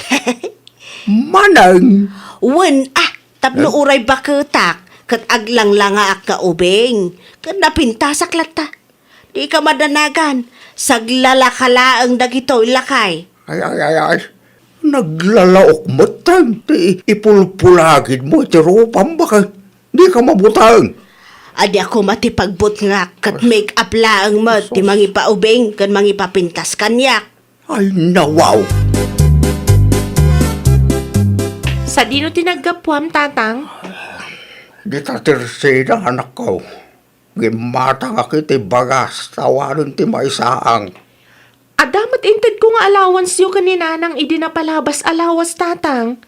Manang. Wen, ah, tapno Eh? uray baketak, ket aglanglangaak nga ubing, ket napintasak latta. Dika madanagan, saglalaka laeng dagitoy, lakay. Ay, ay, ay, ay. Naglalaok met ti ipulpulagidmo iti rupam, bakay? Dika mabuteng. Adi a koma ti pagbutngak ket make-up laeng met ti Sus. mangipaubing ken mangipapintas kaniak. Ay, nawaw! Sadino ti naggapuam, Tatang? Dita Tersina, anakko. Gimmatangak iti bagas, ta awanen ti maisaang. Adda met intedko nga allowance-yo ken ni Nanang idi napalabas a lawas, Tatang.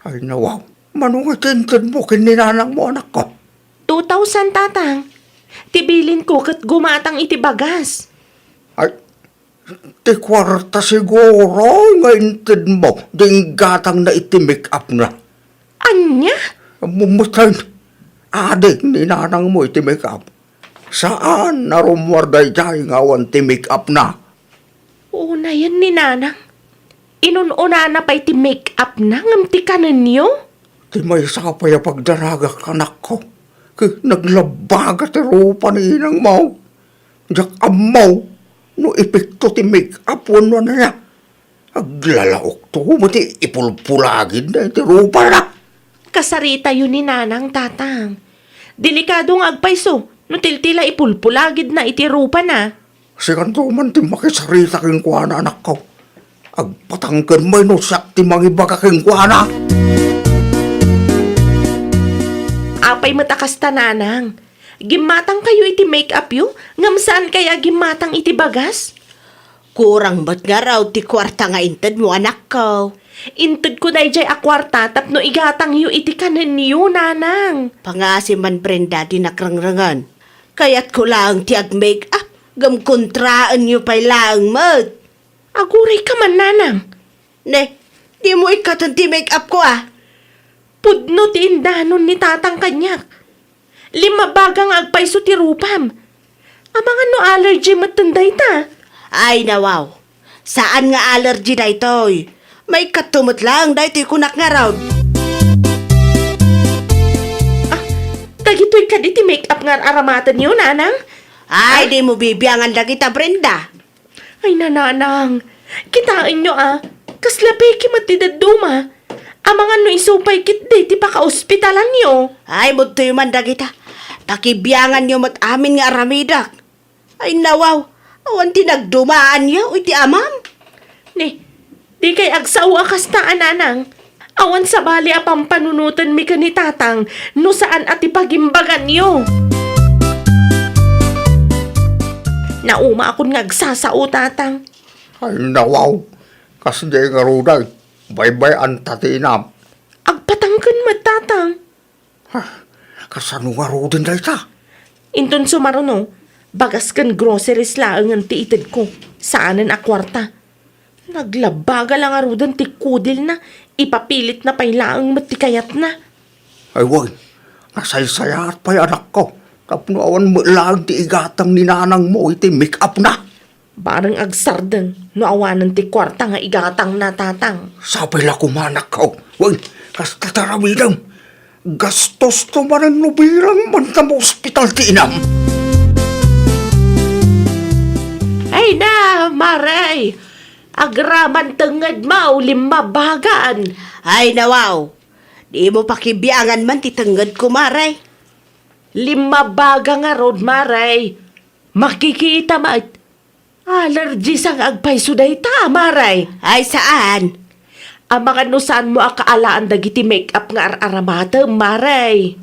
Ay, nawaw. Mano nga ti intedmo ken ni Nanangmo, anakko? Two thousand, Tatang. Ti bilinko ket gumatang iti bagas. Ay, Ti kuarta siguro nga intedmo, di inggatangna iti make-up na. Ania? Mumuteng. Adi ni nanangmo iti make-up. Saan a rummuar daydiay nga awan ti make-up na. Unayen ni nanang. Inun-unana pay ti make-up na ngem ti kanenyo? Ti maysa pay a pagdaragak, anakko, ket naglabbaga ti rupa ni inangmo. Diak ammo no epekto ti make-up wenno ania. Aglalaokto met ti ipulpulagidna iti rupana. Kasaritayo ni Nanang, Tatang. Delikado nga agpayso no tiltila ipulpulagidna iti rupana. Sikanto man ti makisarita kenkuana, anakko. Agpatangken met no siak ti mangibaga kenkuana. Apay met a kasta, Nanang? Gimmatangkayo iti make-upyo, ngem saankay a gimmatang iti bagas? Kurang met ngarud ti kuarta nga intedmo, anakko. Intedko daydiay a kuarta tapno igatangyo iti kanenyo, Nanang. Pangngaasim man, Brenda, dinak rengrengen. Kayatko laeng ti ag-make-up, ngem kontraenyo pay laeng met. Agurayka man, Nanang. Ne, dimo ikkaten ti make-upko, a? Pudno ti indanon ni Tatang kaniak. Limmabaga nga agpayso ti rupam. Amangan no allergy metten dayta? Ay, nawaw. Saan nga allergy daytoy. Maikkato met laeng daytoy kunak ngarud. Ah, dagitoy kadi ti make-up nga ar-aramatenyo, Nanang? Ay, ah? Dimo bibiangan dagita, Brenda. Ay, Nanang, kitaenyo, a, kasla peke met ti dadduma. Amangan no isu pay ketdi ti pakaospitalanyo. Ay, mudtoyo man dagita. Pakibianganyo met amin nga aramidek. Ay, nawaw, awan ti nagdumaanyo iti amam? Ni, dikay agsao a kasta a, Nanang. Awan sabali a pampanunotenmi ken ni Tatang no saan a ti pagimbaganyo. Naumaakon nga agsasao, Tatang. Ay, nawaw. Kasdi ngaruden, baybay-anta ti inam. Agpatangken met, Tatang. Ha? Kasano ngaruden dayta? Inton sumaruno, bagas ken groceries laengen ti itedko, saanen a kuarta. Naglabbaga la ngaruden ti kudilna, ipapilitna pay laeng met ti kayatna. Ay wen, nasaysayaat pay, anakko, tapno awan met laeng ti igatang ni nanangmo iti make-upna. Bareng agsardeng no awanen ti kuarta nga igatangna, Tatang. Sapay la koma, anakko. Wen, kasta ti aramidem. Gastosto manen no bilang man ta maospital ti inam. Ay na, Mare! Agraman tengngedmo, limmabagan. Ay, nawaw. Dimo pakibiangan man ti tengngedko, Mare. Limmabaga ngarud, Mare. Makikita met. Allergy sa nga agpayso dayta, Mare. Ay, saan? Amangan no saanmo a kaalaan dagiti make-up nga ar-aramatem, Mare.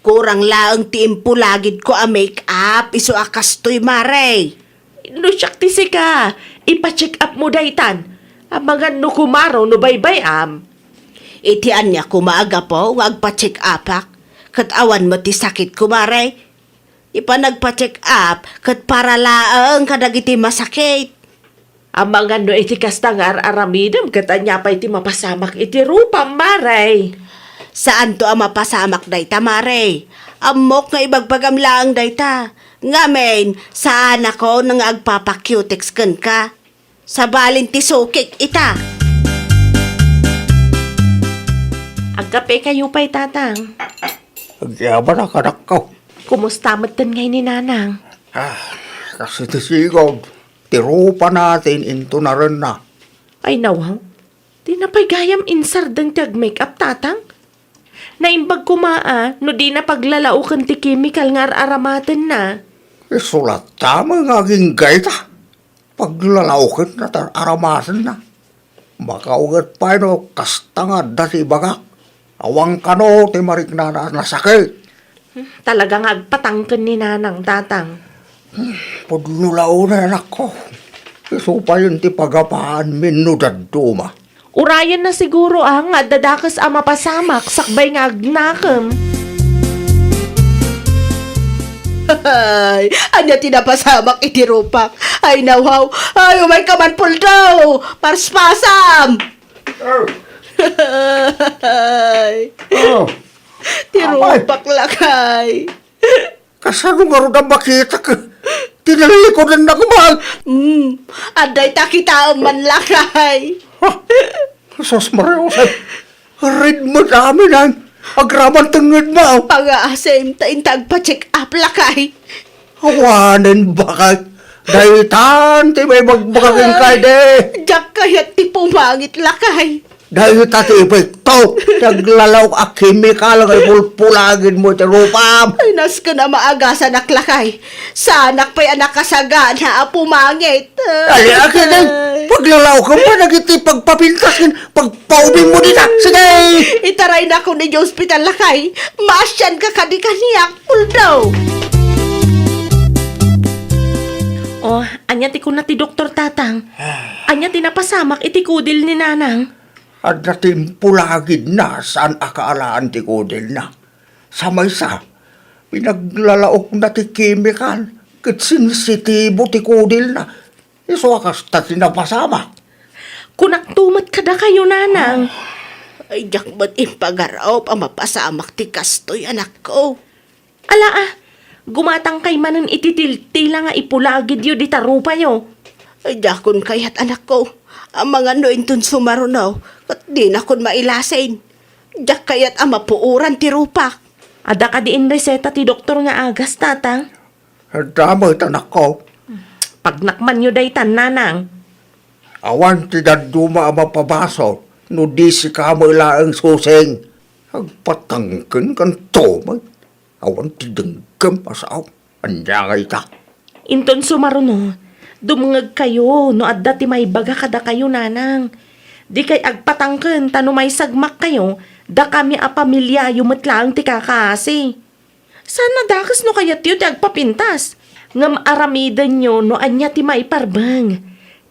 Kurang laeng ti impulagidko a make-up, isu a kastoy, Mare. No siak ti sika, ipa-check-upmo daytan. Amangan no kumaro no baybay-am. Iti ania koma a gapu nga agpa-check-upak, ket awan met ti sakitko, Mare? Ti panagpa-check-up ket para laeng kadagiti masakit. Amangan no iti kasta nga ar-aramidem ket ania pay ti mapasamak iti rupam, Mare? Saanto a mapasamak dayta, Mare. Ammok nga ibagbagam laeng dayta. Ngamin, saanakon nga agpapa-cutex kenka. Sabalin ti sukik ita. Agkapekayo pay, Tatang. Agyaman a, anakko. Kumusta metten ngay ni Nanang? Ah, kas iti sigud, ti rupana ti in-intunarenna. Ay, nawaw. Dina pay gayam insardeng ti ag-make-up, Tatang. Naimbag koma a no dina paglalaoken ti chemical nga ar-aramatenna. Isu latta met nga agingga ita. Paglalaokenna ti ar-aramatenna. Makauget pay no kasta nga adda ti ibagak. Awan kano ti mariknana a nasakit. Talaga nga agpatangken ni Nanang, Tatang. Pudno la unay, anakko. Isu payen ti pagapaanmi no dadduma. Urayenna siguro a nga adda dakes a mapasamak sakbay nga agnakem. Ay, ania ti napasamak iti rupak? Ay, nawaw. Ay, umayka man, Puldo. Paspasam. Oh. Ay. Oh. Ti rupak, lakay. Kasano ngarud a makitak? Tinalikudan na kuman. Hmm, adda ita kitaem man, lakay. Ah, Jesus Maria Jose. Red met amin, ay. Agraman tengngedmo. Pangaasim, ta inta agpa-check up, lakay. Awanen bakay. Daytan ti maibagbagak kenka idi. Diak kayat ti pumangit, lakay. Dayta ti epekto ti aglalaok a kemikal nga ipulpulagidmo iti rupam. Ay, nasken a maagasanak, lakay. Saanak pay a nakasagana a pumangit. Ay, akin ay, paglalaokem pa dagiti pagpapintas ken pagpaubingmo dita. Sige! Itaraynakon idiay ospital, lakay. Maasianka kadi kaniak, Puldo. Oh, ania ti kuna ti doktor, Tatang? Ania ti napasamak iti kudil ni Nanang? Adda ti impulagidna, saan a kaalaan ti kudilna. Sa maysa, pinaglalaokna ti kemikal, ket sensitibo ti kudilna. Isu a kasta ti napasamak. Kunakto met kadakayo, Nanang. Ay, diak met impagarop a mapasamak ti kastoy, anakko. Ala, a, gumatangkay manen iti tiltila nga ipulagidyo dita rupayo. Ay, diakon kayat, anakko. Amangan no inton sumaruno, ket dinakon mailasin. Diak kayat a mapuoran ti rupak. Adda kadi inreseta ti doktor nga agas, Tatang? Adda met, anakko. Pagnakmanyo daytan, Nanang. Awan ti dadduma a mapabasol no di sika met laeng, Susing. Agpatangken kanto met. Awan ti denggem a sao. Ania nga ita? Inton sumaruno, dumngegkayo no adda ti maibaga kadakayo, Nanang. Dikay agpatangken ta no maisagmakkayo, dakami a pamiliayo met laeng ti kakaasi. Saan a dakes no kayatyo ti agpapintas. Ngem aramidenyo no ania ti maiparbeng.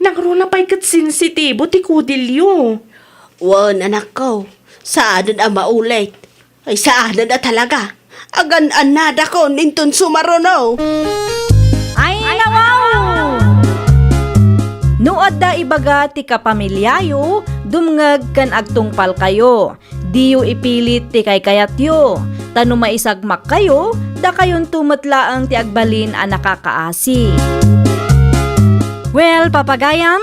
Nangruna pay ket sensitibo ti kudilyo. Wen, anakko, saanen a maulit. Ay, saanen a talaga. Agan-annadakon inton sumaruno. Ay, nawaw! No adda ibaga ti kapamiliayo, dumngeg ken agtungpalkayo. Diyo ipilit ti kaykayatyo, ta no maisagmakkayo, dakayonto met laeng ti agbalin a nakakaasi. Well, papagayam,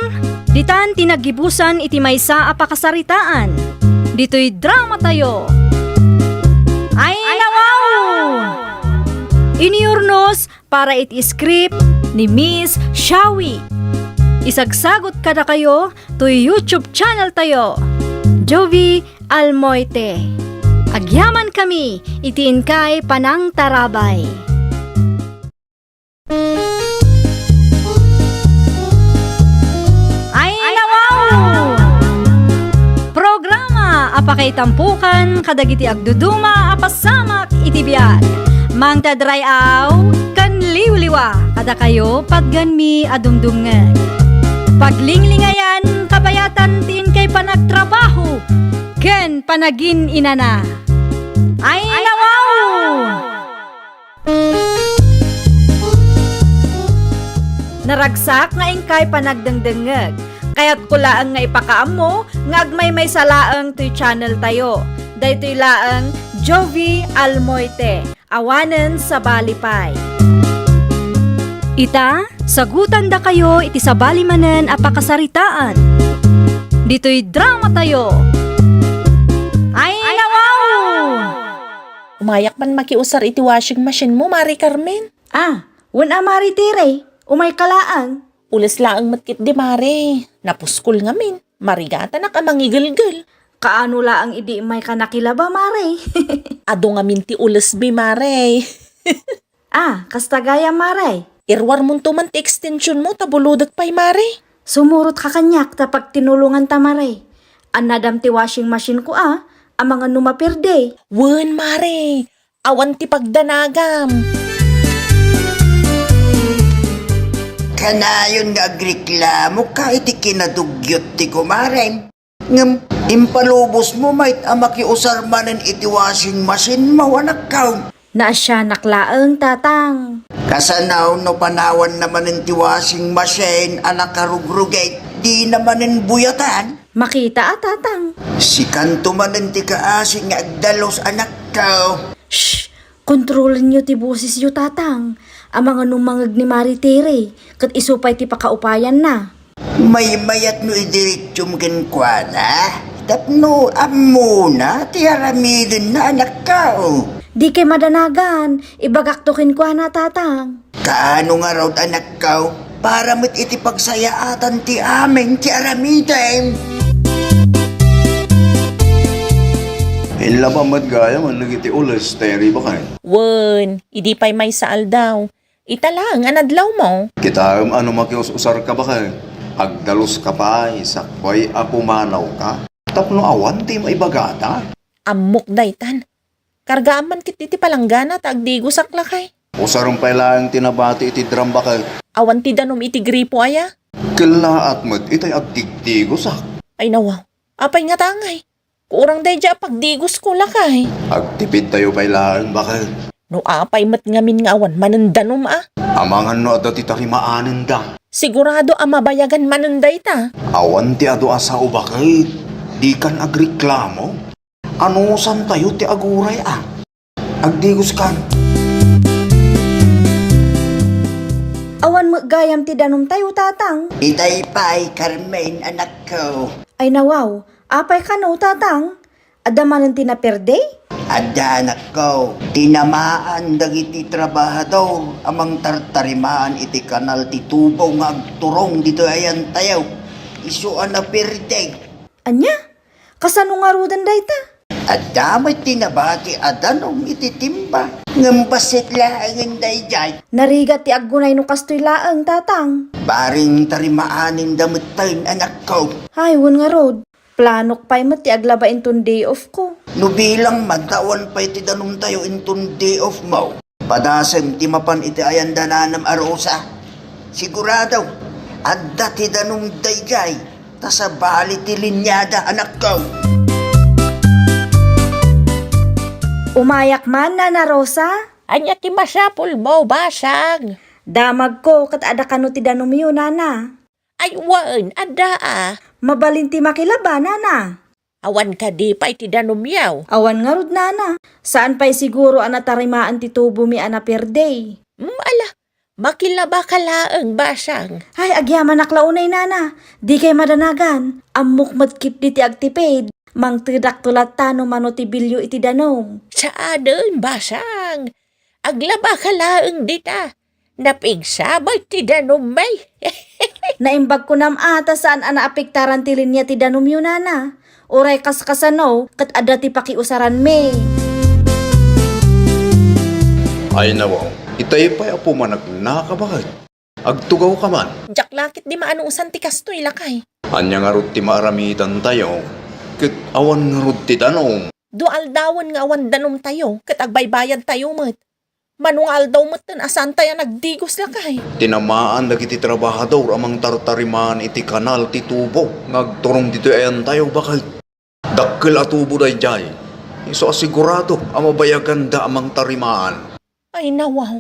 ditan ti naggibusan iti maysa a pakasaritaan. Ditoy dramatayo. Ay, nawaw! Inurnos para iti script ni Miss Shawi. Isagsagot kadakayo toy YouTube channel tayo, Jovie Almoite. Agyaman kami iti inkay panangtarabay. Ay, nawaw! Programa a pakaitampokan kadagiti agduduma a pasamak iti biag. Mangted ray-aw ken liwliwa kadakayo patgenmi a dumdumngeg. Paglinglingayan, kabayatan ti inkay panagtrabaho ken panagin-inana. Ay, nawaw! Naragsak nga inkay panagdengdengngeg. Kayatko laeng nga ipakaammo nga agmaymaysa laeng toy channel tayo. Daytoy laeng Jovie Almoite, awanen sabali pay. Ita, sagutandakayo iti sabali manen a pakasaritaan. Ditoy dramatayo. Ay, nawaw! Umayak man makiusar iti washing machine mo, Mare Carmen. Ah, wen a, Mare Tere, umayka laeng. Ules laeng met ketdi, Mare. Napuskol ngamin. Marigatanak a mangigelgel. Kaano laeng idi umayka nakilaba, Mare? Adu ngamin ti ulesmi, Mare. Ah, kasta gayam, Mare. Iruarmonto man ti extension mo ta bulodek pay, Mare. Sumurotka kaniak ta pagtinulonganta, Mare. Annadam ti washing machine ko a, amangan no maperde. Wen, Mare. Awan ti pagdanagam. Kanayon nga agreklamoka iti kinadugyot ti kumarem. Ngem impalubosmo met a makiusar manen iti washing machine mo, anakko. Naasianak laeng, Tatang. Kasano no panawanna manen ti washing machine a nakarugrugit, dina manen buyatan? Makita a, Tatang. Sikanto manen ti kaasi nga agdalus, anakko. Shh! Kontrolenyo ti bosesyo, Tatang. Amangan no mangngeg ni Mare Tere, ket isu pay ti pakaupayanna. Maymayat no idiretsum kenkuana, tapno ammona ti aramidenna, anakko. Dikay madanagan, ibagakto kenkuana, Tatang. Kaano ngarud, anakko, para met iti pagsayaatan ti amin ti aramidem? Inlaba met gayam dagiti ules, Terry, baket. Wen, idi pay maysa aldaw, ita laeng a nadlawmo. Kitaem a no makius-usarka, baket, agdaluska pay, sakbay a pumanawka, tapno awan ti maibagada. Ammok daytan. Kargaam man ketdi ti palanggana ta agdigosak lakay. Usarem pay laeng ti nabati iti drum, baket. Awan ti danum iti gripo aya? Kellaat met itay agdigdigosak. Ay nawaw, apay ngata ngay? Kurang daydiay a pagdigosko lakay. Agtipidtayo pay laeng, baket. No apay met ngamin nga awan manen danum a? Amangan no adda ti tarimaanenda. Sigurado a mabayagan manen dayta. Awan ti adu a sao, baket. Dikan agreklamo. Anusantayo ti aguray a. Agdigoskan. Awan met gayam ti danumtayo, Tatang. Itay pay, Carmen, anakko. Ay nawaw, apay kano, Tatang? Adda manen ti naperde? Adda, anakko. Tinamaan dagiti trabahador a mangtartarimaan iti kanal ti tubo nga agturong ditoy ayantayo. Isu a naperde. Ania? Kasano ngaruden dayta? Adda met ti nabati a danum iti timba, ngem bassit laengen daydiay. Narigat ti aggunay no kastoy laeng, Tatang. Bareng tarimaanenda metten, anakko. Ay, wen ngarud. Planok pay met ti aglaba inton day off ko. No bilang man ta awan pay ti danumtayo inton day off mo, padasem ti mapan iti ayan da nanam a Rosa. Sigurado, adda ti danum daydiay, ta sabali ti linyada, anakko. Umayak man, Nana Rosa. Ania ti masapulmo, basang? Damagko ket adda kano ti danumyo, Nana. Ay wen, adda a. Mabalin ti makilaba, Nana. Awan kadi pay ti danumyo? Awan ngarud, Nana. Saan pay siguro a natarimaan ti tubomi a naperde. Mm, ala, makilabaka laeng, basang. Ay, agyamanak la unay, Nana. Dikay madanagan. Ammok met ketdi ti agtipid. Mangtedakto latta no mano ti bilio iti danum. Saanen, basang. Aglabaka laeng dita. Napigsa met ti danummi. Naimbag kunam a ta saan a naapektaran ti linya ti danumyo, Nana. Uray kaskasano, ket adda ti pakiusaranmi. Ay nawaw, itay pay a pumanagna ka, baket. Agtugawka man. Diak la ketdi maanusan ti kastoy, lakay. Ania ngarud ti maaramidantayo, ket awan ngarud ti danum? Dua aldawen nga awan danumtayo, ket agbaybayadtayo met. Mano nga aldaw metten a saantay a nagdigos, lakay? Tinamaan dagiti trabahador a mangtartarimaan iti kanal ti tubo nga agturong ditoy ayantayo, baket. Dakkel a tubo daydiay. Isu a sigurado a mabayaganda a mangtarimaan. Ay, nawaw.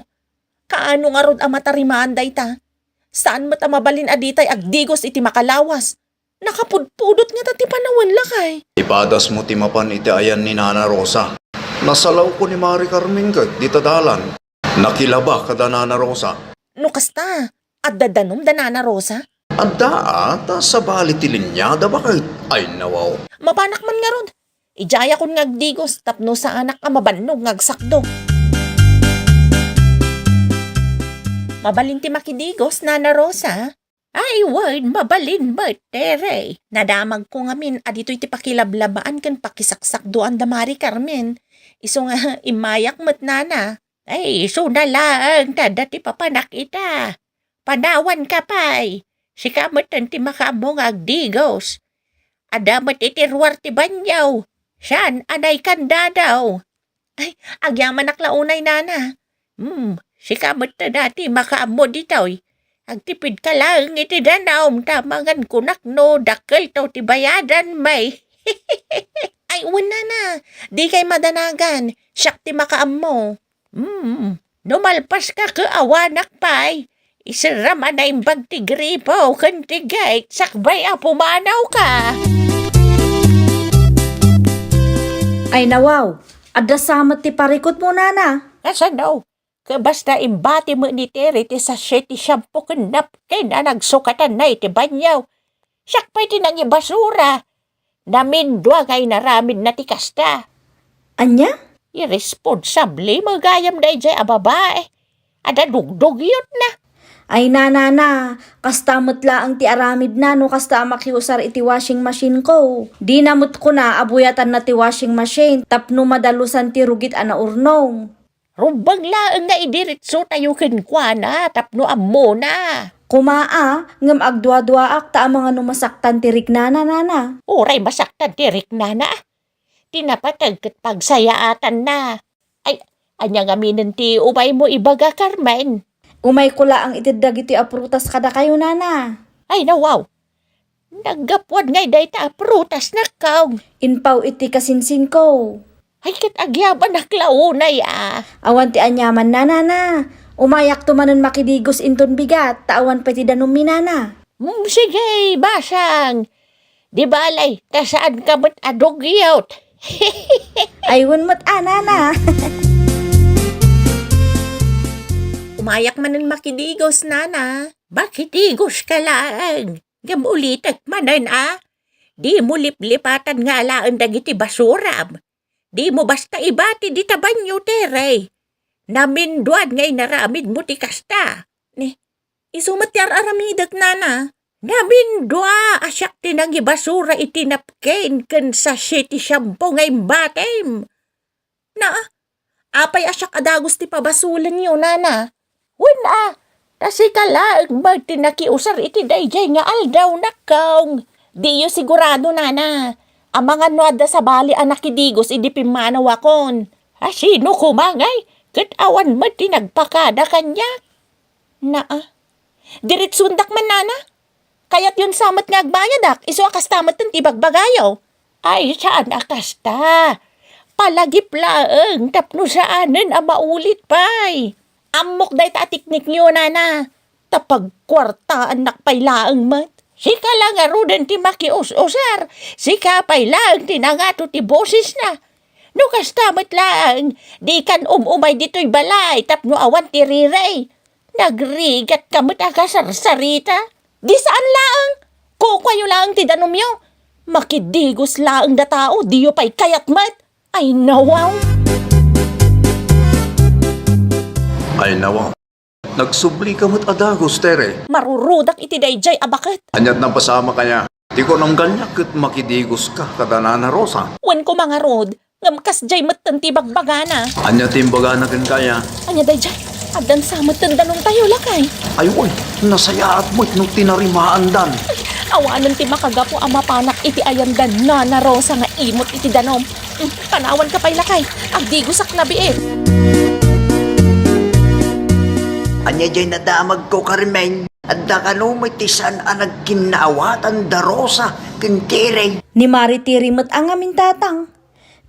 Kaano ngarud a matarimaan dayta? Saan met a mabalin a ditay agdigos iti makalawas? Nakapudpudot ngata ti panawen, lakay. Ipadasmo ti mapan iti ayan ni Nana Rosa. Nasalawko ni Mari Carmen ket dita dalan. Nakilaba kada Nana Rosa. No kasta, adda danum da Nana Rosa? Adda a, ta sabali ti linyada, baket. Ay, nawaw. Mapanak man ngarud. Idiayakon nga agdigos tapno saanak a mabannog nga agsakdo. Mabalin ti makidigos, Nana Rosa? Ay, wen, mabalin met, Tere. Nadamagko ngamin a ditoy ti pakilablabaan ken pakisaksakdoan da Mari Carmen. Isu nga immayak met, Nana. Ay, isuna laeng ta adda ti papanak ita. Panawanka pay. Sika metten ti makaammo nga agdigos. Adda met iti ruar ti banio. Saan a naikandado. Ay, agyamanak la unay, Nana. Hmm, sika metten a ti makaammo ditoy. Agtipidka laeng iti danum ta mangan kunak no dakkelto ti bayadanmi. Ay, wen, Nana. Dikay madanagan. Siak ti makaammo. Hmm, no malpaska ket awanak pay, iserram a naimbag ti gripo ken ti gate sakbay a pumanawka. Ay nawaw, adda sa met ti parikutmo, Nana. Kasano? Ket basta imbati met ni Tere ti sachet ti shampoo ken napkin a nagsukatanna iti banio. Siak pay ti nangibasura. Namindua nga inaramidna ti kasta. Ania? Iresponsable met gayam daydiay a babae. Adda dugdugyotna. Ay, nanana, kasta met laeng ti aramidna no kasta a makiusar iti washing machine ko. Dina met kuna a buyatanna ti washing machine tapno madalusan ti rugit a naurnong. Rumbeng laeng nga idiretsotayo kenkuana tapno ammona. Koma a, ngem agduaduaak ta amangan no masaktan ti riknana, nana. Uray masaktan ti riknana, ti napateg ket pagsayaatanna. Ay, ania ngaminen ti umaymo ibaga, Carmen? Umayko laeng itedda dagitoy a prutas kadakayo, nana. Ay, nawaw. Naggapuan ngay dayta a prutas, nakkaw. Inpaw iti kasinsinko. Ay, ket agyabanak la unay a. Awan ti aniaman, nana. Umayakto manen makidigos inton bigat, ta awan pay ti danummi, nana. Mm, sige, basang. Di balay, ta saanka met a dugyot. Ay, wen met a, nana. Umayak manen makidigos, nana. Makidigos ka laeng. Ngem ulitek manen a, dimo liplipatan nga alaen dagiti basuram. Dimo basta ibati dita banio, Tere. Naminduan nga inaramidmo ti kasta. Ni, isu met ti ar-aramidek, nana. Namindua a siak ti nangibasura iti napkin ken sachet ti shampoo nga imbatim. Na, apay a siak a dagus ti pabasolenyo, nana? Wen a, ta sika laeng met ti nakiusar iti daydiay nga aldaw, nakkaw. Diyo sigurado, nana. Amangan no adda sabali a nakidigos idi pimmanawakon. A sino koma ngay, ket awan met ti nagpakada kaniak. Naa. Diretsuendak man, nana. Kayatyon sa met nga agbayadak, isu a kasta metten ti bagbagayo. Ay, saan a kasta. Palagip laeng tapno saanen a maulit pay. Ammok dayta a teknikyo, nana. Ta pagkuartaannak pay laeng met. Sika la ngaruden ti makius-usar. Sika pay laeng ti nangato ti bosesna. No kasta met laeng, dikan um-umay ditoy balay tapno awan ti rirey. Nagrigat ka met a kasarsarita. Di saan laeng. Kukuayo laeng ti danumyo. Makidigos laeng da tao, diyo pay kayat met. Ay, nawaw. Ay, nawaw. Nagsubli ka met a dagus, Tere. Marurudak iti daydiay a baket. Aniat napasamak aya? Ti kunam kaniak ket makidigos ka kada Nana Rosa. Wen koma ngarud, ngem kasdiay metten ti bagbagana. Ania ti imbagana kenka aya? Ania daydiay? Addan sa metten danumtayo, lakay. Ay, wen, nasayaat met no tinarimaandan. Awanen ti makagapu a mapanak iti ayandan Nana Rosa nga imot iti danum. Mm, panawanka pay, lakay. Agdigosak labi, eh. Ania diay nadamagko, Carmen? Adda kano met ti saan a nagkinnaawatan da Rosa ken Tere? Ni Mari Tere met a ngamin, tatang.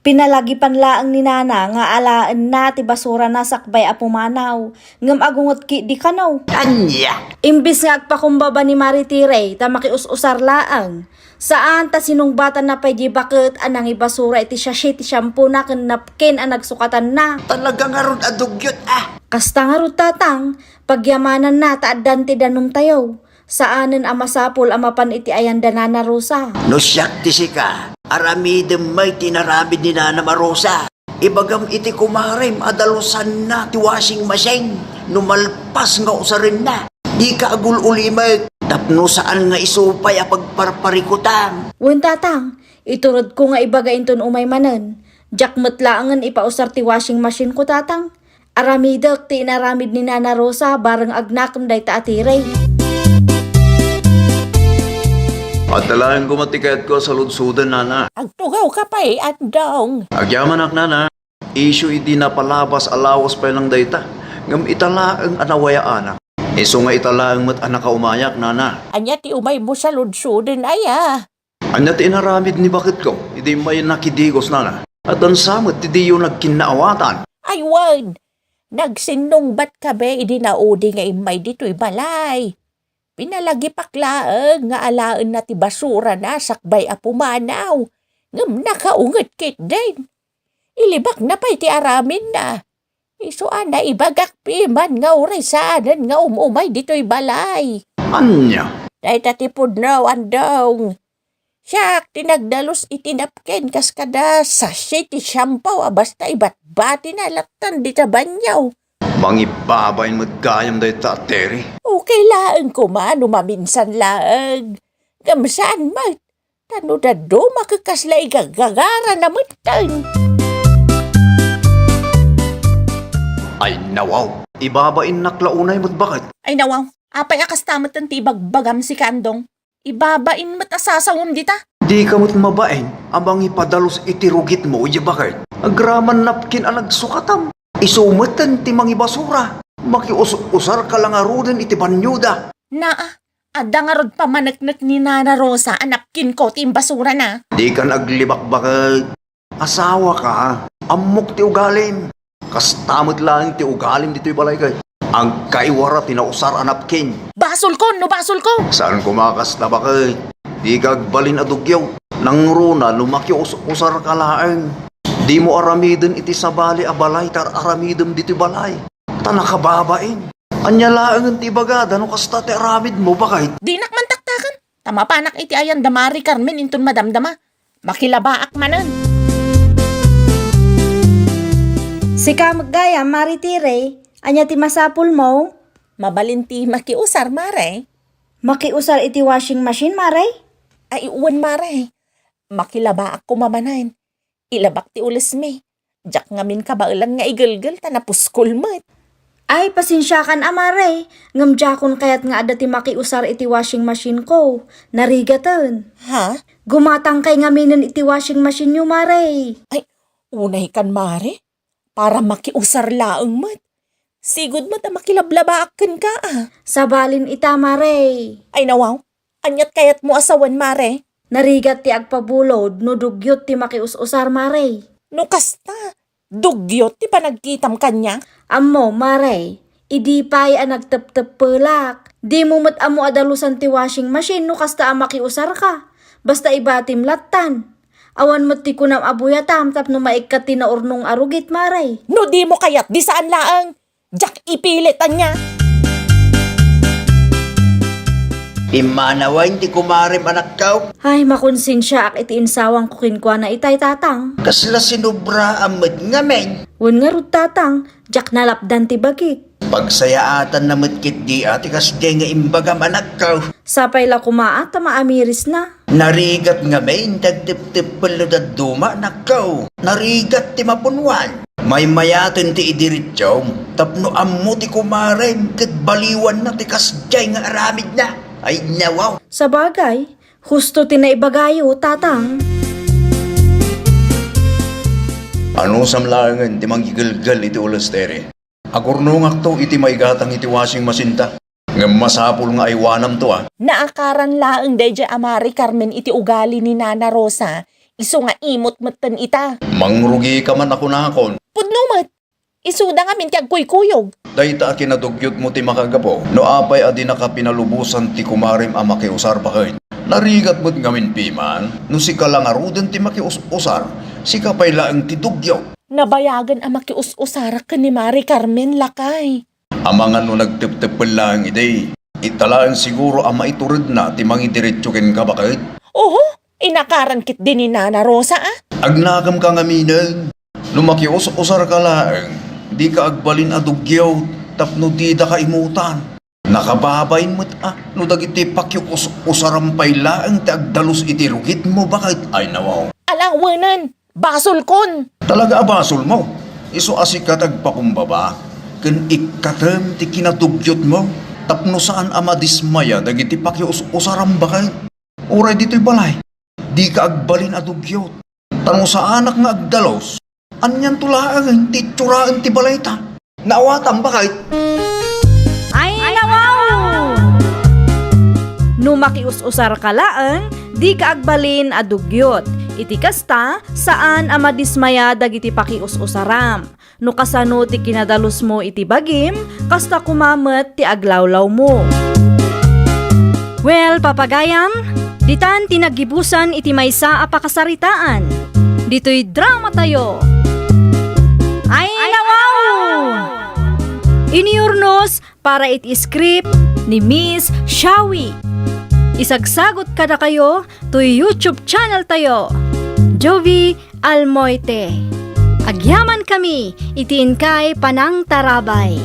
Pinalagipan laeng ni nana nga alaenna ti basurana sakbay a pumanaw, ngem agunget ketdi kano. Ania? Imbes nga agpakumbaba ni Mari Tere ta makius-usar laeng, saan ta sinungbatanna pay di baket a nangibasura iti sachet ti shampoo-na ken napkin a nagsukatanna. Talaga ngarud a dugyot, ah! Kasta ngarud, tatang, pagyamananna ta addan ti danumtayo. Saanen a masapul a mapan iti ayan da Nana Rosa. No siak ti sika, aramidem met ti inaramid ni Nanam a Rosa. Ibagam iti kumarem a dalusanna ti washing machine no malpas nga usarenna. Dika agul-ulimek tapno saan nga isu pay a pagparparikutam. Wen, tatang, ituredko nga ibaga inton umay manen. Diak met laengen ipausar ti washing machine ko, tatang. Aramidek ti inaramid ni Nana Rosa bareng agnakem dayta a Tere. Adda laeng koma ti kayatko a saludsoden, Nana. Agtugawka pay, Andong. Agyamanak, Nana. Isu idi napalabas a lawas pay lang dayta. Ngem ita laeng a nawayaanak. Isu nga ita laeng met a nakaumayak, Nana. Ania ti umaymo saludsoden, aya? Ania ti inaramid ni baketko idi immay nakidigos, Nana? Addan sa met ti diyo nagkinnaawatan. Ay wen, nagsinnungbat kabe idi naudi nga immay ditoy balay. Pinalagipak laeng nga alaenna ti basurana sakbay a pumanaw, ngem nakaunget ketdin. Ilibakna pay ti aramidna. Isu a naibagak piman nga uray saanen nga um-umay ditoy balay. Ania? Dayta ti pudno, Andong. Siak ti nagdalus iti napkin kas kada sachet ti shampoo a basta ibatbatina lattan dita banyo. Mangibabain met gayam dayta, Terry. Okay laeng koma no maminsan laeng. Ngem saan met. Ta no dadduma ket kasla igagagara na metten. Ay, nawaw. Ibabainnak la unay met baket. Ay, nawaw. Apay a kasta metten ti ibagbagam, sika, Andong? Ibabain met a sasawem dita. Dika met mabain a mangipadalus iti rugitmo idiay baket. Agraman napkin a nagsukatam. Isu metten ti mangibasura. Makius-usarka la ngaruden iti banyoda. Naa, adda ngarud pamaneknek ni Nana Rosa a napkinko ti imbasurana. Dikan aglibakbak. Asawaka, ammok ti ugalim. Kasta met laeng ti ugalim ditoy balay ket agkaiwara ti nausar a napkin. Basolko no basolko! Saan koma kasta baket. Dika agbalin a dugyaw. Nangruna no makius-usarka laeng. Dimo aramiden iti sabali a balay ti ar-aramidem ditoy balay. Ta nakababain. Ania laengen ti ibagada no kasta ti aramidmo, baket? Dinak man taktaken. Ta mapanak iti ayan da Mari Carmen inton madamdama. Makilabaak manen. Sika met gayam, Mari Tere, ania ti masapulmo? Mabalin ti makiusar, Mare. Makiusar iti washing machine, Mare? Ay, wen, Mare. Makilabaak koma manen. Ilabak ti ulesmi. Diak ngamin kabaelan nga igelgel ta napuskol met. Ay, pasensiakan a, Mare, ngem diakon kayat nga adda ti makiusar iti washing machine ko. Narigaten. Ha? Gumatangkay ngaminen iti washing machine yo, Mare. Ay, unaykan, Mare. Para makiusar laeng met. Sigud met a makilablabaak kenka, a. Sabalin ita, Mare. Ay, nawaw. Aniat kayatmo a sawen, Mare? Narigat ti agpabulod no dugyot ti makius-usar, Mare. No kasta, dugyot ti panagkitam kaniak? Ammo, Mare, idi pay a nagtepteppelak, dimo met ammo a dalusan ti washing machine no kasta a makiusarka. Basta ibatim lattan. Awan met ti kunam a buyatam tapno maikkat ti naurnong a rugit, Mare. No dimo kayat, di saan laeng. Diak ipilit, ania? Immanawen ti kumarem, anakko. Ay, makonsensiaak iti insawangko kenkuana itay, tatang. Kasla sinobraam met ngamin. Wen ngarud, tatang, diak nalapdan ti bagik. Pagsayaatanna met ketdi a ti kasdiay nga imbagam, anakko. Sapay la koma a ta maamirisna. Narigat ngamin ti agtepteppel no dadduma, anakko. Narigat ti mapunwan. Maymayaten ti idiretsum tapno ammo ti kumarem ket baliwanna ti kasdiay nga aramidna. Ay, nawaw! Sabagay, husto ti naibagayo, tatang. Anusam laengen ti mangigelgel iti ules, Tere? Agurnongakto iti maigatang iti washing machine ta. Ngem masapul nga aywanamto, a. Naakaran laeng daydiay a Mari Carmen iti ugali ni Nana Rosa, isu nga imot metten ita. Mangrugika man a kunakon. Pudno met. Isuda ngamin ti agkuykuyog. Dayta a kinadugyotmo ti makagapu no apay a dinaka pinalubosan ti kumarem a makiusar baket. Narigat met ngamin piman no sika la ngaruden ti makius-usar, sika pay laeng ti dugyot. Nabayagen a makius-usarak ken ni Mari Carmen, lakay. Amangan no nagtepteppel laeng idi, ita laeng siguro a maituredna ti mangidiretso kenka, baket? Oho, inakaran ketdi ni Nana Rosa, a. Agnakemka ngaminen. No makius-usarka laeng, dika agbalin a dugyot tapno didaka imutan. Nakababain met a no dagiti pakius-usaram pay laeng ti agdalus iti rugitmo, baket? Ay, nawaw. Ala, wenen. Basolkon! Talaga a basolmo. Isu a sika ti agpakumbaba ken ikkatem ti kinadugyotmo tapno saan a madismaya dagiti pakius-usaram, baket. Uray ditoy balay, dika agbalin a dugyot. Ta no saanak nga agdalus, anianto laeng ti itsuraen ti balayta? Naawatam, baket? Ay, nawaw! No makius-usarka laeng, dika agbalin a dugyot. Iti kasta, saan a madismaya dagiti pakius-usaram. No kasano ti kinadalusmo iti bagim, kasta koma met ti aglawlawmo. Well, papagayam, ditan ti naggibusan iti maysa a pakasaritaan. Ditoy dramatayo. Ay, nawaw! para iti script ni Miss Shawi. Isagsagut kadakayo toy YouTube channel tayo, Jovie Almoite. Agyamankami iti inkay panangtarabay.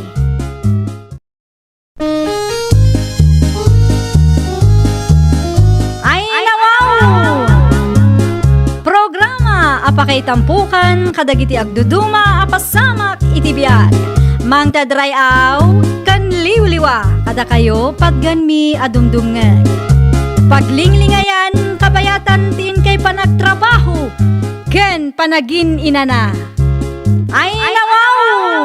Ayna wow! Programa a pakaitampokan kadagiti agduduma a pasamak iti biag. Mangted ray-aw ken liwliwa kadakayo patgenmi a dumdumngeg. Paglinglingayan kabayatan ti inkay panagtrabaho ken panagin-inana. Ayna wow!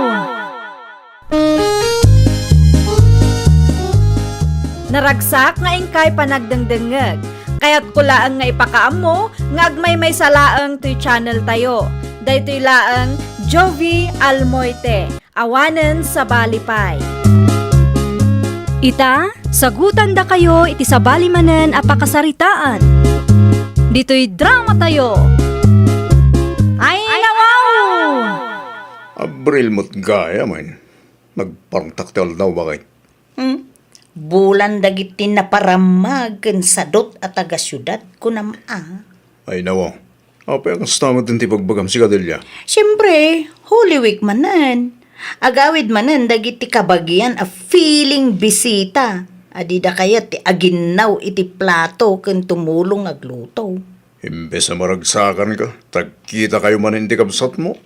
Naragsak nga inkay panagdengdengngeg. Kayatko laeng nga ipakaammo nga agmaymaysa laeng toy channel tayo. Daytoy laeng Jovie Almoite, awanen sabali pay. Ita, sagutandakayo iti sabali manen a pakasaritaan. Ditoy drama tayo. Ayna wow! Abril met gayam, ay. Nagparangtak ti aldaw, bakit? Hmm? Bulan dagiti naparammag ken sadut a taga-siudad, kunam a. Ayna wow. Apay a kasta met ti bagbagam, sika, Delia? Siempre, Holy Week manen. Agawid manen dagiti kabagian a feeling bisita a dida kayat ti aginnaw iti plato ken tumulong agluto. Imbes a maragsakanka, tagkitakayo manen ti kabsatmo.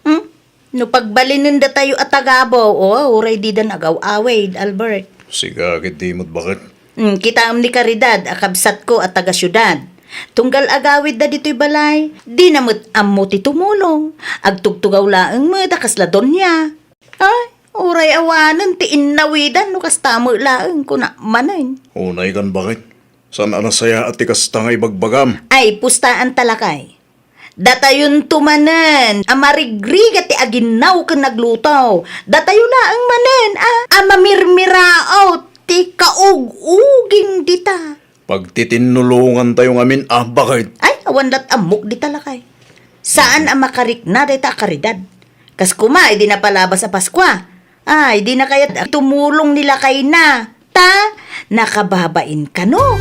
Hmm? No pagbalinen datayo a tagabaw, o, uray didan agaw-awid, Albert. Sika, ket di met, bakit? Hmm, kitaem ni Caridad a kabsatko a taga-siudad. Tunggal agawidda ditoy balay, dina met ammo ti tumulong. Agtugtugaw laeng met a kasla donia. Ay, uray awanen ti innawidan no kasta met laeng, kuna manen. Unaykan, bakit? Saan a nasayaat ti kasta nga ibagbagam? Ay, pustaanta lakay. Datayonto manen a marigrigat ti aginnaw ken agluto. Datayo laeng manen a, a mamirmirao ti kaug-uging dita. Pagtitinnulongantayo ngamin a, bakit? Ay, awan lat ammok dita lakay. Saan a makarikna dayta a Caridad. Kas koma, idi napalabas a Paskua. Ay, dina kayat tumulong ni lakayna. Ta, nakababain kano.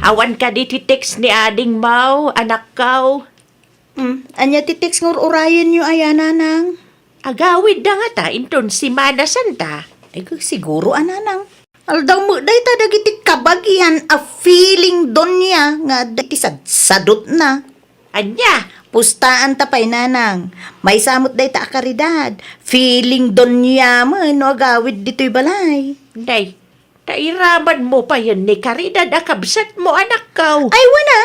Awan kadi ti text ni Ading Mau, anakkaw? Hmm, ania ti text nga ur-urayenyo aya, nanang? Agawidda ngata inton Semana Santa. Ay, siguro a, nanang. Aldaw met dayta dagiti kabagian a feeling donia nga adda iti sad-, sadutna. Ania? Pustaanta pay, nanang. Maysa met dayta a Caridad. Feeling donia met no agawid ditoy balay. Nay, ta iramanmo payen ni Caridad a kabsatmo, anakkaw. Ay, wen a.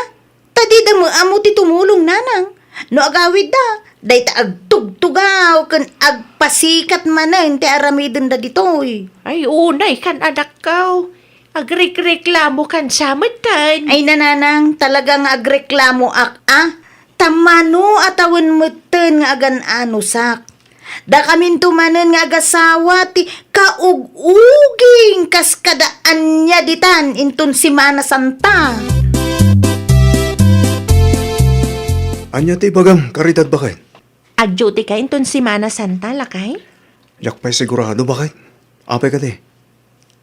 Ta dida met ammo ti tumulong, nanang. No agawidda, dayta agtugtugaw ken agpasikat manen ti aramidenda ditoy. Ay, unaykan, anakkaw. Agrekreklamokan sa metten. Ay, nanang, talaga nga agreklamoak a. Ta mano a tawen metten nga agan-anosak. Dakaminto manen nga agasawa ti kaug-uging kas kada ania ditan inton Semana Santa. Ania ti ibagam, Caridad, bakay? Ag-duty ka inton Semana Santa, lakay? Diak pay sigurado, bakay. Apay kadi?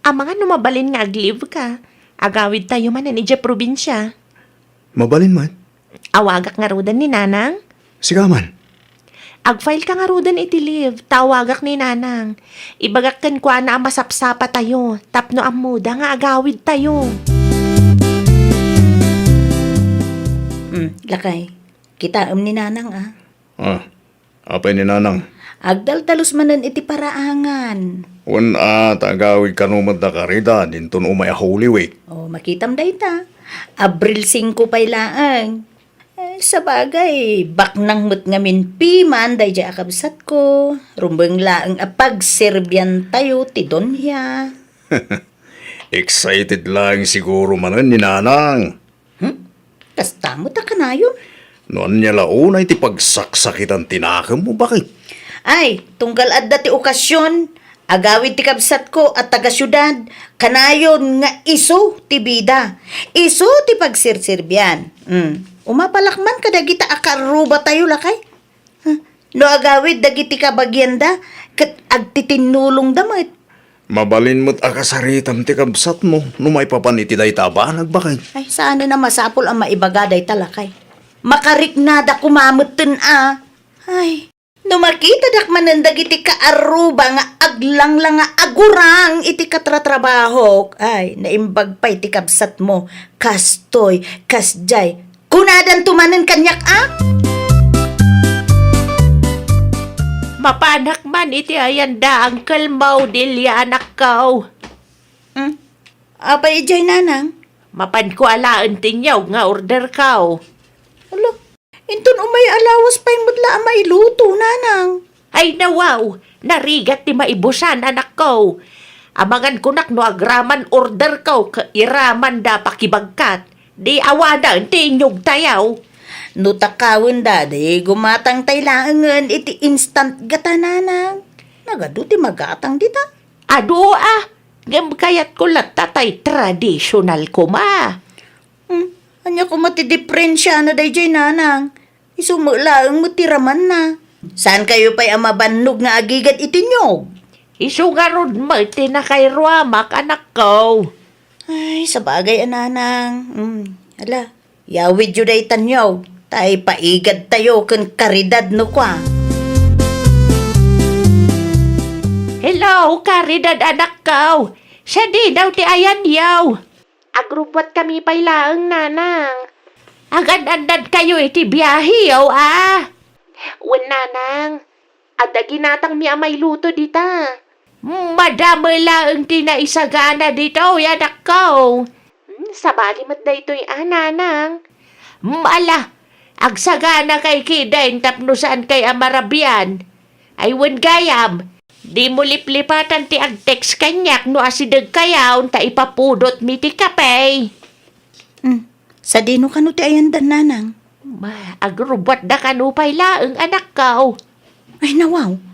Amangan no mabalin nga ag-leave ka. Agawid tayo manen idiay probinsia. Mabalin man. Awagak ngaruden ni Nanang. Sika man. Ag-file ka ngaruden iti leave, ta awagak ni Nanang. Ibagak kenkuana a masapsapa tayo, tapno ammoda nga agawid tayo. Hmm, lakay. Kitaem ni Nanang, ah. Ah, apay ni Nanang? Agdaldalos manen iti paraangan. Wen a, ta agawid kano met da Caridad inton umay a Holy Week. Oh, makitam dayta. Abril singko pay laeng. Eh, sabagay, baknang met ngamin piman daydiay a kabsatko. Rumbeng laeng a pagserbian tayo ti Doña. Excited laeng siguro manen ni Nanang. Hmm? Kasta met a kanayon? No ania la unay ti pagsaksakitan ti nakemmo, bakit? Ay, tunggal adda ti okasion, agawid ti kabsatko a taga-siudad, kanayon nga isu ti bida, isu ti pagserserbian. Hmm. Umapalak man kadagita a karrubatayo, lakay. Huh? No agawid dagiti kabagianda, ket agtitinnulongda met. Mabalin met a kasaritam ti kabsatmo no maipapan iti dayta a banag, baket. Ay, saanen a masapul a maibaga dayta, lakay. Makariknada koma metten a. Ay, no makitadak manen dagiti kaarruba nga aglanglang nga agurang iti katratrabahok, ay, naimbag pay ti kabsatmo. Kastoy, kasdiay, kunadanto manen kaniak a? Mapanak man iti ayanda, Uncle Mo, Delia, anakko. Hmm? Apay idiay, nanang? Mapanko alaen ti niyog nga orderko. Ala, inton umay a lawas pay met la a mailuto, nanang. Ay, nawaw, narigat ti maibusan, anakko. Amangan kunak no agraman orderko, ket iramanda pakibagkat. Di awanen ti inyogtayo. No takawenda, di gumatangtay laengen iti instant gata, nanang. Nagadu ti magatang dita. Adu a, ngem kayatko latta tay tradisyonal koma. Hmm, ania koma ti diferensiana daydiay, nanang? Isu met laeng met ti ramanna. Saankayo pay a mabannog nga agigad iti niyog? Isu ngarud met ti nakairuamak, anakko. Ay, sabagay a, nanang. Hmm, ala, yawidyo dayta niyog, ta ipaigadtayo ken Caridad no kua. Hello, Caridad, anakko. Sadino ti ayanyo? Agrubbuatkami pay laeng, nanang. Agan-annadkayo iti biaheyo a? Wen, nanang. Adda ginatangmi a mailuto dita. Madama laeng ti naisagana ditoy, anakko. Hmm, sabali met daytoy a, nanang. Hmm, ala, agsaganakay kiden tapno saankay a marabian. Ay wen gayam, dimo liplipatan ti ag-text kaniak no asidegkayon ta ipapudotmi ti kape. Hmm, sadino kano ti ayandan, nanang? Ma, agrubbuatda kano pay laeng, anakko. Ay, nawaw.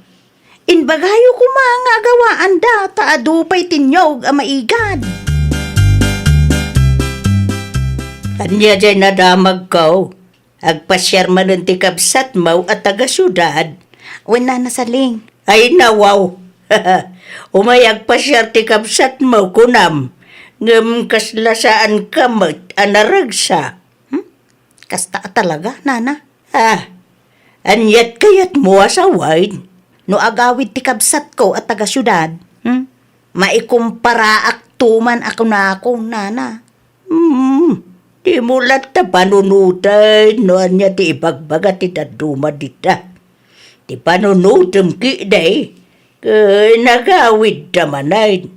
Imbagayo koma nga agawaanda ta adu pay ti niyog a maigad. Ania diay nadamagko? Agpasiar manen ti kabsatmo a taga-siudad? Wen, Nana Saling. Ay, nawaw. Umay agpasiar ti kabsatmo, kunam. Ngem kasla saanka met a naragsak. Hmm? Kasta a talaga, Nana. Ah, aniat kayatmo a sawen? No agawid ti kabsatko a taga-siudad, hmm? Maikumparaakto man a kunakon, Nana. Hmm, dimo latta panunoten no ania ti ibagbaga ti dadduma dita. Ti panunotem ketdi, ket nagawidda manen,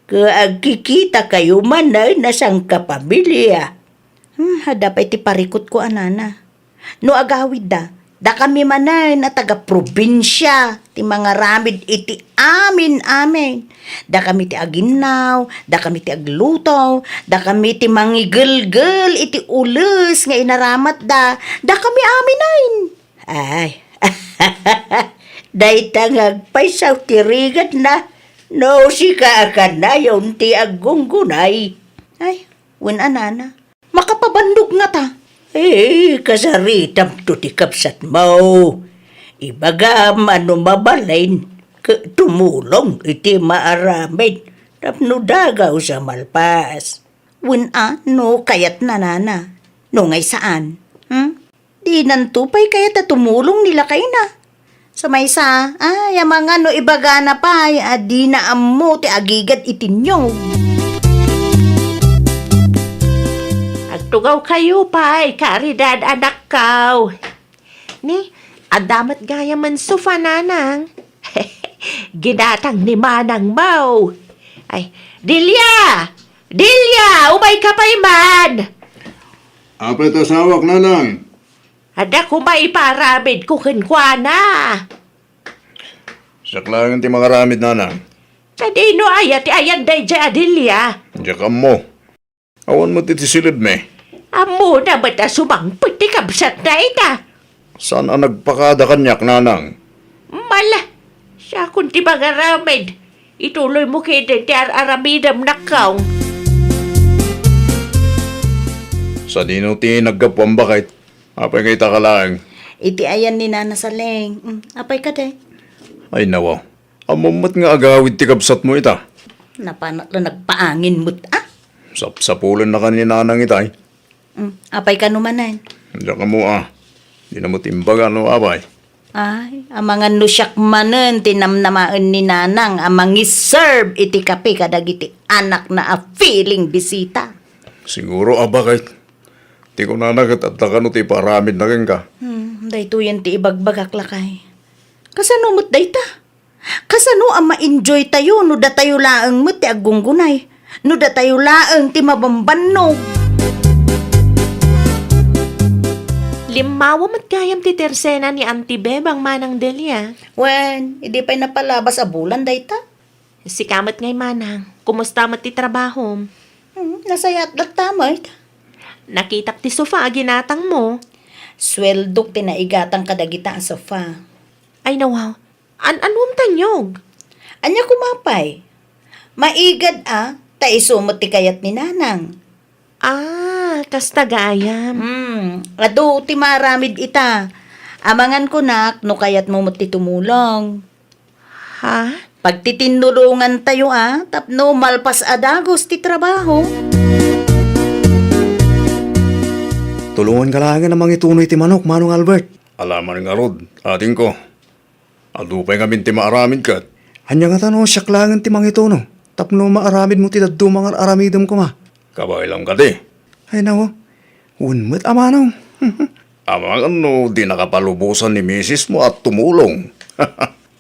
ket agkikitakayo manen a sangkapamilia. Hmm, adda pay ti parikutko a, Nana. No agawidda, dakami manen a taga-probinsia ti mangaramid iti amin-amin. Dakami ti aginnaw, dakami ti agluto, dakami ti mangigelgel iti ules nga inaramatda, dakami aminen. Ay, dayta nga agpayso ti rigatna, no sika a kanayon ti aggunggunay. Ay, wen a, Nana. Makapabannog ngata. Eh, kasaritamto ti kabsatmo. Ibagam a no mabalin, ket tumulong iti maaramid tapno dagaw sa malpas. Wen a, no kayatna, Nana. No ngay saan, hmm? Dinanto pay kayat a tumulong ni lakayna. Sa maysa, ay, amangan no ibagana pay a dina ammo ti agigad iti niyog. Agtugawkayo pay, Caridad, anakko. Ni, adda met gayamen sofa, nanang. Ginatang ni manangmo. Ay, Delia! Delia, umayka pay man! Apay ti asawak, nanang? Adda koma ipaaramidko kenkuana. Siak laeng ti mangaramid, nanang. Sadino aya ti ayan daydiay a Delia? Diak ammo. Awan met iti silibmi. Ammona met a sumangpet ti kabsatna ita. Saan a nagpakada kaniak, nanang? Mala, siakon ti mangaramid. Ituloymo ketdi ti ar-aramidem, nakkaw. Sadino ti naggapuam, baket? Apay nga ita ka laeng? Iti ayan ni Nana Saleng. Mm, apay kadi? Ay, nawa. Ammom met nga agawid ti kabsatmo ita. Napanak la nagpaangin met, ah? Sapsapulenna kan ni Nanang itay. Mm, apay kano manen? Diak ammo, ah. Dina met imbaga no apay. Ay, amangan no siak manen ti namnamaen ni Nanang a mangiserve iti kape kadagiti anakna a feeling bisita. Siguro, a, baket. Ti kunana ket adda kano ti ipaaramidna kenka. Hmm, daytoyen ti ibagbagak, lakay. Kasano met dayta? Kasano a ma-enjoy tayo no datayo laeng met ti aggunggunay? No datayo laeng ti mabambannog? Limmawa met gayam ti tersena ni Auntie Bebang, Manang Delia. Wen, idi pay napalabas a bulan dayta? Sika met ngay, Manang. Kumusta met ti trabahom? Hmm, nasayaat latta met. Nakitak ti sofa a ginatangmo. Sueldok ti naigatang kadagita a sofa. Ay, nawaw. An-anuam tanyog? Ania koma pay? Maigad a, ta isu met ti kayat ni Nanang. Ah, kasta gayam. Hmm, adu ti maaramid ita. Amangan kunak no kayatmo met ti tumulong. Ha? Pagtitinnulongan tayo, a, tapno malpas a dagus ti trabaho. Tulonganka laengen a mangituno iti manok, Manong Albert. Alaman ngarud, adingko. Adu pay ngamin ti maaramid ket. Ania ngata no siak laengen ti mangituno, tapno maaramidmo ti dadduma nga ar-aramidem koma? Kabaelam kadi? Ay, naku. Wen met a manong. Amangan no di nakapalubosan ni misismo a tumulong.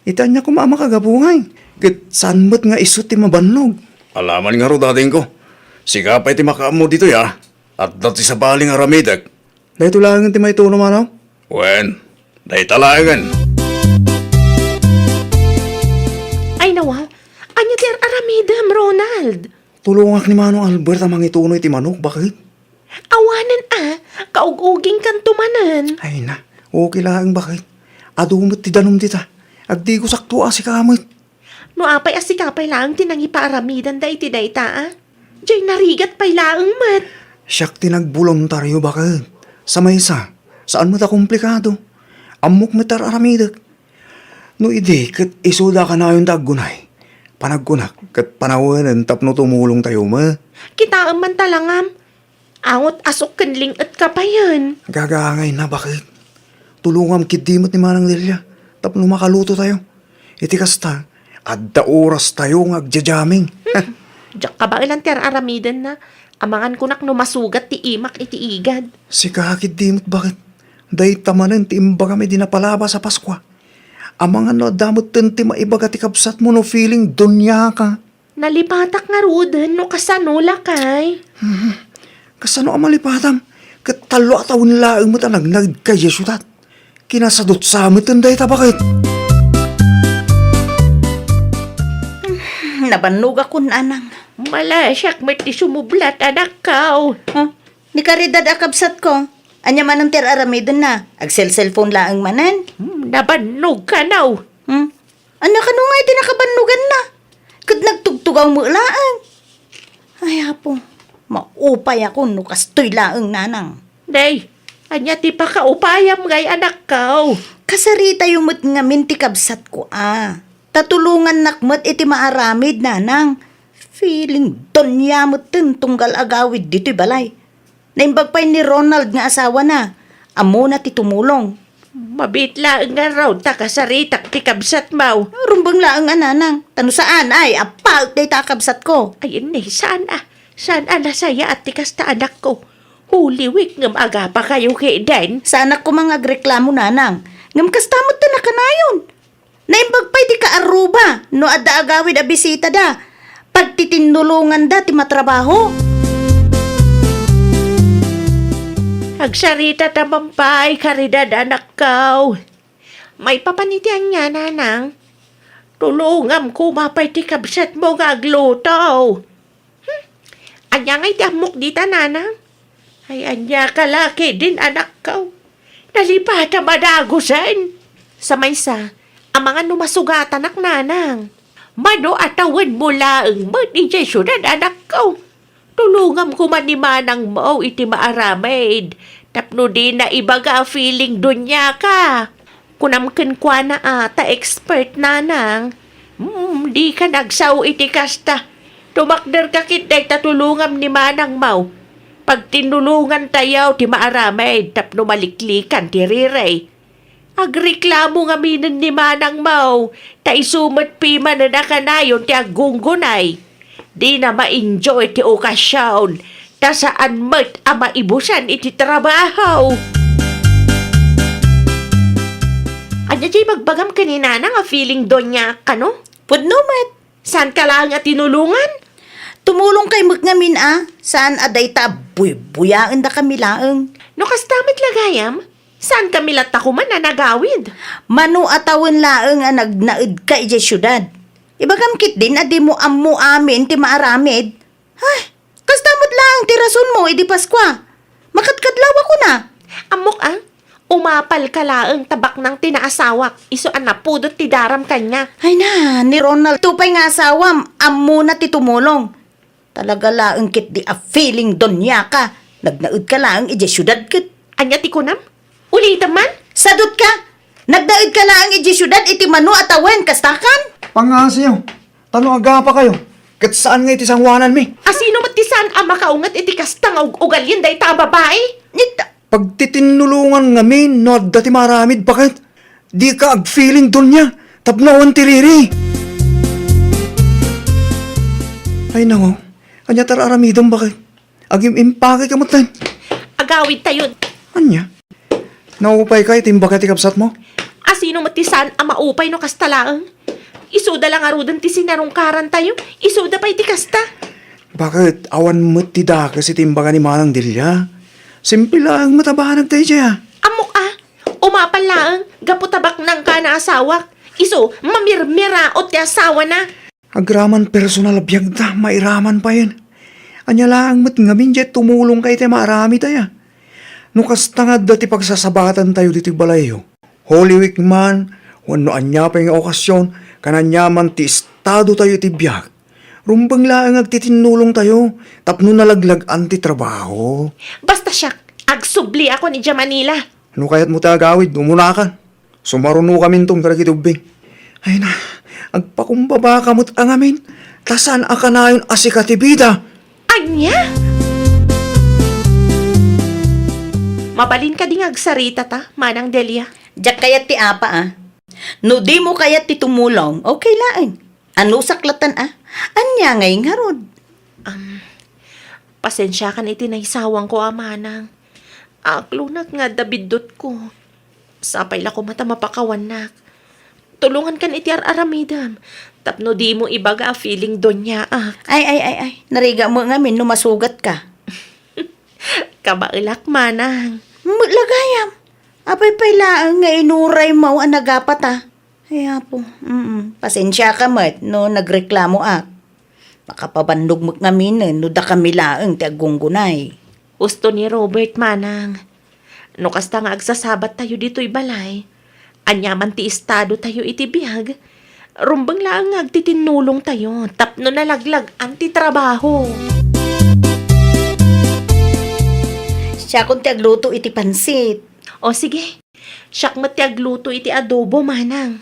Iti ania koma a makagapu ngay, ket saan met nga isu ti mabannog. Alaman ngarud, adingko. Sika pay ti makaammo ditoy, a. Adda ti sabali nga aramidek. Daytoy laengen ti maitunom, manong? Wen, dayta laengen. Ay, nawa, ania ti ar-aramidem, Ronald? Tulongak ni Manong Albert a mangituno iti manok, baket. Awanen a, kaug-ugingkanto manen. Ay na, okay laeng, baket. Adu met ti danum dita. Agdigosakto a sika met. No apay a sika pay laeng ti nangipaaramidan dayta, a? Jay narigat pay laeng met. Siak ti nagboluntario, baket. Sa maysa, saan met a komplikado. Ammok met ti ar-aramidek. No idi ket isuda kanayon ti aggunay, panagkunak ket panawenen tapno tumulongtayo met. Kitaem man ta langam. Angot a sok ken ling-etka payen. Gagaangay na, baket. Tulongam ketdi met ni Manang Delia tapno makalutotayo. Iti kasta, adda orastayo nga agjajaming. Hmm. Diak kabaelan ti ar-aramidenna. Amangan kunak no masugat ti imak iti igad. Sika ketdi met, baket. Dayta manen ti imbagam idi napalabas a Paskua. Amangan no adda metten ti maibaga ti kabsatmo no feeling doniaka. Nalipatak ngaruden no kasano, lakay. Hmm. Kasano a malipatam? Ket tallo a tawen laeng met a nagnagedka idiay siudad. Kinasadutsa metten dayta, baket. Hmm, nabannogakon, Nanang. Malasiak met ti sumublat, anakko. Huh? Ni Caridad a kabsatko, ania manen ti ar-aramidenna? Agselselpon laeng manen? Hmm, nabannog kano. Hmm? Ania kano nga iti nakabannoganna? Ket nagtugtugaw met laeng. Ay, Apo, maupayakon no kastoy laeng, Nanang. Day, ania ti pakaupayam ngay, anakko? Kasaritayo met ngamin ti kabsatko, a. Ta tulongannak met iti maaramid, Nanang. Feeling donia metten tunggal agawid ditoy balay. Naimbag pay ni Ronald nga asawana. Ammona ti tumulong. Mabiit laeng ngarud ta kasaritak ti kabsatmo. Rumbeng laeng a, Nanang. Ta no saan, ay, apaek dayta a kabsatko. Ay, inni, saan a? Saan a nasayaat ti kasta, anakko? Holy Week ngem agapakayo ketdin. Saanak koma nga agreklamo, Nanang. Ngem kasta met ti nakanayon. Naimbag pay ti kaarruba no adda agawid a bisitada. Pagtitinnulonganda ti matrabaho. Agsarita ta man pay, Caridad, anakko. Maipapan iti ania, Nanang? Tulongam koma pay ti kabsatmo nga agluto. Hmm? Ania ngay ti ammok dita, Nanang? Ay, ania ka la ketdin, anakko? Nalipatam a dagusen. Sa maysa, amangan no masugatanak, Nanang. Mano a tawenmo laeng met idiay siudad, anakko? Tulongam koma ni manangmo iti maaramid Tapno dina ibaga a feeling doniaka. Kunam kenkuana a ta expert, nanang. Hmm, dika nagsao iti kasta. Tumakderka ket dayta tulongam ni manangmo. Pagtinnulongantayo ti maaramid tapno maliklikan ti riri. Agreklamo ngaminen ni manangmo, ta isu met pimanen a kanayon ti aggunggunay. Dina ma-enjoy ti okasion, ta saan met a maibusan iti trabaho. Ania diay ibagbagam ken ni nanang a feeling doniak kano? Pudno met. Saanka laeng a tinulongan? Tumulongkay met ngamin a, saan a dayta a buybuyaendakami laeng. No kasta met la gayam, saankami latta koma a nagawid? Mano a tawen laeng a nagnaedka idiay siudad. Ibagam ketdin a dimo ammo amin ti maaramid. Ay, kasta met laeng ti rasonmo idi Paskua. Makadkadlawakon a. Ammok a, umapalka laeng ta baknang ti naasawak, isu a napudot ti daram kaniak. Ay na, ni Ronald, adu pay nga asawam, ammona ti tumulong. Talaga laeng ketdi a feeling doniaka. Nagnaedka laeng idiay siudad ket. Ania ti kunam? Ulitem man? Sadutka! Nagnaedka laeng idiay siudad iti mano a tawen, kasta kan? Pangngasiyo, ta no agapakayo, ket saan nga iti sangoananmi. A sino met ti saan a makaunget iti kasta nga ug-ugalien dayta a babai? Nit-, Pagtitinnulongan ngamin no adda ti maaramid, baket? Dika agfeeling donia tapno awan ti riri. Ay, naku. Ania ti ar-aramidem, baket? Agim-impakeka metten. Agawidtayon. Ania? Naupaykay ti imbagak ti kabsatmo? A sino met ti saan a maupay no kasta laeng? Isuda la ngaruden ti sinarungkarantayo. Isuda pay ti kasta. Baket awan met ti dakes iti imbaga ni Manang Delia? Simple laeng met a banag daydiay a. Ammok a, umapal laeng, gapu ta baknangka a naasawak. Isu, mamirmiraot ti asawana. Agraman personal a biagda, mairaman payen. Ania laeng met ngamin diay tumulongka iti maaramid aya? No kasta nga adda ti pagsasabatantayo ditoy balayyo, Holy Week man, wenno ania pay nga okasion, ken aniaman ti estadotayo iti biag, rumbeng laeng agtitinnulongtayo tapno nalaglag-an ti trabaho. Basta siak, agsubliakon idiay Manila. No kayatmo ti agawid, umunakan. Sumarunokaminton kadagiti ubbing. Ay na, agpakumbabaka met a ngamin, ta saan a kanayon a sika ti bida. Ania? Mabalin kadi nga agsarita ta, Manang Delia? Diak kayat ti apa a. No dimo kayat ti tumulong, okay laeng. Anusak latan a. Ania ngay ngarud? Am, pasensiakan iti naisawangko a manang. Aklonak nga adda biddutko. Sapay la koma ta mapakawannak. Tulongankan iti ar-aramidem tapno dimo ibaga a feeling doniaak. Ay, ay, ay, ay. Narigat met ngamin no masugatka. Kabaelak, manang. Met la gayam. Apay pay laeng nga inuraymo a nagapa ta. Ay, Apo, mm, pasensiaka met no nagreklamoak. Makapabannog met ngaminen no dakami laeng ti aggunggunay. Husto ni Robert, manang. No kasta nga agsasabattayo ditoy balay, aniaman ti estadotayo iti biag, rumbeng laeng nga agtitinnulongtayo tapno nalaglag-an ti trabaho. Siakon ti agluto iti pansit. O, sige. Siak met ti agluto iti adobo, manang.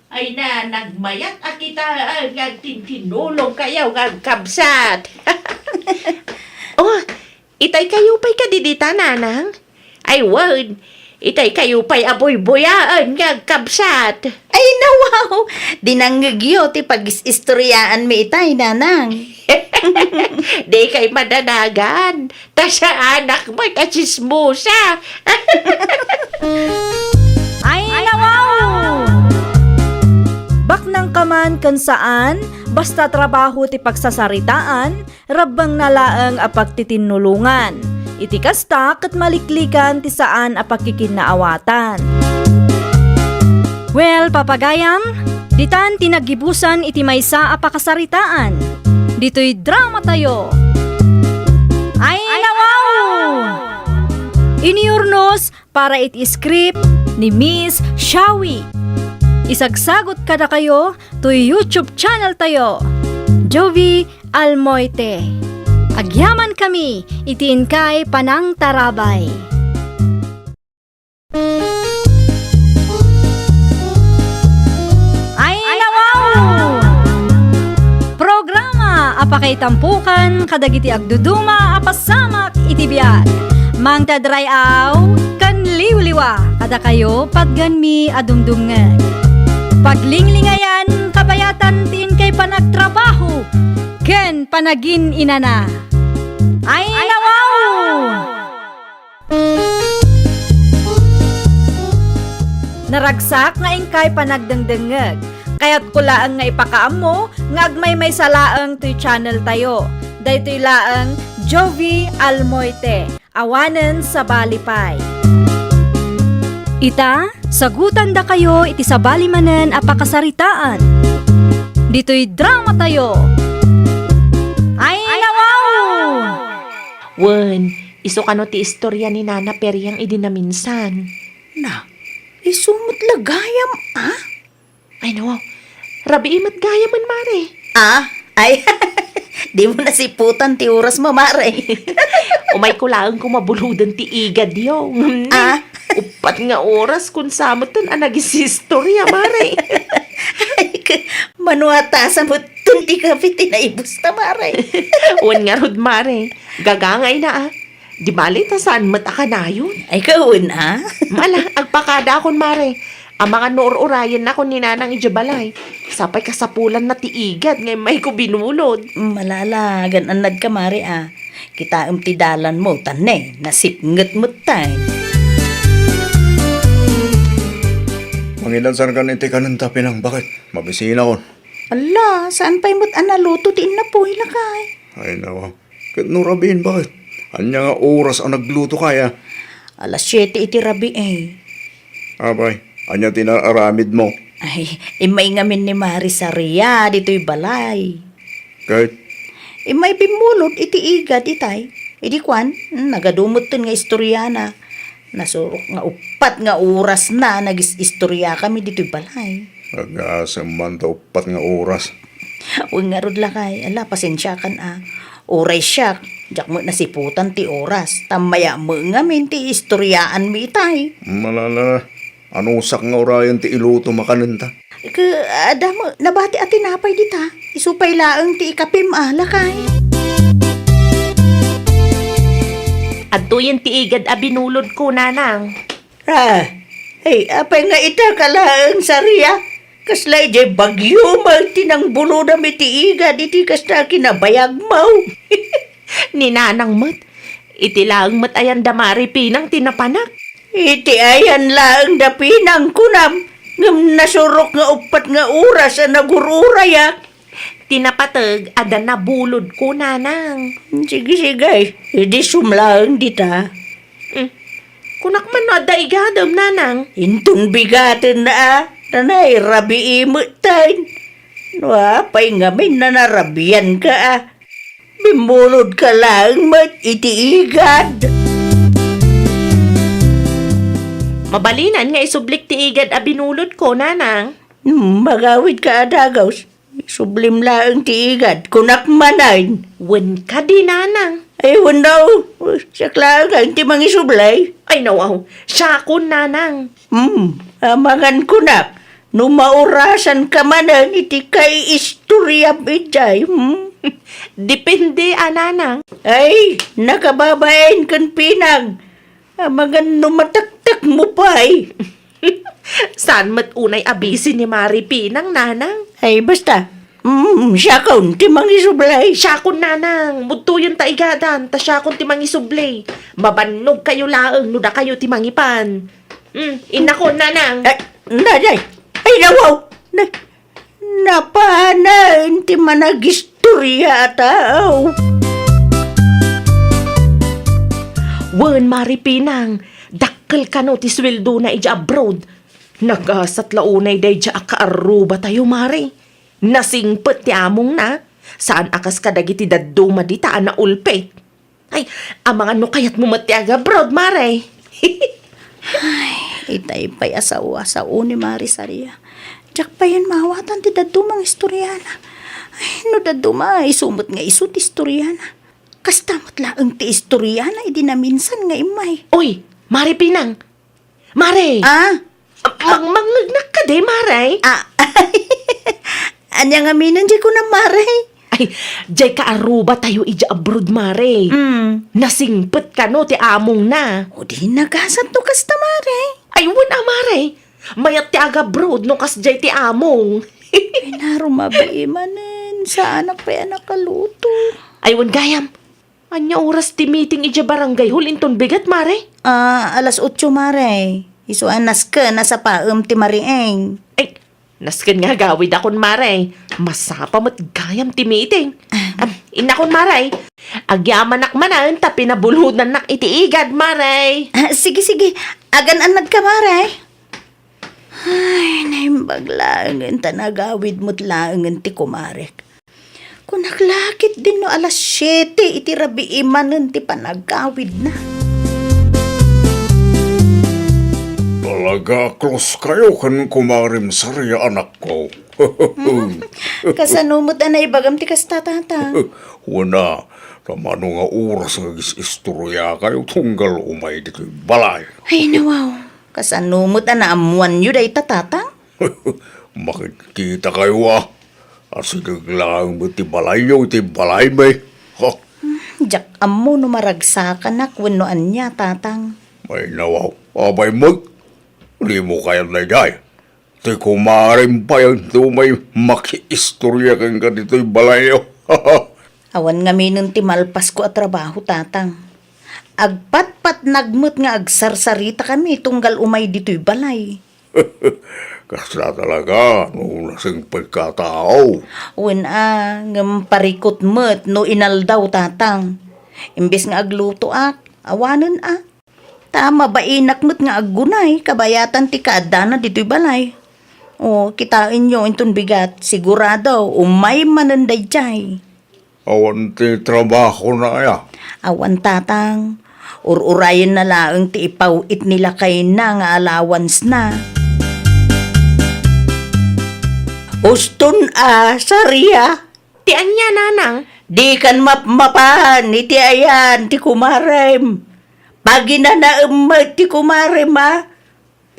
Ay na, nagmayat a kita, ah, nga agtintinnulongkayo nga agkabsat. Oh, itaykayo pay kadi dita, nanang? Ay, wen, itaykayo pay a buybuyaen nga agkabsat. Ay, nawaw! Dinangngegyo ti pag-is-istoryaanmi itay, nanang. Dikay madanagan. Ta saanak met a tsismosa. Ay, nawaw! Baknangka man ken saan, basta trabaho ti pagsasaritaan, rabbengna laeng a pagtitinnulongan. Iti kasta, ket maliklikan ti saan a pagkikinnaawatan. Well, papagayam, ditan ti naggibusan iti maysa a pakasaritaan. Ditoy dramatayo. Ay, nawaw! Inurnos para iti script ni Miss Shawi. Isagsagot kadakayo toy YouTube channel tayo, Jovie Almoite. Agyamankami iti inkay panangtarabay. Ayna wow! Programa a pakaitampokan kadagiti agduduma a pasamak iti biag. Mangted ray-aw ken liwliwa kadakayo patgenmi a dumdumngeg. Paglinglingayan, kabayatan ti inkay panagtrabaho ken panagin-inana. Ayna wow! Naragsak nga inkay panagdengdengngeg. Kayatko laeng nga ipakaammo nga agmaymaysa laeng toy channel tayo. Daytoy laeng Jovie Almoite, awanen sabali pay. Ita, sagutandakayo iti sabali manen a pakasaritaan. Ditoy drama tayo. Ayna wow! Wen, isu kano ti istorya ni Nana Periang idi naminsan? Na, isu met la gayam, a? Ay, no. Rabii met gayamen, Mare. A? Ay, dimo nasiputan ti orasmo, Mare. Umayko laeng koma buloden ti igadyo. A? Uppat nga oras kun sa metten a nagisistorya, Mare. Ay, k-, mano a tasa metten ti kape ti naibusta, Mare. Wen ngarud, Mare. Gagangayna, a. Di bale ta saan met a kanayon? Ay, kawen, a? Ala, agpakadakon, Mare. Amangan no ur-urayennakon ni Nanang idiay balay. Sapay kasapulanna ti igad nga immayko binulod. Ala, ala, agan-annadka, Mare, a. Kitaem ti dalanmo, ta ne, nasipnget metten. Mangidansankan iti kanenta, Pinang, baket? Mabisinakon. Ala, saan pay met a naluto ti innapoy, lakay? Ay, nawa. Ket no rabiin, baket? Ania nga oras a nagluto kaya? Alas siete iti rabii, e. Apay, ania ti naaramidmo? Ay, immay ngamin ni Mari Saria ditoy balay. Ket? Immay bimmulod iti igad itay. Idi kuan, hmm, nagadu metten nga istoriana. Nasurok nga uppat nga orasna nagis-istoriakami ditoy balay. Agasem man ta uppat nga oras. Wen ngarud, lakay, ala, pasensiakan, a. Uray siak, diak met nasiputan ti oras, ta mayat met ngamin ti istoriaanmi itay. Ala, ala, anusak nga urayen ti ilutom a kanenta? Ke, adda met nabati a tinapay dita. Isu pay laeng ti ikapim, a, lakay. Adtoyen ti igad a binulodko, Nanang. A, ay, apay nga ita ka laeng, Saria? Kasla idiay bagyo met ti nangbulodam iti igad iti kasta a kinabayagmo. Ni Nanang met, iti laeng met ayan da Mari Pinang ti napanak. Iti ayan laeng da Pinang kunam, ngem nasurok nga uppat nga oras a nagur-uraya. Ti napateg, adda nabulodko, Nanang. Sige, sige, idi sumlaeng dita. Hmm. Kunak man no adda igadem, Nanang. Inton bigaten, a, nanay, rabii metten. No apay ngamin a narabianka, a. Bimmulodka laeng met iti igad. Mabalinan nga isublik ti igad a binulodko, Nanang. Hmm, magawidka a dagaws. Isublim laeng ti igad, kunak manen. Wen kadi, Nanang. Ay, wenno. Siak laeng ti mangisubli. Ay, nawaw. Siakon, Nanang. Hmm, amangan kunak. No maurasanka manen iti kaiistoriam idiay, hmm? Depende a, Nanang. Ay, nakababain ken Pinang. Amangan no mataktakmo pay. Saan met unay a bisi ni Mari Pinang, Nanang? Ay, basta. Mm, siakon ti mangisubli. Siakon, Nanang. Mudtoyen ta igadan, ta siakon ti mangisubli. Mabannogkayo laeng no dakayo ti mangipan. Mm, innakon, Nanang. Ay, naday. Ay, nawaw. Na, Napanen ti managistoria a tao. Wen, Mari Pinang, dakkel kano ti sueldona idiay abroad. Nagasat la unay daydiay a kaarrubatayo, Mari. Nasingpet ti amongna. Saan a kas kadagiti dadduma dita a naulpet. Ay, amangan no kayatmo met ti agabroad, Mare. Ay, itay pay a sao a sao ni Mare Saria. Diak payen maawatan ti dadduma nga istoriana. Ay, no dadduma, isu met nga isu ti istoriana. Kasta met laeng ti istoriana idi naminsan nga immay. Oy, Mare Pinang! Mare! Ah? Mang-, mangngegnak kadi, Mare? Ah, ania ngamin diay kunam, Mare? Ay, diay kaarrubatayo idiay abroad, Mare. Mm. Nasingpet kano ti amongna. O di nagasat no kasta, Mare. Ay, wen a, Mare. Mayat ti agabroad no kasdiay ti among. Ay, narumabi manen. Saanak pay a nakaluto. Ay, wen gayam. Ania oras ti meeting idiay barangay hall inton bigat, Mare? Ah, alas otso, Mare. Isu a nasken a sapaem ti mariing. Ay, nasken nga agawidakon, Mare. Masapa met gayam ti meeting. Ah. Am, innakon, Mare. Agyamanak manen ta pinabulhodannak iti igad, Mare. Ah, sige, sige. Agan-annadka, Mare. Ay, naimbag laengen ta nagawid met laengen ti kumarek. Kunak la ketdin no alas siete iti rabii manen ti panagawidna. Talaga a close kayo ken kumarem Saria, anakko. Hmm, kasano met a naibagam ti kasta, Tatang? Wen a, ta mano nga oras nga agis-istoriakayo tunggal umay ditoy balay. Ay, nawaw. Kasano met a naammoanyo dayta, Tatang? Makitkitakayo a. Asideg laeng met ti balayyo iti balaymi. Ha? Hmm, diak ammo no maragsakanak wenno ania, Tatang. Ay, nawaw. Apay met? Dimo kayat daydiay. Ti kumarem pay ti umay makiistoria kenka ditoy balayyo. Awan ngaminen ti malpasko a trabaho, Tatang. Agpatpatnag met nga agsarsaritakami tunggal umay ditoy balay. Kasta talaga no nasingpetka a tao. Wen a, ngem parikut met no inaldaw, Tatang. Imbes nga aglutoak, awanen a. Ta mabainak met nga aggunay kabayatan ti kaaddana ditoy balay. O, kitaenyo inton bigat, sigurado, umay manen daydiay. Awan ti trabahona aya? Awan, Tatang. Ur-urayenna laeng ti ipaw-it ni lakayna nga allowance-na. Uston a, Saria? Ti ania, Nanang? Dikan mapmapan iti ayan ti kumarem. Paginanaem met ti kumarem, a.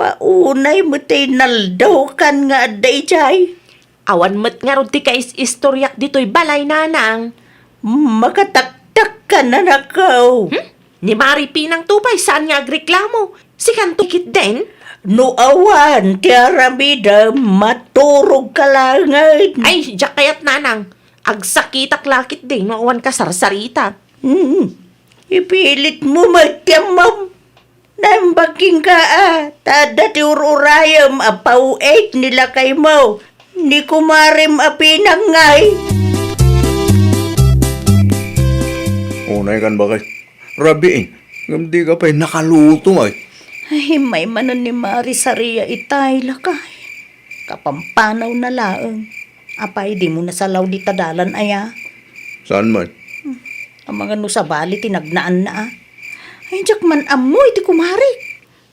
Paunay met ti naldaw kan nga adda idiay. Awan met ngarud ti kais-istoriak ditoy balay, Nanang. Makataktakkan, anakko. Hmm? Ni Mari Pinang to pay saan nga agreklamo. Sikanto ketdin? No awan ti aramidem, maturogka laengen. Ay, diak kayat, Nanang. Agsakitak la ketdi no awan kasarsarita. Hmm. Ipilitmo met ti ammom. Naimbag kenka a, ta adda ti ur-urayem a paw-it ni lakaymo, ni kumarem a Pinang ngay. Unay kan, bakay. Rabiin, ngem dika pay nakaluto, ay. Ay, immay manen ni Mari Saria itay, lakay. Kapampanawna laeng. Apay, dimo nasalaw dita dalan aya? Saan man? Hmm. Amangan no sabali ti nagnaanna, a. Ay, diak man ammo iti kumarek.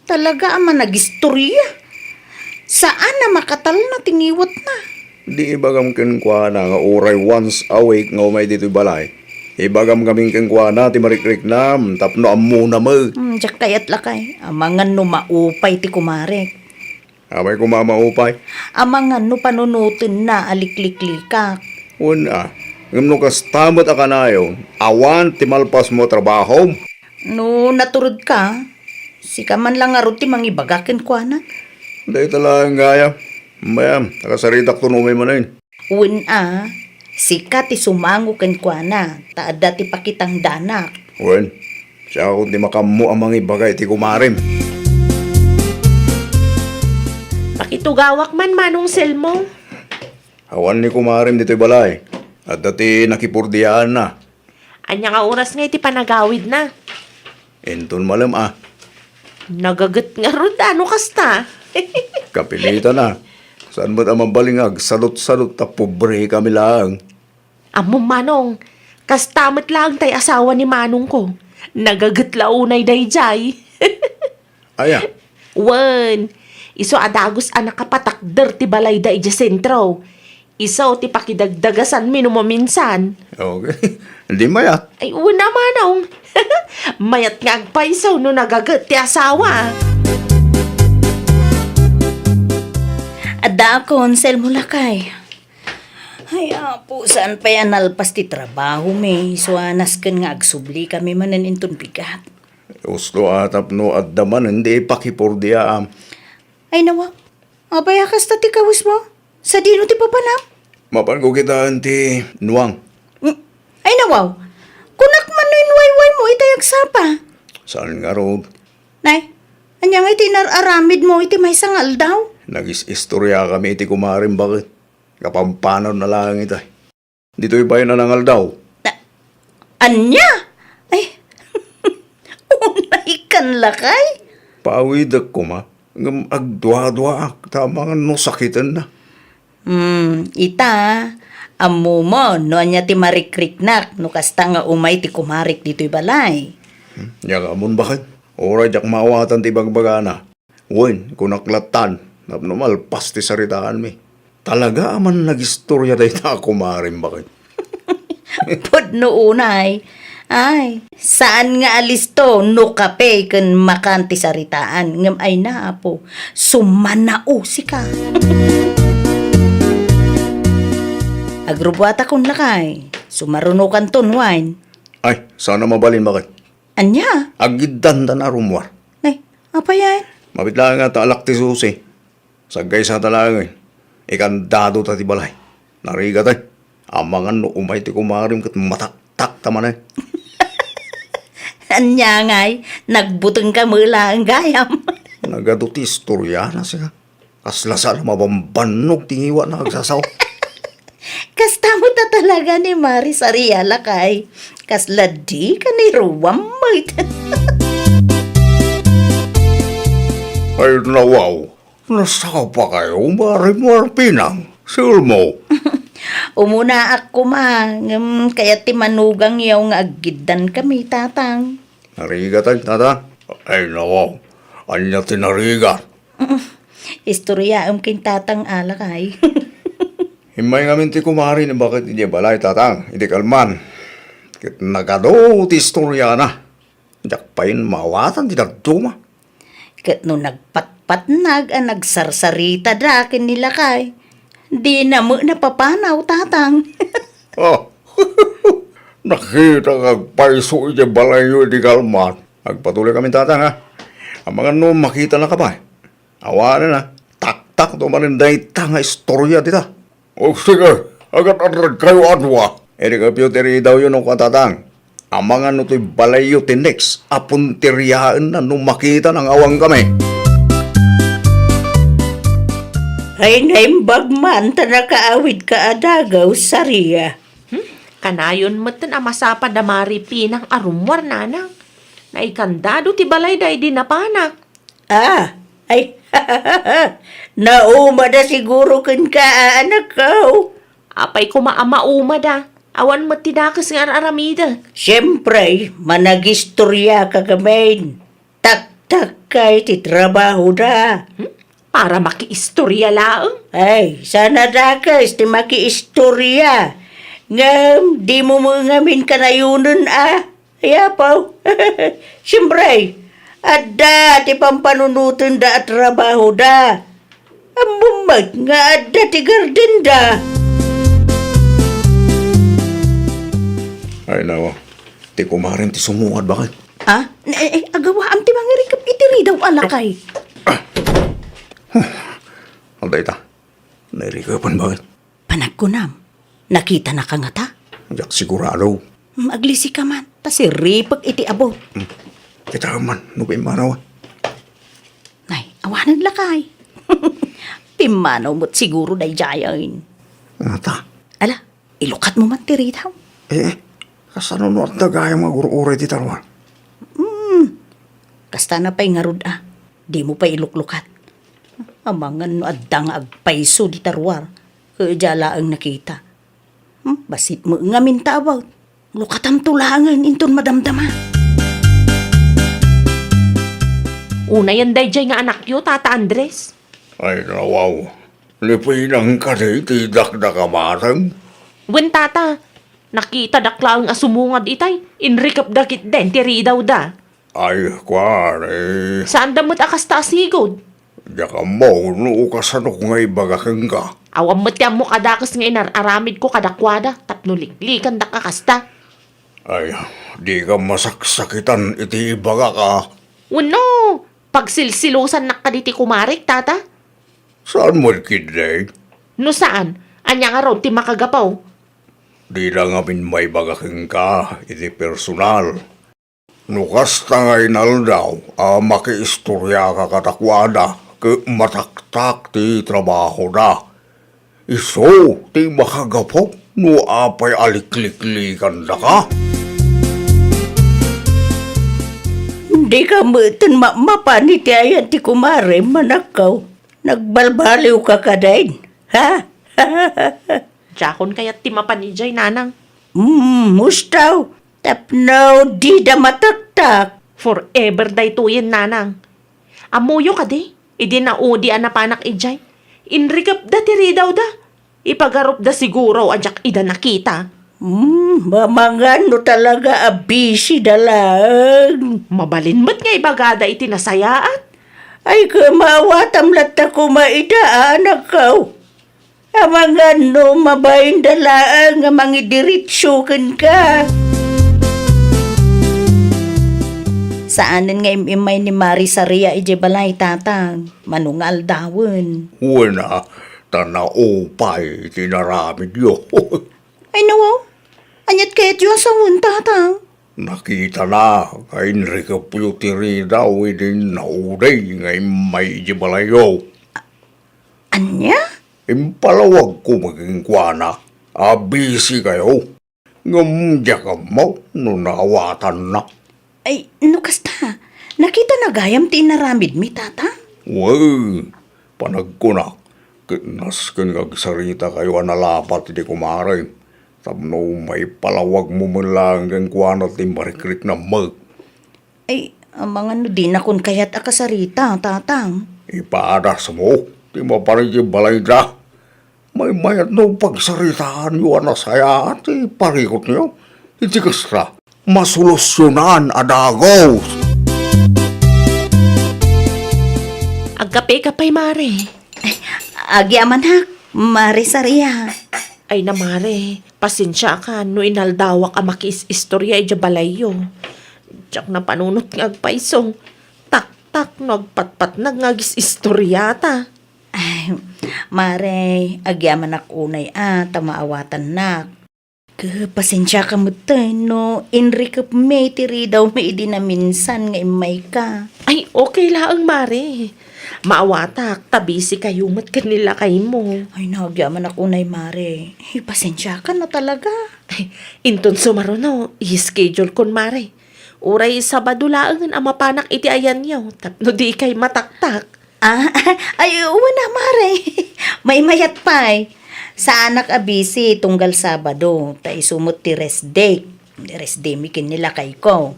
Talaga a managistoria. Saan a makatalna ti ngiwatna. Di ibagam kenkuana nga uray once a week nga umay ditoy balay. Ibagam ngamin kenkuana ti marikriknam tapno ammona met. Hmm, diak kayat lakay. Amangan no maupay ti kumarek. Apay koma a maupay? Amangan no panunotenna a likliklikak. Wen a, ngem no kasta met a kanayon, awan ti malpasmo a trabahom? No naturedka, sika man la ngarud ti mangibaga kenkuana. Dayta laeng gayam. Mayam, nakasaritakto no umay manen. Wen a, sika ti sumango kenkuana, ta adda ti pakitangdanak. Wen, siakon ti makaammo a mangibaga iti kumarem. Pakitugawak man, Manong Selmo. Awan ni kumarem ditoy balay. Adda ti nakipurdiaanna. Ania nga oras nga iti panagawidna? Inton malem a. Nagaget ngarud a no kasta. Kapilitan a. Saan met a mabalin nga agsadutsadut ta pobre kami laeng? Ammom, Manong, kasta met laeng tay asawa ni Manongko. Nagaget la unay daydiay. Aya? Wen, isu a dagus a nakapatakder ti balayda idiay sentro. Isu ti pakidagdagasanmi no maminsan. Okay. Di mayat. Ay, una manong. Mayat nga agpayso no nagaget ti asawa. Adda a konsel mo, lakay. Ay, Apo, saan pay a nalpas ti trabaho mi? Isu a nasken nga agsubli kami manen inton bigat. Usto a tapno adda manen di pakipurdiaam. Ay, nawaw. Apay a kasta ti kawesmo? Sadino ti papanam? Mapanko kitaen ti nuang. Mm. Ay, nawaw. Kunak man no inwayway mo itay agsapa. Saan ngarud? Nay, ania nga iti inar-aramid mo iti maysa nga aldaw? Nagis-istoriakami iti kumarim baket. Kapampanaw na laeng itay. Ditoy pay nanangaldaw. Na, ania? Ay, unay kan lakay? Paawidek koma, ngem agduaduaak, ta amangan no sakitenna. Hmm, ita, ammomon no ania ti marikriknak no kasta nga umay ti kumarik ditoy balay. Hmm, nia nga ammon baket? Uray diak maawatan ti ibagbagana. Wen, kunak lattan, tapno malpas ti saritaanmi. Talaga a man nagistorya dayta a kumarim baket. Pudno unay. Ay, saan nga alisto no kape ken makan ti saritaan, ngem ay na, Apo, sumanausika. Agrubbuatakon lakay, sumarunokanton wine. Ay, saan a mabalin baket. Ania? Agiddanta a rummuar. Nay, apay ay? Mabit laeng nga ta alak ti susi. Saggaysata laengen. Ikandadota ti balay. Narigat ay. Amangan no umay ti kumarim ket mataktakta manen. Ania ngay, nagbutengka met laeng gayam. Nagadu ti istoriana, sika. Kasla saan a mabambannog ti ngiwatna agsasao. Kasta met a talaga ni Mari Saria lakay. Kasla dika ni ruam met. Ay, nawaw. Nasapa kayo, Mari Marpinang? Sulmo. Umunaak koma, ngem kayat ti manugangyaw nga aggiddan kami, Tatang. Narigat ay, Tatang? Ay, nawaw. Ania ti narigat? Istoryaem ken Tatang a lakay. Immay ngamin ti kumari ni baket idiay balay, Tatang, idi kalman. Ket nagadu ti istoryana. Diak pay maawatan ti dadduma. Ket no nagpatpatnag a nagsarsaritada ken ni lakay, dina met napapanaw, Tatang. Ah, nakita nga agpayso iti balayyo idi kalman. Agpatuloy kami, Tatang, ha? Amangan no makitanaka pay. Awanen, ha? Taktakto manen dayta nga istorya dita. O sige, agat-adragkayo a dua. Idi gapu ti ridawyo no kua, Tatang. Amangan no toy balayyo ti next a punteriaenna no makitana nga awan kami. Ay, naimbag man ta nakaawidka a dagaw, Saria. Hmm? Kanayon metten a masapa da Mari Pinang a rummuar, Nanang. Naikandado ti balayda idi napanak. Ah, ay, naumada siguro kenka, a anakko. Apay koma a maumada? Awan met ti dakes nga ar-aramidek. Siempre, managistoriaka ngamin. Taktakkay ti trabahoda. Hmm? Para makiistorya laeng? Ay, saan a dakes ti makiistorya. Ngem, dimo met ngamin kanayonen a. Ay, apo. Siempre, adda ti pampanunotenda a trabahoda. Ammom met nga adda ti gardenda. Ay, nawa. Ti kumarem ti sumungad, baket? Ah? Eh, eh, agawaam ti mangirikep iti ridaw a lakay. Huh. Adda ita. Nairikepan, baket? Panagkunam, nakitanaka ngata? Diak sigurado. Hmm, aglisika man, ta siripek iti abut. Hmm. Kita man, no pimmanaw. Nay, awanen lakay. Pimmanaw met siguro daydiayen. Ngata? Ala, ilukatmo man ti ridaw. Eh, eh, kasano no adda gayam nga gur-uray ti tarwa? Hmm, kasta na pay ngarud a, dimo pay iluklukat. Amangan no adda nga agpayso di tarwa, ket dia laeng nakita. Hmm, bassit met ngamin ta abat. Lukatamto laengen inton madamdama. Unayen daydiay nga anakyo, Tata Andres. Ay, nawaw. Ni Pinang kadi ti dakdakamatem? Wen, tata. Nakitadak laeng a sumungad itay. Inrikepda ketdin ti ridawda. Ay, kuan, eh. Saanda met a kasta a sigud. Diak ammo no kasano nga ibaga kenka. Awan met ti ammok a dakes nga inar-aramidko kadakuada tapno liklikandak a kasta. Ay, dika masaksakitan iti ibagak a. Wenno, pagsilsilusannak kadi ti kumarek, tata? Saan met ketdi? No saan, ania ngarud ti makagapu? Dida ngamin maibaga kenka iti personal. No kasta nga inaldaw a makiistoriaka kadakuada ket mataktak ti trabahoda, isu ti makagapu no apay a likliklikandaka. Dika metten mapmapan iti ayan ti kumarem, anakko. Nagbalbaliwka kadin, ha? Diakon kayat ti mapan idiay, nanang. Mm, mustaw. Tapno dida mataktak. Forever daytoyen, nanang. Ammoyo kadi, idi naudi a napanak idiay, inrikepda ti ridawda. Ipagarupda siguro a diak ida nakita. Hmm, mamangan no talaga a busy da laeng. Mabalin met nga ibagada iti nasayaat. Ay, kemaawatam latta koma ida, anakko. Amangan no mabain da laeng nga mangidiritso kenka. Saanen nga im-immay ni Mari Saria idiay balay, tatang, mano nga aldawen. Wen a, ta naupay ti inaramidyo. Ay, nawaw. Aniat kayatyo a sawen, tatang? Nakitana nga inrikepyo ti ridaw idi naudi nga immay idiay balayyo. Ania? Impalawagko met kenkuana a busy kayo. Ngem diak ammo no naawatanna. Ay, no kasta, nakitana gayam ti inaramidmi, tata? Wen, panagkunak, ket nasken nga agsarita kayo a nalapat iti kumare, tapno maipalawagmo met laeng kenkuana ti marikriknam met. Ay, amangan no dinakon kayat a kasarita, tatang. Ipadasmo ti mapan idiay balayda. Maymayat no pagsaritaanyo a nasayaat ti parikutyo. Iti kasta, masolusyonan a dagus. Agkapeka pay, Mare. Ay, agyamanak, Mare Saria. Ay na, Mare, pasensiakan no inaldawak a makiis-istorya idiay balayyo. Diak napanunot nga agpayso. Taktak no agpatpatnag nga agis-istoriata. Ay, Mare, agyamanak unay a ta maawatannak. Ket pasensiaka metten no inrikepmi ti ridawmi idi naminsan nga immayka. Ay, okay laeng, Mare. Maawatak ta busy kayo met ken ni lakaymo. Ay, nagyamanak unay, Mare. Ay, pasensiaka na talaga. Ay, inton sumaruno, i-schedule kon, Mare. Uray Sabado laengen a mapanak iti ayanyo tapno dikay mataktak. Ah, ay, wen a, Mare. Maymayat pay. Saanak a busy tunggal Sabado, ta isu met ti rest day. Rest day mi ken ni lakayko.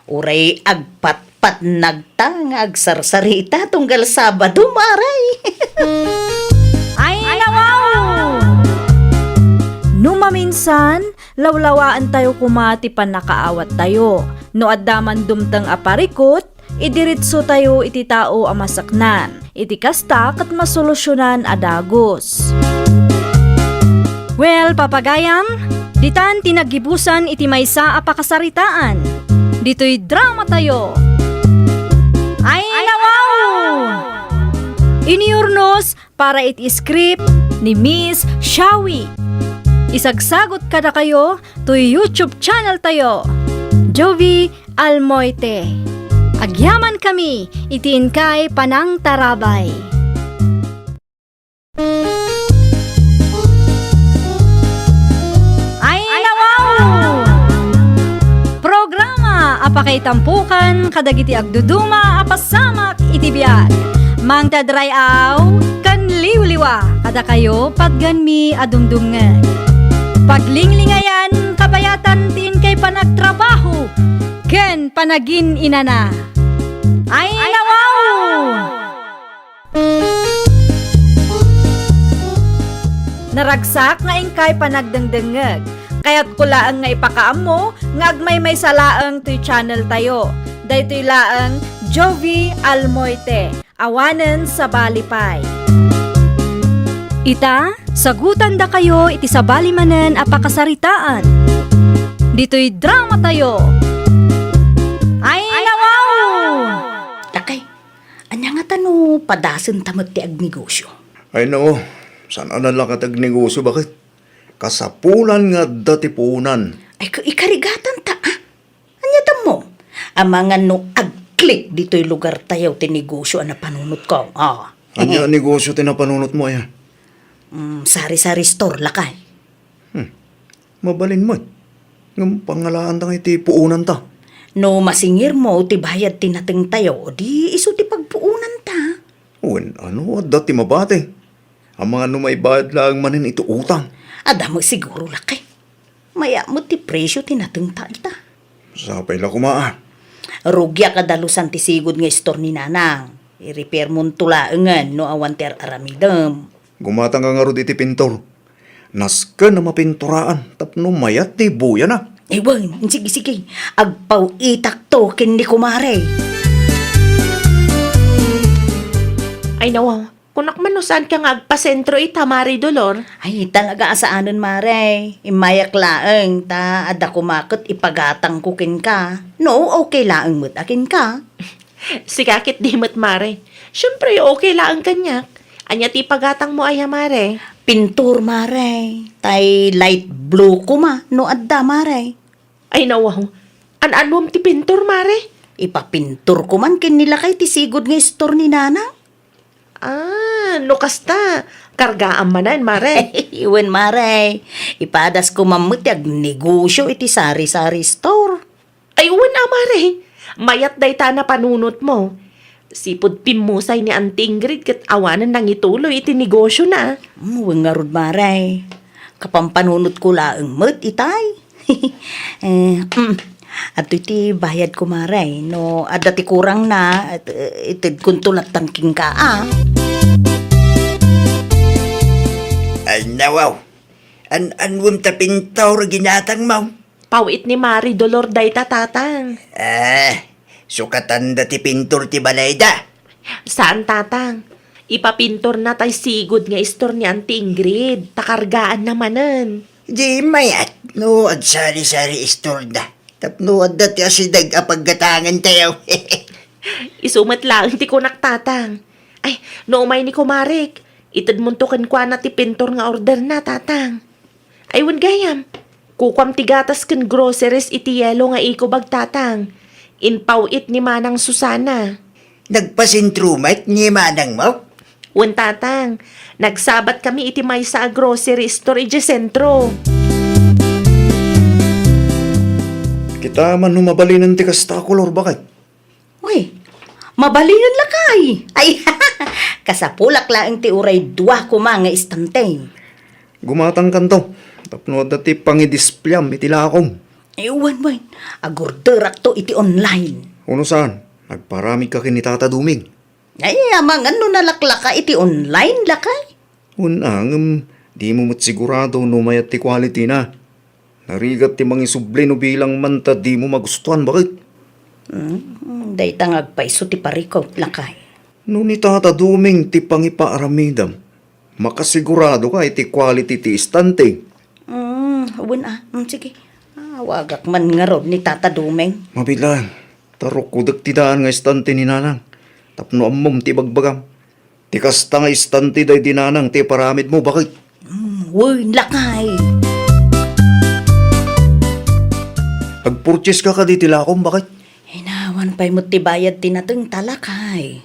Uray agpatpatnagta nga agsarsarita tunggal Sabado, Mare. Ay, nawaw! No maminsan, lawlawaentayo koma ti pannakaawattayo. No adda man dumteng a parikut, idiritsotayo iti tao a masaknan. Iti kasta, ket masolusyonan a dagus. Well, papagayam, ditan ti naggibusan iti maysa a pakasaritaan. Ditoy dramatayo. Ay, nawaw! Inurnos para iti script ni Miss Shawi. Isagsagut kadakayo toy YouTube channel tayo, Jovie Almoite. Agyamankami iti inkay panangtarabay. Ay, nawaw! Programa a pakaitampokan kadagiti agduduma a pasamak iti biag. Mangted ray-aw ken liwliwa kadakayo patgenmi a dumdumngeg. Paglinglingayam kabayatan ti inkay panagtrabaho ken panagin-inana. Ay, nawaw! Naragsak nga inkay panagdengdengngeg. Kayatko laeng nga ipakaammo nga agmaymaysa laeng toy channel tayo. Daytoy laeng Jovie Almoite, awanen sabali pay. Ita, sagutandakayo iti sabali manen a pakasaritaan. Ditoy drama tayo. Ay, nawaw! Lakay, ania ngata no padasenta met ti agnegosyo? Ay, nao, saan a nalakat agnegosyo, baket? Kasapulan nga adda ti puonan. Ay, ka-, ikarigatanta, ah? Ania tammo? Amangan no agklik ditoy lugar tayo ti negosyo a napanunotko. Ah. Ania a negosyo ti napanunotmo, aya? Mm, sari-sari store, lakay. Hmm. Mabalin met. Ngem pangalaanta iti puonanta. No masingirmo ti bayad ti natengtayo, di isu ti pagpuonanta. Wen, ano, adda ti mabati. Amangan no maibayad laeng manen iti utang. Adda met siguro, lakay. Mayat met ti presio ti natengta ita. Sapay la koma, ah. Rugiak a dalusan ti sigud nga istor ni Nanang. I-repair monto laengen no awan ti ar-aramidem. Gumatangka ngarud iti pintor. Nasken a mapinturaan tapno mayat ti buyana. Eh, wen, sige, sige. Agpaw-itakto ken ni kumare. Ay, nawaw. Kunak man no saanka nga agpasentro ita, Mare Dolor. Ay, talaga a saanen, Mare. Immayak laeng, ta adda koma ket ipagatangko kenka. No, okay laeng met a kenka. Sika ket di met, Mare. Siempre, okay laeng kaniak. Ania ti ipagatangmo aya, Mare? Pintor, Mare. Tay light blue koma, no adda, Mare. Ay, nawaw. An-anuem ti pintor, Mare? Ipapintorko man ken ni lakay ti sigud nga istor ni Nanang. Ah, no kasta, kargaam manen, Mare. Wen, Mare. Ipadasko man met ti agnegosyo iti sari-sari store. Ay, wen a, Mare. Mayat dayta a napanunotmo. Sipud pimmusay ni Auntie Ingrid ket awanen nangituloy iti negosyona. Mm, wen ngarud, Mare. Kapampanunotko laeng met itay. Eh, mm, adtoy ti bayadko, Mare. No adda ti kurangna, et-, itedkonto latta kenka, a. Ay, nawaw. An-anuem ta pintor a ginatangmo? Paw-it ni Mare Dolor dayta, Tatang. Ah, sukatanda ti pintor ti balayda? Saan, Tatang. Ipapintorna tay sigud nga istor ni Auntie Ingrid, ta kargaanna manen. Di mayat no agsari-sari istorda. Tapno adda ti asideg a paggatangan tayo. Isu met laeng ti kunak, Tatang. Ay, no umay ni kumarek, itedmonto kenkuana ti pintor nga orderna, Tatang. Ay, wen gayam. Kukuam ti gatas ken groceries iti yelo nga ikubag, Tatang. Impaw-it ni Manang Susana. Nagpasentro met ni manangmo? Wen, Tatang. Nagsabat kami iti maysa a grocery store idiay sentro. Kita man no mabalinen ti kasta a kolor, baket? Uy, mabalinen lakay. Ay, kasapulak laeng ti uray dua koma nga istante. Gumatangkanto, tapno adda ti pangidispliam iti lakom. Ay, wen, wen. Agorderakto iti online. Uno saan, nagparamidka ken ni Tata Duming. Ay, amangan no nalaklaka iti online, lakay. Wen a, ngem dimo met sigurado no mayat ti quality na. Narigat ti mangisubli no bilang man ta dimo magustuan, baket? Hmm, dayta nga agpayso ti parikut, lakay. No ni Tata Duming ti pangipaaramidam, makasigurado ka iti quality ti istante. Hmm, wen a. Hmm, sige. Awagak man ngarud ni Tata Duming. Mabilang, ta rukkodek ti daan nga istante ni Nanang. Tapno ammom ti ibagbagam. Ti kasta nga istante daydi Nanang ti iparamidmo, baket? Mm, wen, lakay. Agpurchase ka kadi ti lakom, baket? Inawan pay met ti bayad ti natengta, lakay.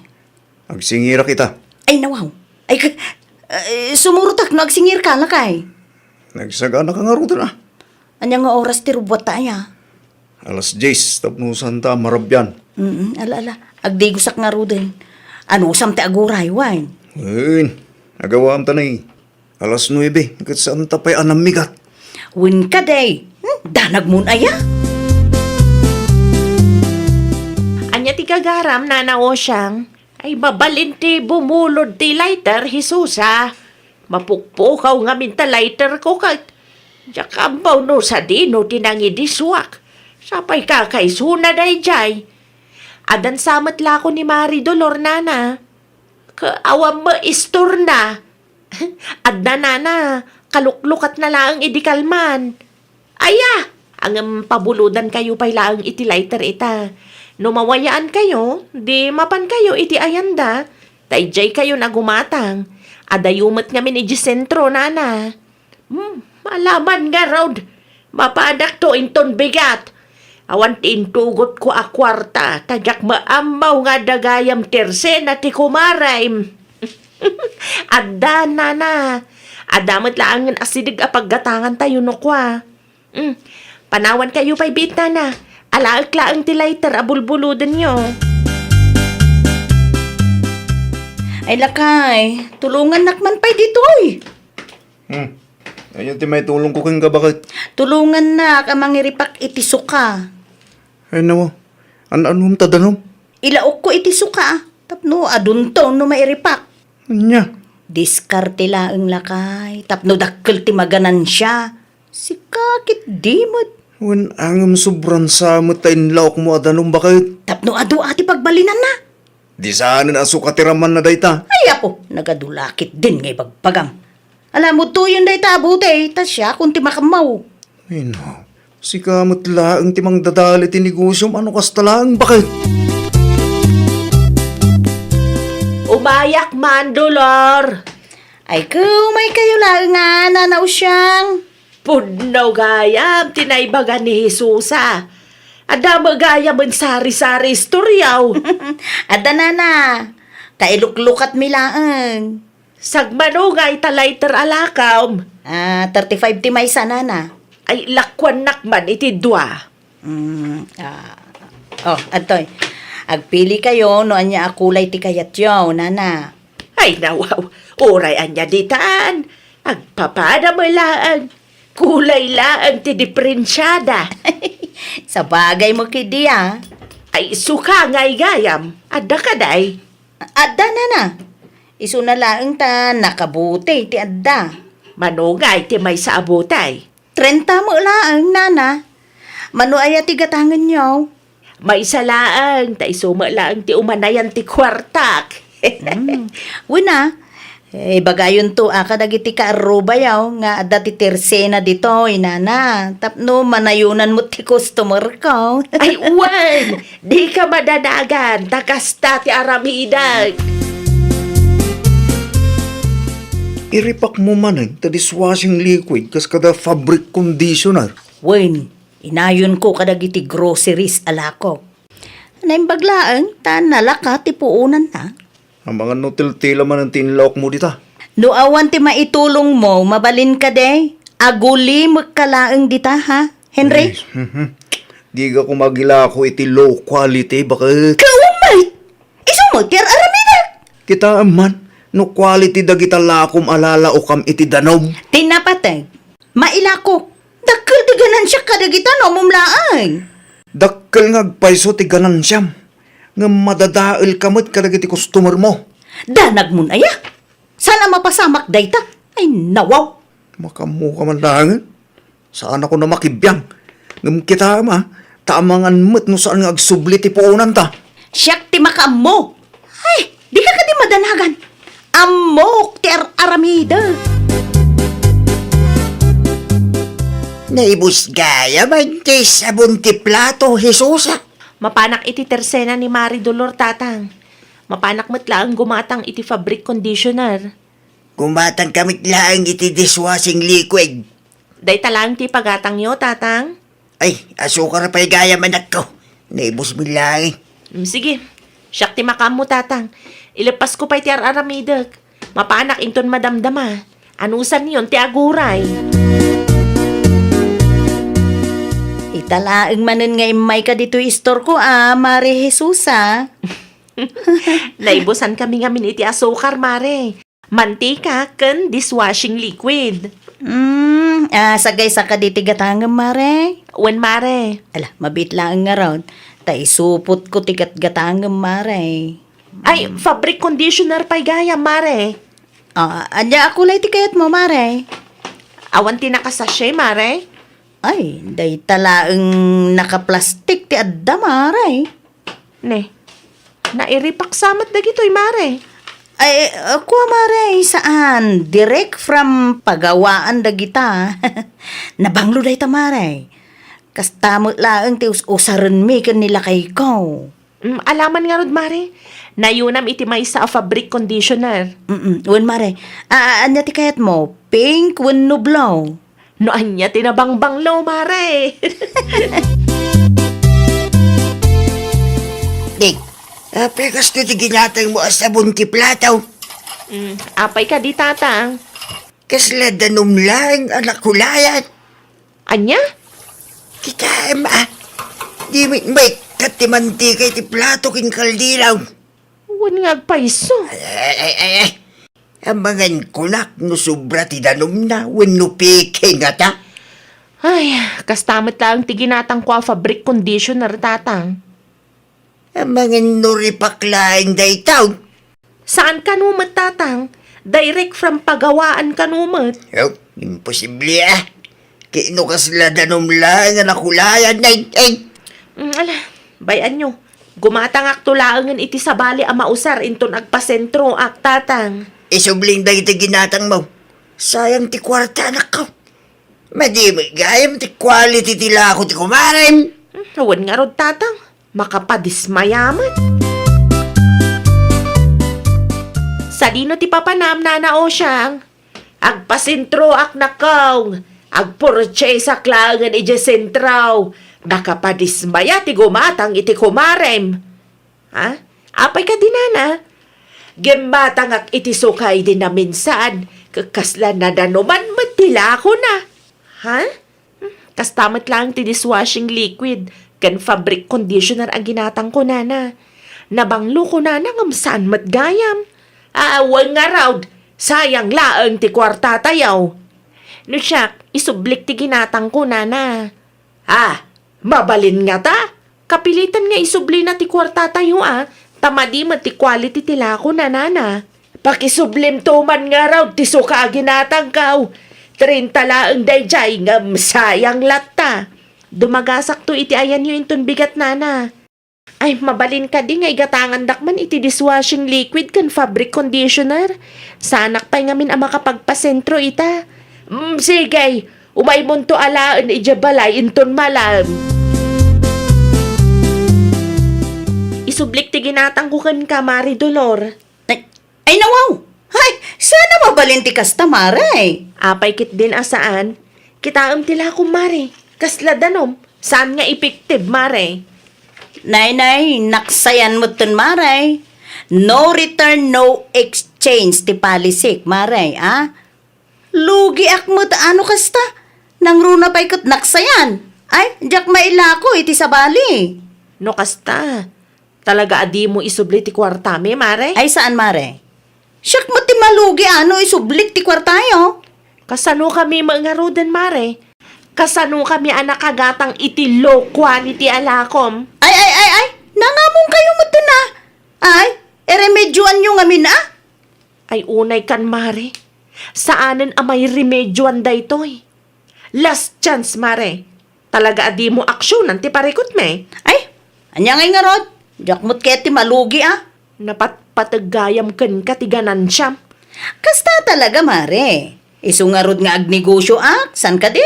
Agsingirak ita. Ay, nawaw. Ay, ka-, eh, sumurotak no agsingirka, lakay. Nagsagana ka ngaruden, a. Ania nga oras ti rubbuatta aya? Alas dies, tapno santa marabian. Mm, ala, ala. Agdigosak ngaruden. Anusam ti aguray, wen? Wen, agawam ta nay. Alas nuebe, ket santa pay a nammigat. Wen kadi. Hmm, danagmon aya? Ania ti gagaram, Nana Osiang? Ay, mabalin ti bumulod ti lighter, Jesusa. Mapukpukaw ngamin ta lighter ko ket diak ammo no sadino ti nangidisuak. Sapay kakaisuna daydiay. Addan sa met la ko ni Mari Dolor, nana. Ka-, awan met istorna. Adda, nana, kaluklukatna laeng idi kalman. Aya, ngem pabulodankayo pay laeng iti lighter ita. No mawayaankayo, di mapankayo iti ayanda, ta idiaykayon a gumatang. Adayo met ngamin idiay sentro, nana. Hmm, malaman ngarud. Mapanakto inton bigat. Awan ti intugotko a kuarta, ta diak maammo nga adda gayam tersena ti kumarem. Adda, nana. Adda met laengen asideg a paggatangantayo no kua. Hmm. Panawankayo pay biit, nana. Alaek laeng ti lighter a bulbulodenyo. Ay, lakay, tulongannak man pay ditoy. Hmm. Ania ti maitulongko kenka, baket? Tulongannak a mangiripak iti suka. Ay, nawa. An-anom ta danom? Ilaokko iti suka, tapno adunto no mairipak. Ania? Diskarte laeng, lakay, tapno dakkel ti maganansia. Sika ketdi met. Wen, ngem sobran sa met ta inlaokmo a danom, baket? Tapno adu a ti pagbalinanna. Di saanen a suka ti ramanna dayta. Ay, apo, nagadu la ketdin nga ibagbagam. Ala, mudtoyen dayta a butey, ta siakon ti makaammo. Ay, no. Sika met laeng ti mangdadael iti negosiom, ano kasta laeng, baket? Umayak man, Dolor. Ay, kumaykayo laeng a, Nana Usiang. Pudno gayam ti naibaga ni Jesusa. Adda met gayamen sari-sari istoriaw. Adda, nana. Kailuklukatmi laeng. Sagmano nga ita lighter a lakam? Ah, thirty-five ti maysa, nana. Ay, lakuannak man iti dua. Mm, ah. Oh, adtoy. Agpili kayo no ania a kulay ti kayatyo, nana. Ay, nawaw. Uray ania ditan. Agpapada met laeng. Kulay laeng ti diferensiada. Sabagay mo ketdi, ah. Ay, suka ngay gayam. Adda kadi? Adda, nana. Isuna laeng ta nakabutey ti adda. Mano ngay ti maysa a butey? Trenta met laeng, nana. Mano aya ti gatangenyo? Maysa laeng, ta isu met laeng ti umanayan ti kuartak. Hmm. Wen a, eh, ibagayonto a kadagiti kaarrubayo nga adda ti tersena ditoy, nana, tapno manayonan met ti customer ko. Ay, wen! Dika madanagan, ta kasta ti aramidek. Iripakmo manen ta dishwashing liquid kas kada fabric conditioner. Wen, inayonko kadagiti groceries a lakok. Naimbag laeng ta nalaka ti puonanna. Amangan no tiltila manen ti inlaokmo dita. No awan ti maitulongmo, mabalin kadi? Agulimekka laeng dita, ha, Henry? Ay, mhm. Diak koma agilako iti low quality, baket. Kaumay! Isu met ti ar-aramidek! Kitaem man, no quality dagita lakom a lalaokam iti danom. Ti napateg, mailako. Dakkel ti ganansiak kadagita no ammom laeng. Dakkel nga agpayso ti ganansiam, ngem madadaelka met kadagiti customermo. Danagmon aya? Saan a mapasamak dayta? Ay, nawaw! Makaammoka man laengen. Saanakon a makibiang. Ngem kitaem a, ta amangan met no saan nga agsubli ti puonanta. Siak ti makaammo. Ay, dika kadi madanagan. Ammok ti ar-aramidek. Naibus gayam ti sabon ti plato, Jesus, a. Mapanak iti tersena ni Mari Dolor, Tatang. Mapanak met laeng gumatang iti fabric conditioner. Gumatangka met laeng iti dishwashing liquid. Dayta laeng ti pagatangyo, Tatang? Ay, asukar pay gayam, anakko. Naibusmi laeng. Mm, sige. Siak ti makaammo, Tatang. Ileppasko pay ti ar-aramidek. Mapanak inton madamdama. Anusanyon ti aguray. Ita laeng manen nga immayka ditoy istorko a, Mari Jesus, a. Naibusankami ngamin iti asukar, Mare. Mantika ken dishwashing liquid. Mm, ah, sagaysa kadi ti gatangem, Mare? Wen, Mare. Ala, mabiit laeng ngarud. Ta isupotko ti gatgatangem, Mare. Ay, fabric conditioner pay gayam, Mare. Ah, ania a kulay ti kayatmo, Mare? Awan ti nakasachet, Mare? Ay, dayta laeng nakaplastik ti adda, Mare. Ne, nairipaksa met dagitoy, Mare. Ay, uh, kua, Mare, saan. Direct from pagawaan dagita. Nabanglo dayta, Mare. Kasta met laeng ti us-usarenmi ken ni lakayko. Mm, alaman ngarud, Mare. Nayunam iti maysa a fabric conditioner. Mm-mm. Wen, Mare. Ah, ania ti kayatmo? Pink wenno blue? No ania ti nabangbanglo, Mare? Ding, apay kastoy ti ginatangmo a sabon ti plato? Mm, apay kadi, Tatang? Kasla danum laeng a nakulayan. Ania? Kitaem, a. Di met maikkat ti mantika iti plato ken kaldero. Wen nga agpayso. Ay, ay, ay, ay, ay. Amangan kunak no sobra ti danumna wenno peke ngata. Ay, kasta met laeng ti ginatangko a fabric conditioner, Tatang. Amangan no ripak laeng dayta. Saan kano met, Tatang. Direct from pagawaan kano met. Oh, imposible, a. Ket no kasla danum laeng a nakulayan, ay, ay. Mm, ala, bay-anyo. Gumatangakto laengen iti sabali a mausar inton agpasentroak, Tatang. Isubling dagiti ginatangmo. Sayang ti kuarta, anakko. Madi met gayam ti quality ti lako ti kumarem. Hmm, wen ngarud, Tatang. Makapadismaya met. Sadino ti papanam, Nana Osiang? Agpasentroak, nakkaw. Agpurchaseak laengen idiay sentro. Makapadismaya ti gumatang iti kumarem. Ha? Apay kadi, Nana? Gimmatangak iti suka idi naminsan, ket kasla nadanuman met ti lakona. Ha? Hmm, kasta met laeng ti dishwashing liquid ken fabric conditioner a ginatangko, Nana. Nabanglo, kunana, ngem saan met gayam. Awan ngarud, sayang laeng ti kuartatayo. No siak, isublik ti ginatangko, Nana. Ah, mabalin ngata? Kapilitan nga isublina ti kuartatayo, a, ta madi met ti quality ti lakona, Nana. Pakisublimto man ngarud ti suka a ginatangko. Trenta laeng daydiay ngem sayang latta. Dumagasakto iti ayanyo inton bigat, Nana. Ay, mabalin kadi nga igatangandak man iti dishwashing liquid ken fabric conditioner? Saanak pay ngamin a makapagpasentro ita. Mm, sige, umaymonto alaen idiay balay inton malam. Isublik ti ginatangko kenka, Mari Dolor. Ay, ay, nawaw! Ay, saan a mabalin ti kasta, Mare? Apay ketdin a saan? Kitaem ti lakom, Mare. Kasla danum. Saan nga effective, Mare? Nay, nay, naksayan metten, Mare. No return, no exchange ti policyk, Mare, a? Lugiak met a no kasta. Nangruna pay ket naksayan. Ay, diak mailako iti sabali. No kasta, talaga a dimo isubli ti kuartami, Mare? Ay, saan, Mare? Siak met ti malugi a no isublik ti kuartayo. Kasanokami met ngaruden, Mare? Kasanokami a nakagatang iti low quality a lakom? Ay, ay, ay, ay! Nangamonkayo metten a! Ay, iremedyoanyo ngamin a! Ay, unay kan, Mare. Saanen a mairemedyoan daytoy. Last chance, Mare. Talaga a dimo aksionan ti parikutmi. Ay, ania ngay ngarud? Diak met ket ti malugi a. Napatpateg gayam kenka ti ganansiam. Kasta talaga, Mare. Isu ngarud nga agnegosioak, saan kadi?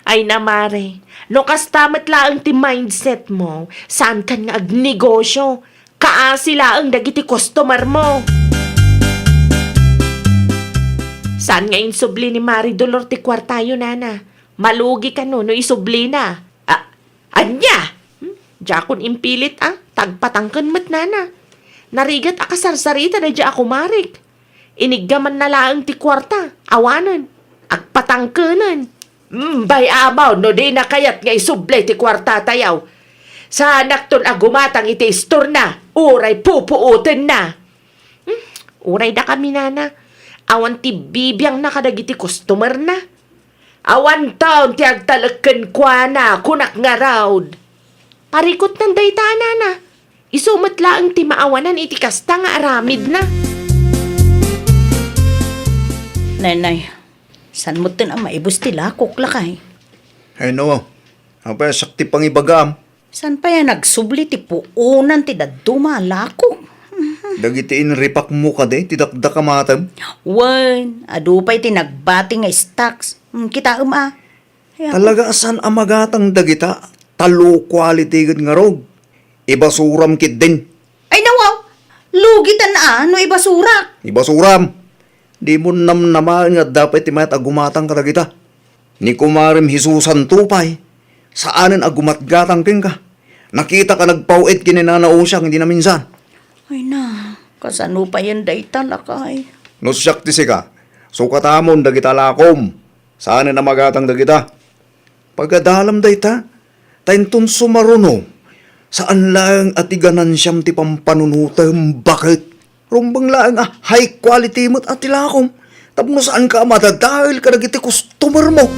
Ay na, Mare, no kasta met laeng ti mindset mo, saankan nga agnegosio. Kaasi laeng dagiti customer mo. Saan nga insubli ni Mari Dolor ti kuartayo, Nana? Malugi kano no isublina? A-, ania? Hmm? Diakon impilit a, ta agpatangken met, Nana. Narigat a kasarsarita daydiay a kumarik. Iniggamanna laeng ti kuarta, awanen, agpatangkenen. Umbay, Amaw, no dina kayat nga isubli ti kuartatayo. Saanakton a gumatang iti istorna, uray pupuotenna. Hmm, uray dakami, Nana. Awan ti bibiangna kadagiti customerna. Awanton ti agtalek kenkuana, kunak ngarud. Parikutnan dayta, Nana. Isu met laeng ti maawanan iti kasta nga aramidna. Nay, nay, saan metten a maibus ti lakok, lakay? Ay, no. Apay, siak ti pangibagam. Saan pay a nagsubli ti puonan ti dadduma a lakok? Dagiti inripakmo kadi ti dakdakamatem? Wen, adu pay ti nagbati nga stocks. Hmm, kitaem a. Ay, ako. Talaga a saan a magatang dagita, ta low quality gid ngarud. Ibasuram ketdin. Ay, nawaw! Lugitan a no ibasurak. Ibasuram. Dimo namnamaen nga adda pay ti mayat a gumatang kadagita. Ni kumarem Jesusanto pay, saanen a gumatgatang kenka. Nakitak a nagpaw-it ken ni Nana Usiang idi naminsan. Ay na, kasano payen dayta, lakay? No siak ti sika, sukatamon dagita lakom. Saanen a magatang dagita. Pagadalam dayta, ta inton sumaruno, saan laeng a ti ganansiam ti pampanunotem, baket. Rumbeng laeng a high quality met a ti lakom, tapno saanka a madadael kadagiti customer mo.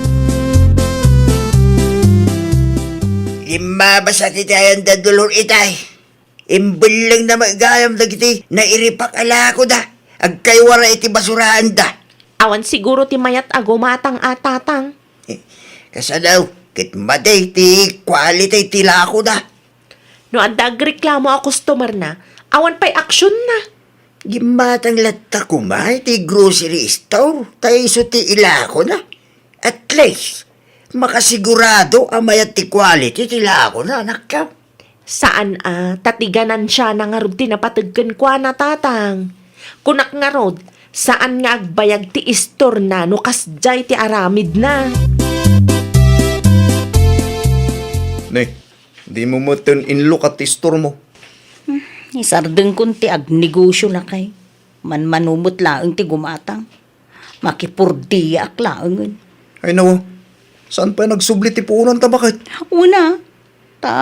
Limmabas a ti ayan da Dolor itay. Imbelleng na met gayam dagiti nairipak a lakoda. Agkaywara iti basuraanda. Awan siguro ti mayat a gumatang a, Tatang. Eh, kasano, ket madi ti quality ti lakoda. No adda agreklamo a customer na, awan pay aksionna. Gimmatang latta koma iti grocery store, ta isu ti ilakona. At least, makasigurado a mayat ti quality ti lakona, anakko. Saan a, ta ti ganansiana ngarud ti napateg kenkuana, Tatang. Kunak ngarud, saan nga agbayag ti istorna no kasdiay ti aramidna. Ne, dimo metten inlukat ti istormo. Hmm, isardengkon ti agnegosio, lakay. Manmano met laeng ti gumatang. Makipurdiaak laengen. Ay, nawa. Saan pay nagsubli ti puonanta, baket? Una, ta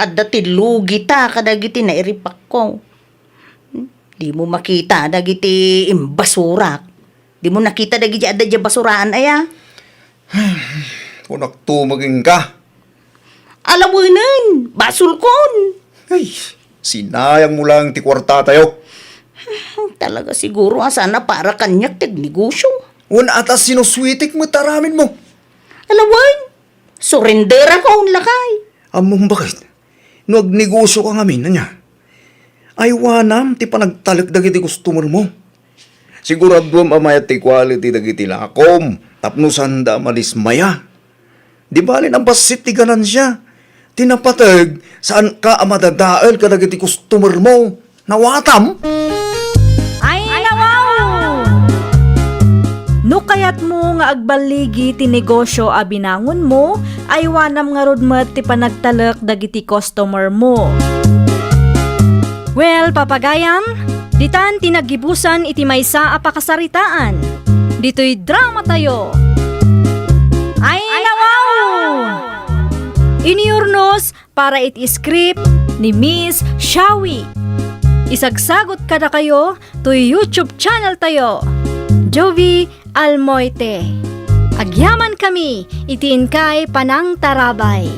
adda ti lugita kadagiti nairipakko. Dimo makita dagiti imbasurak. Dimo nakita dagiti adda diay basuraan, aya? Kunakto met kenka. Alawenen, basolkon. Ay, sinayangmo laeng ti kuartatayo. Talaga siguro a saan a para kaniak ti agnegosio. Wen, ata sinuswitik met aramidmo. Alawen, surenderakon, lakay. Ammom, baket? No agnegosioka ngamin, ania? Aywanam ti panagtalek dagiti customer mo. Siguraduem a mayat ti quality dagiti lakom tapno saanda a madismaya. Di bali a bassit ti ganansia. Ti napateg, saanka a madadael kadagiti customer mo. Nawatam? Ay, nawaw! No kayatmo nga agballigi ti negosio a binangonmo, aywanam ngarud met ti panagtalek dagiti customer mo. Well, papagayam, ditan ti naggibusan iti maysa a pakasaritaan. Ditoy dramatayo. Ay, nawaw! Iniurnos para iti script ni Miss Shawi. Isagsagut kadakayo toy YouTube channel tayo, Jovie Almoite. Agyaman kami iti inkay panangtarabay.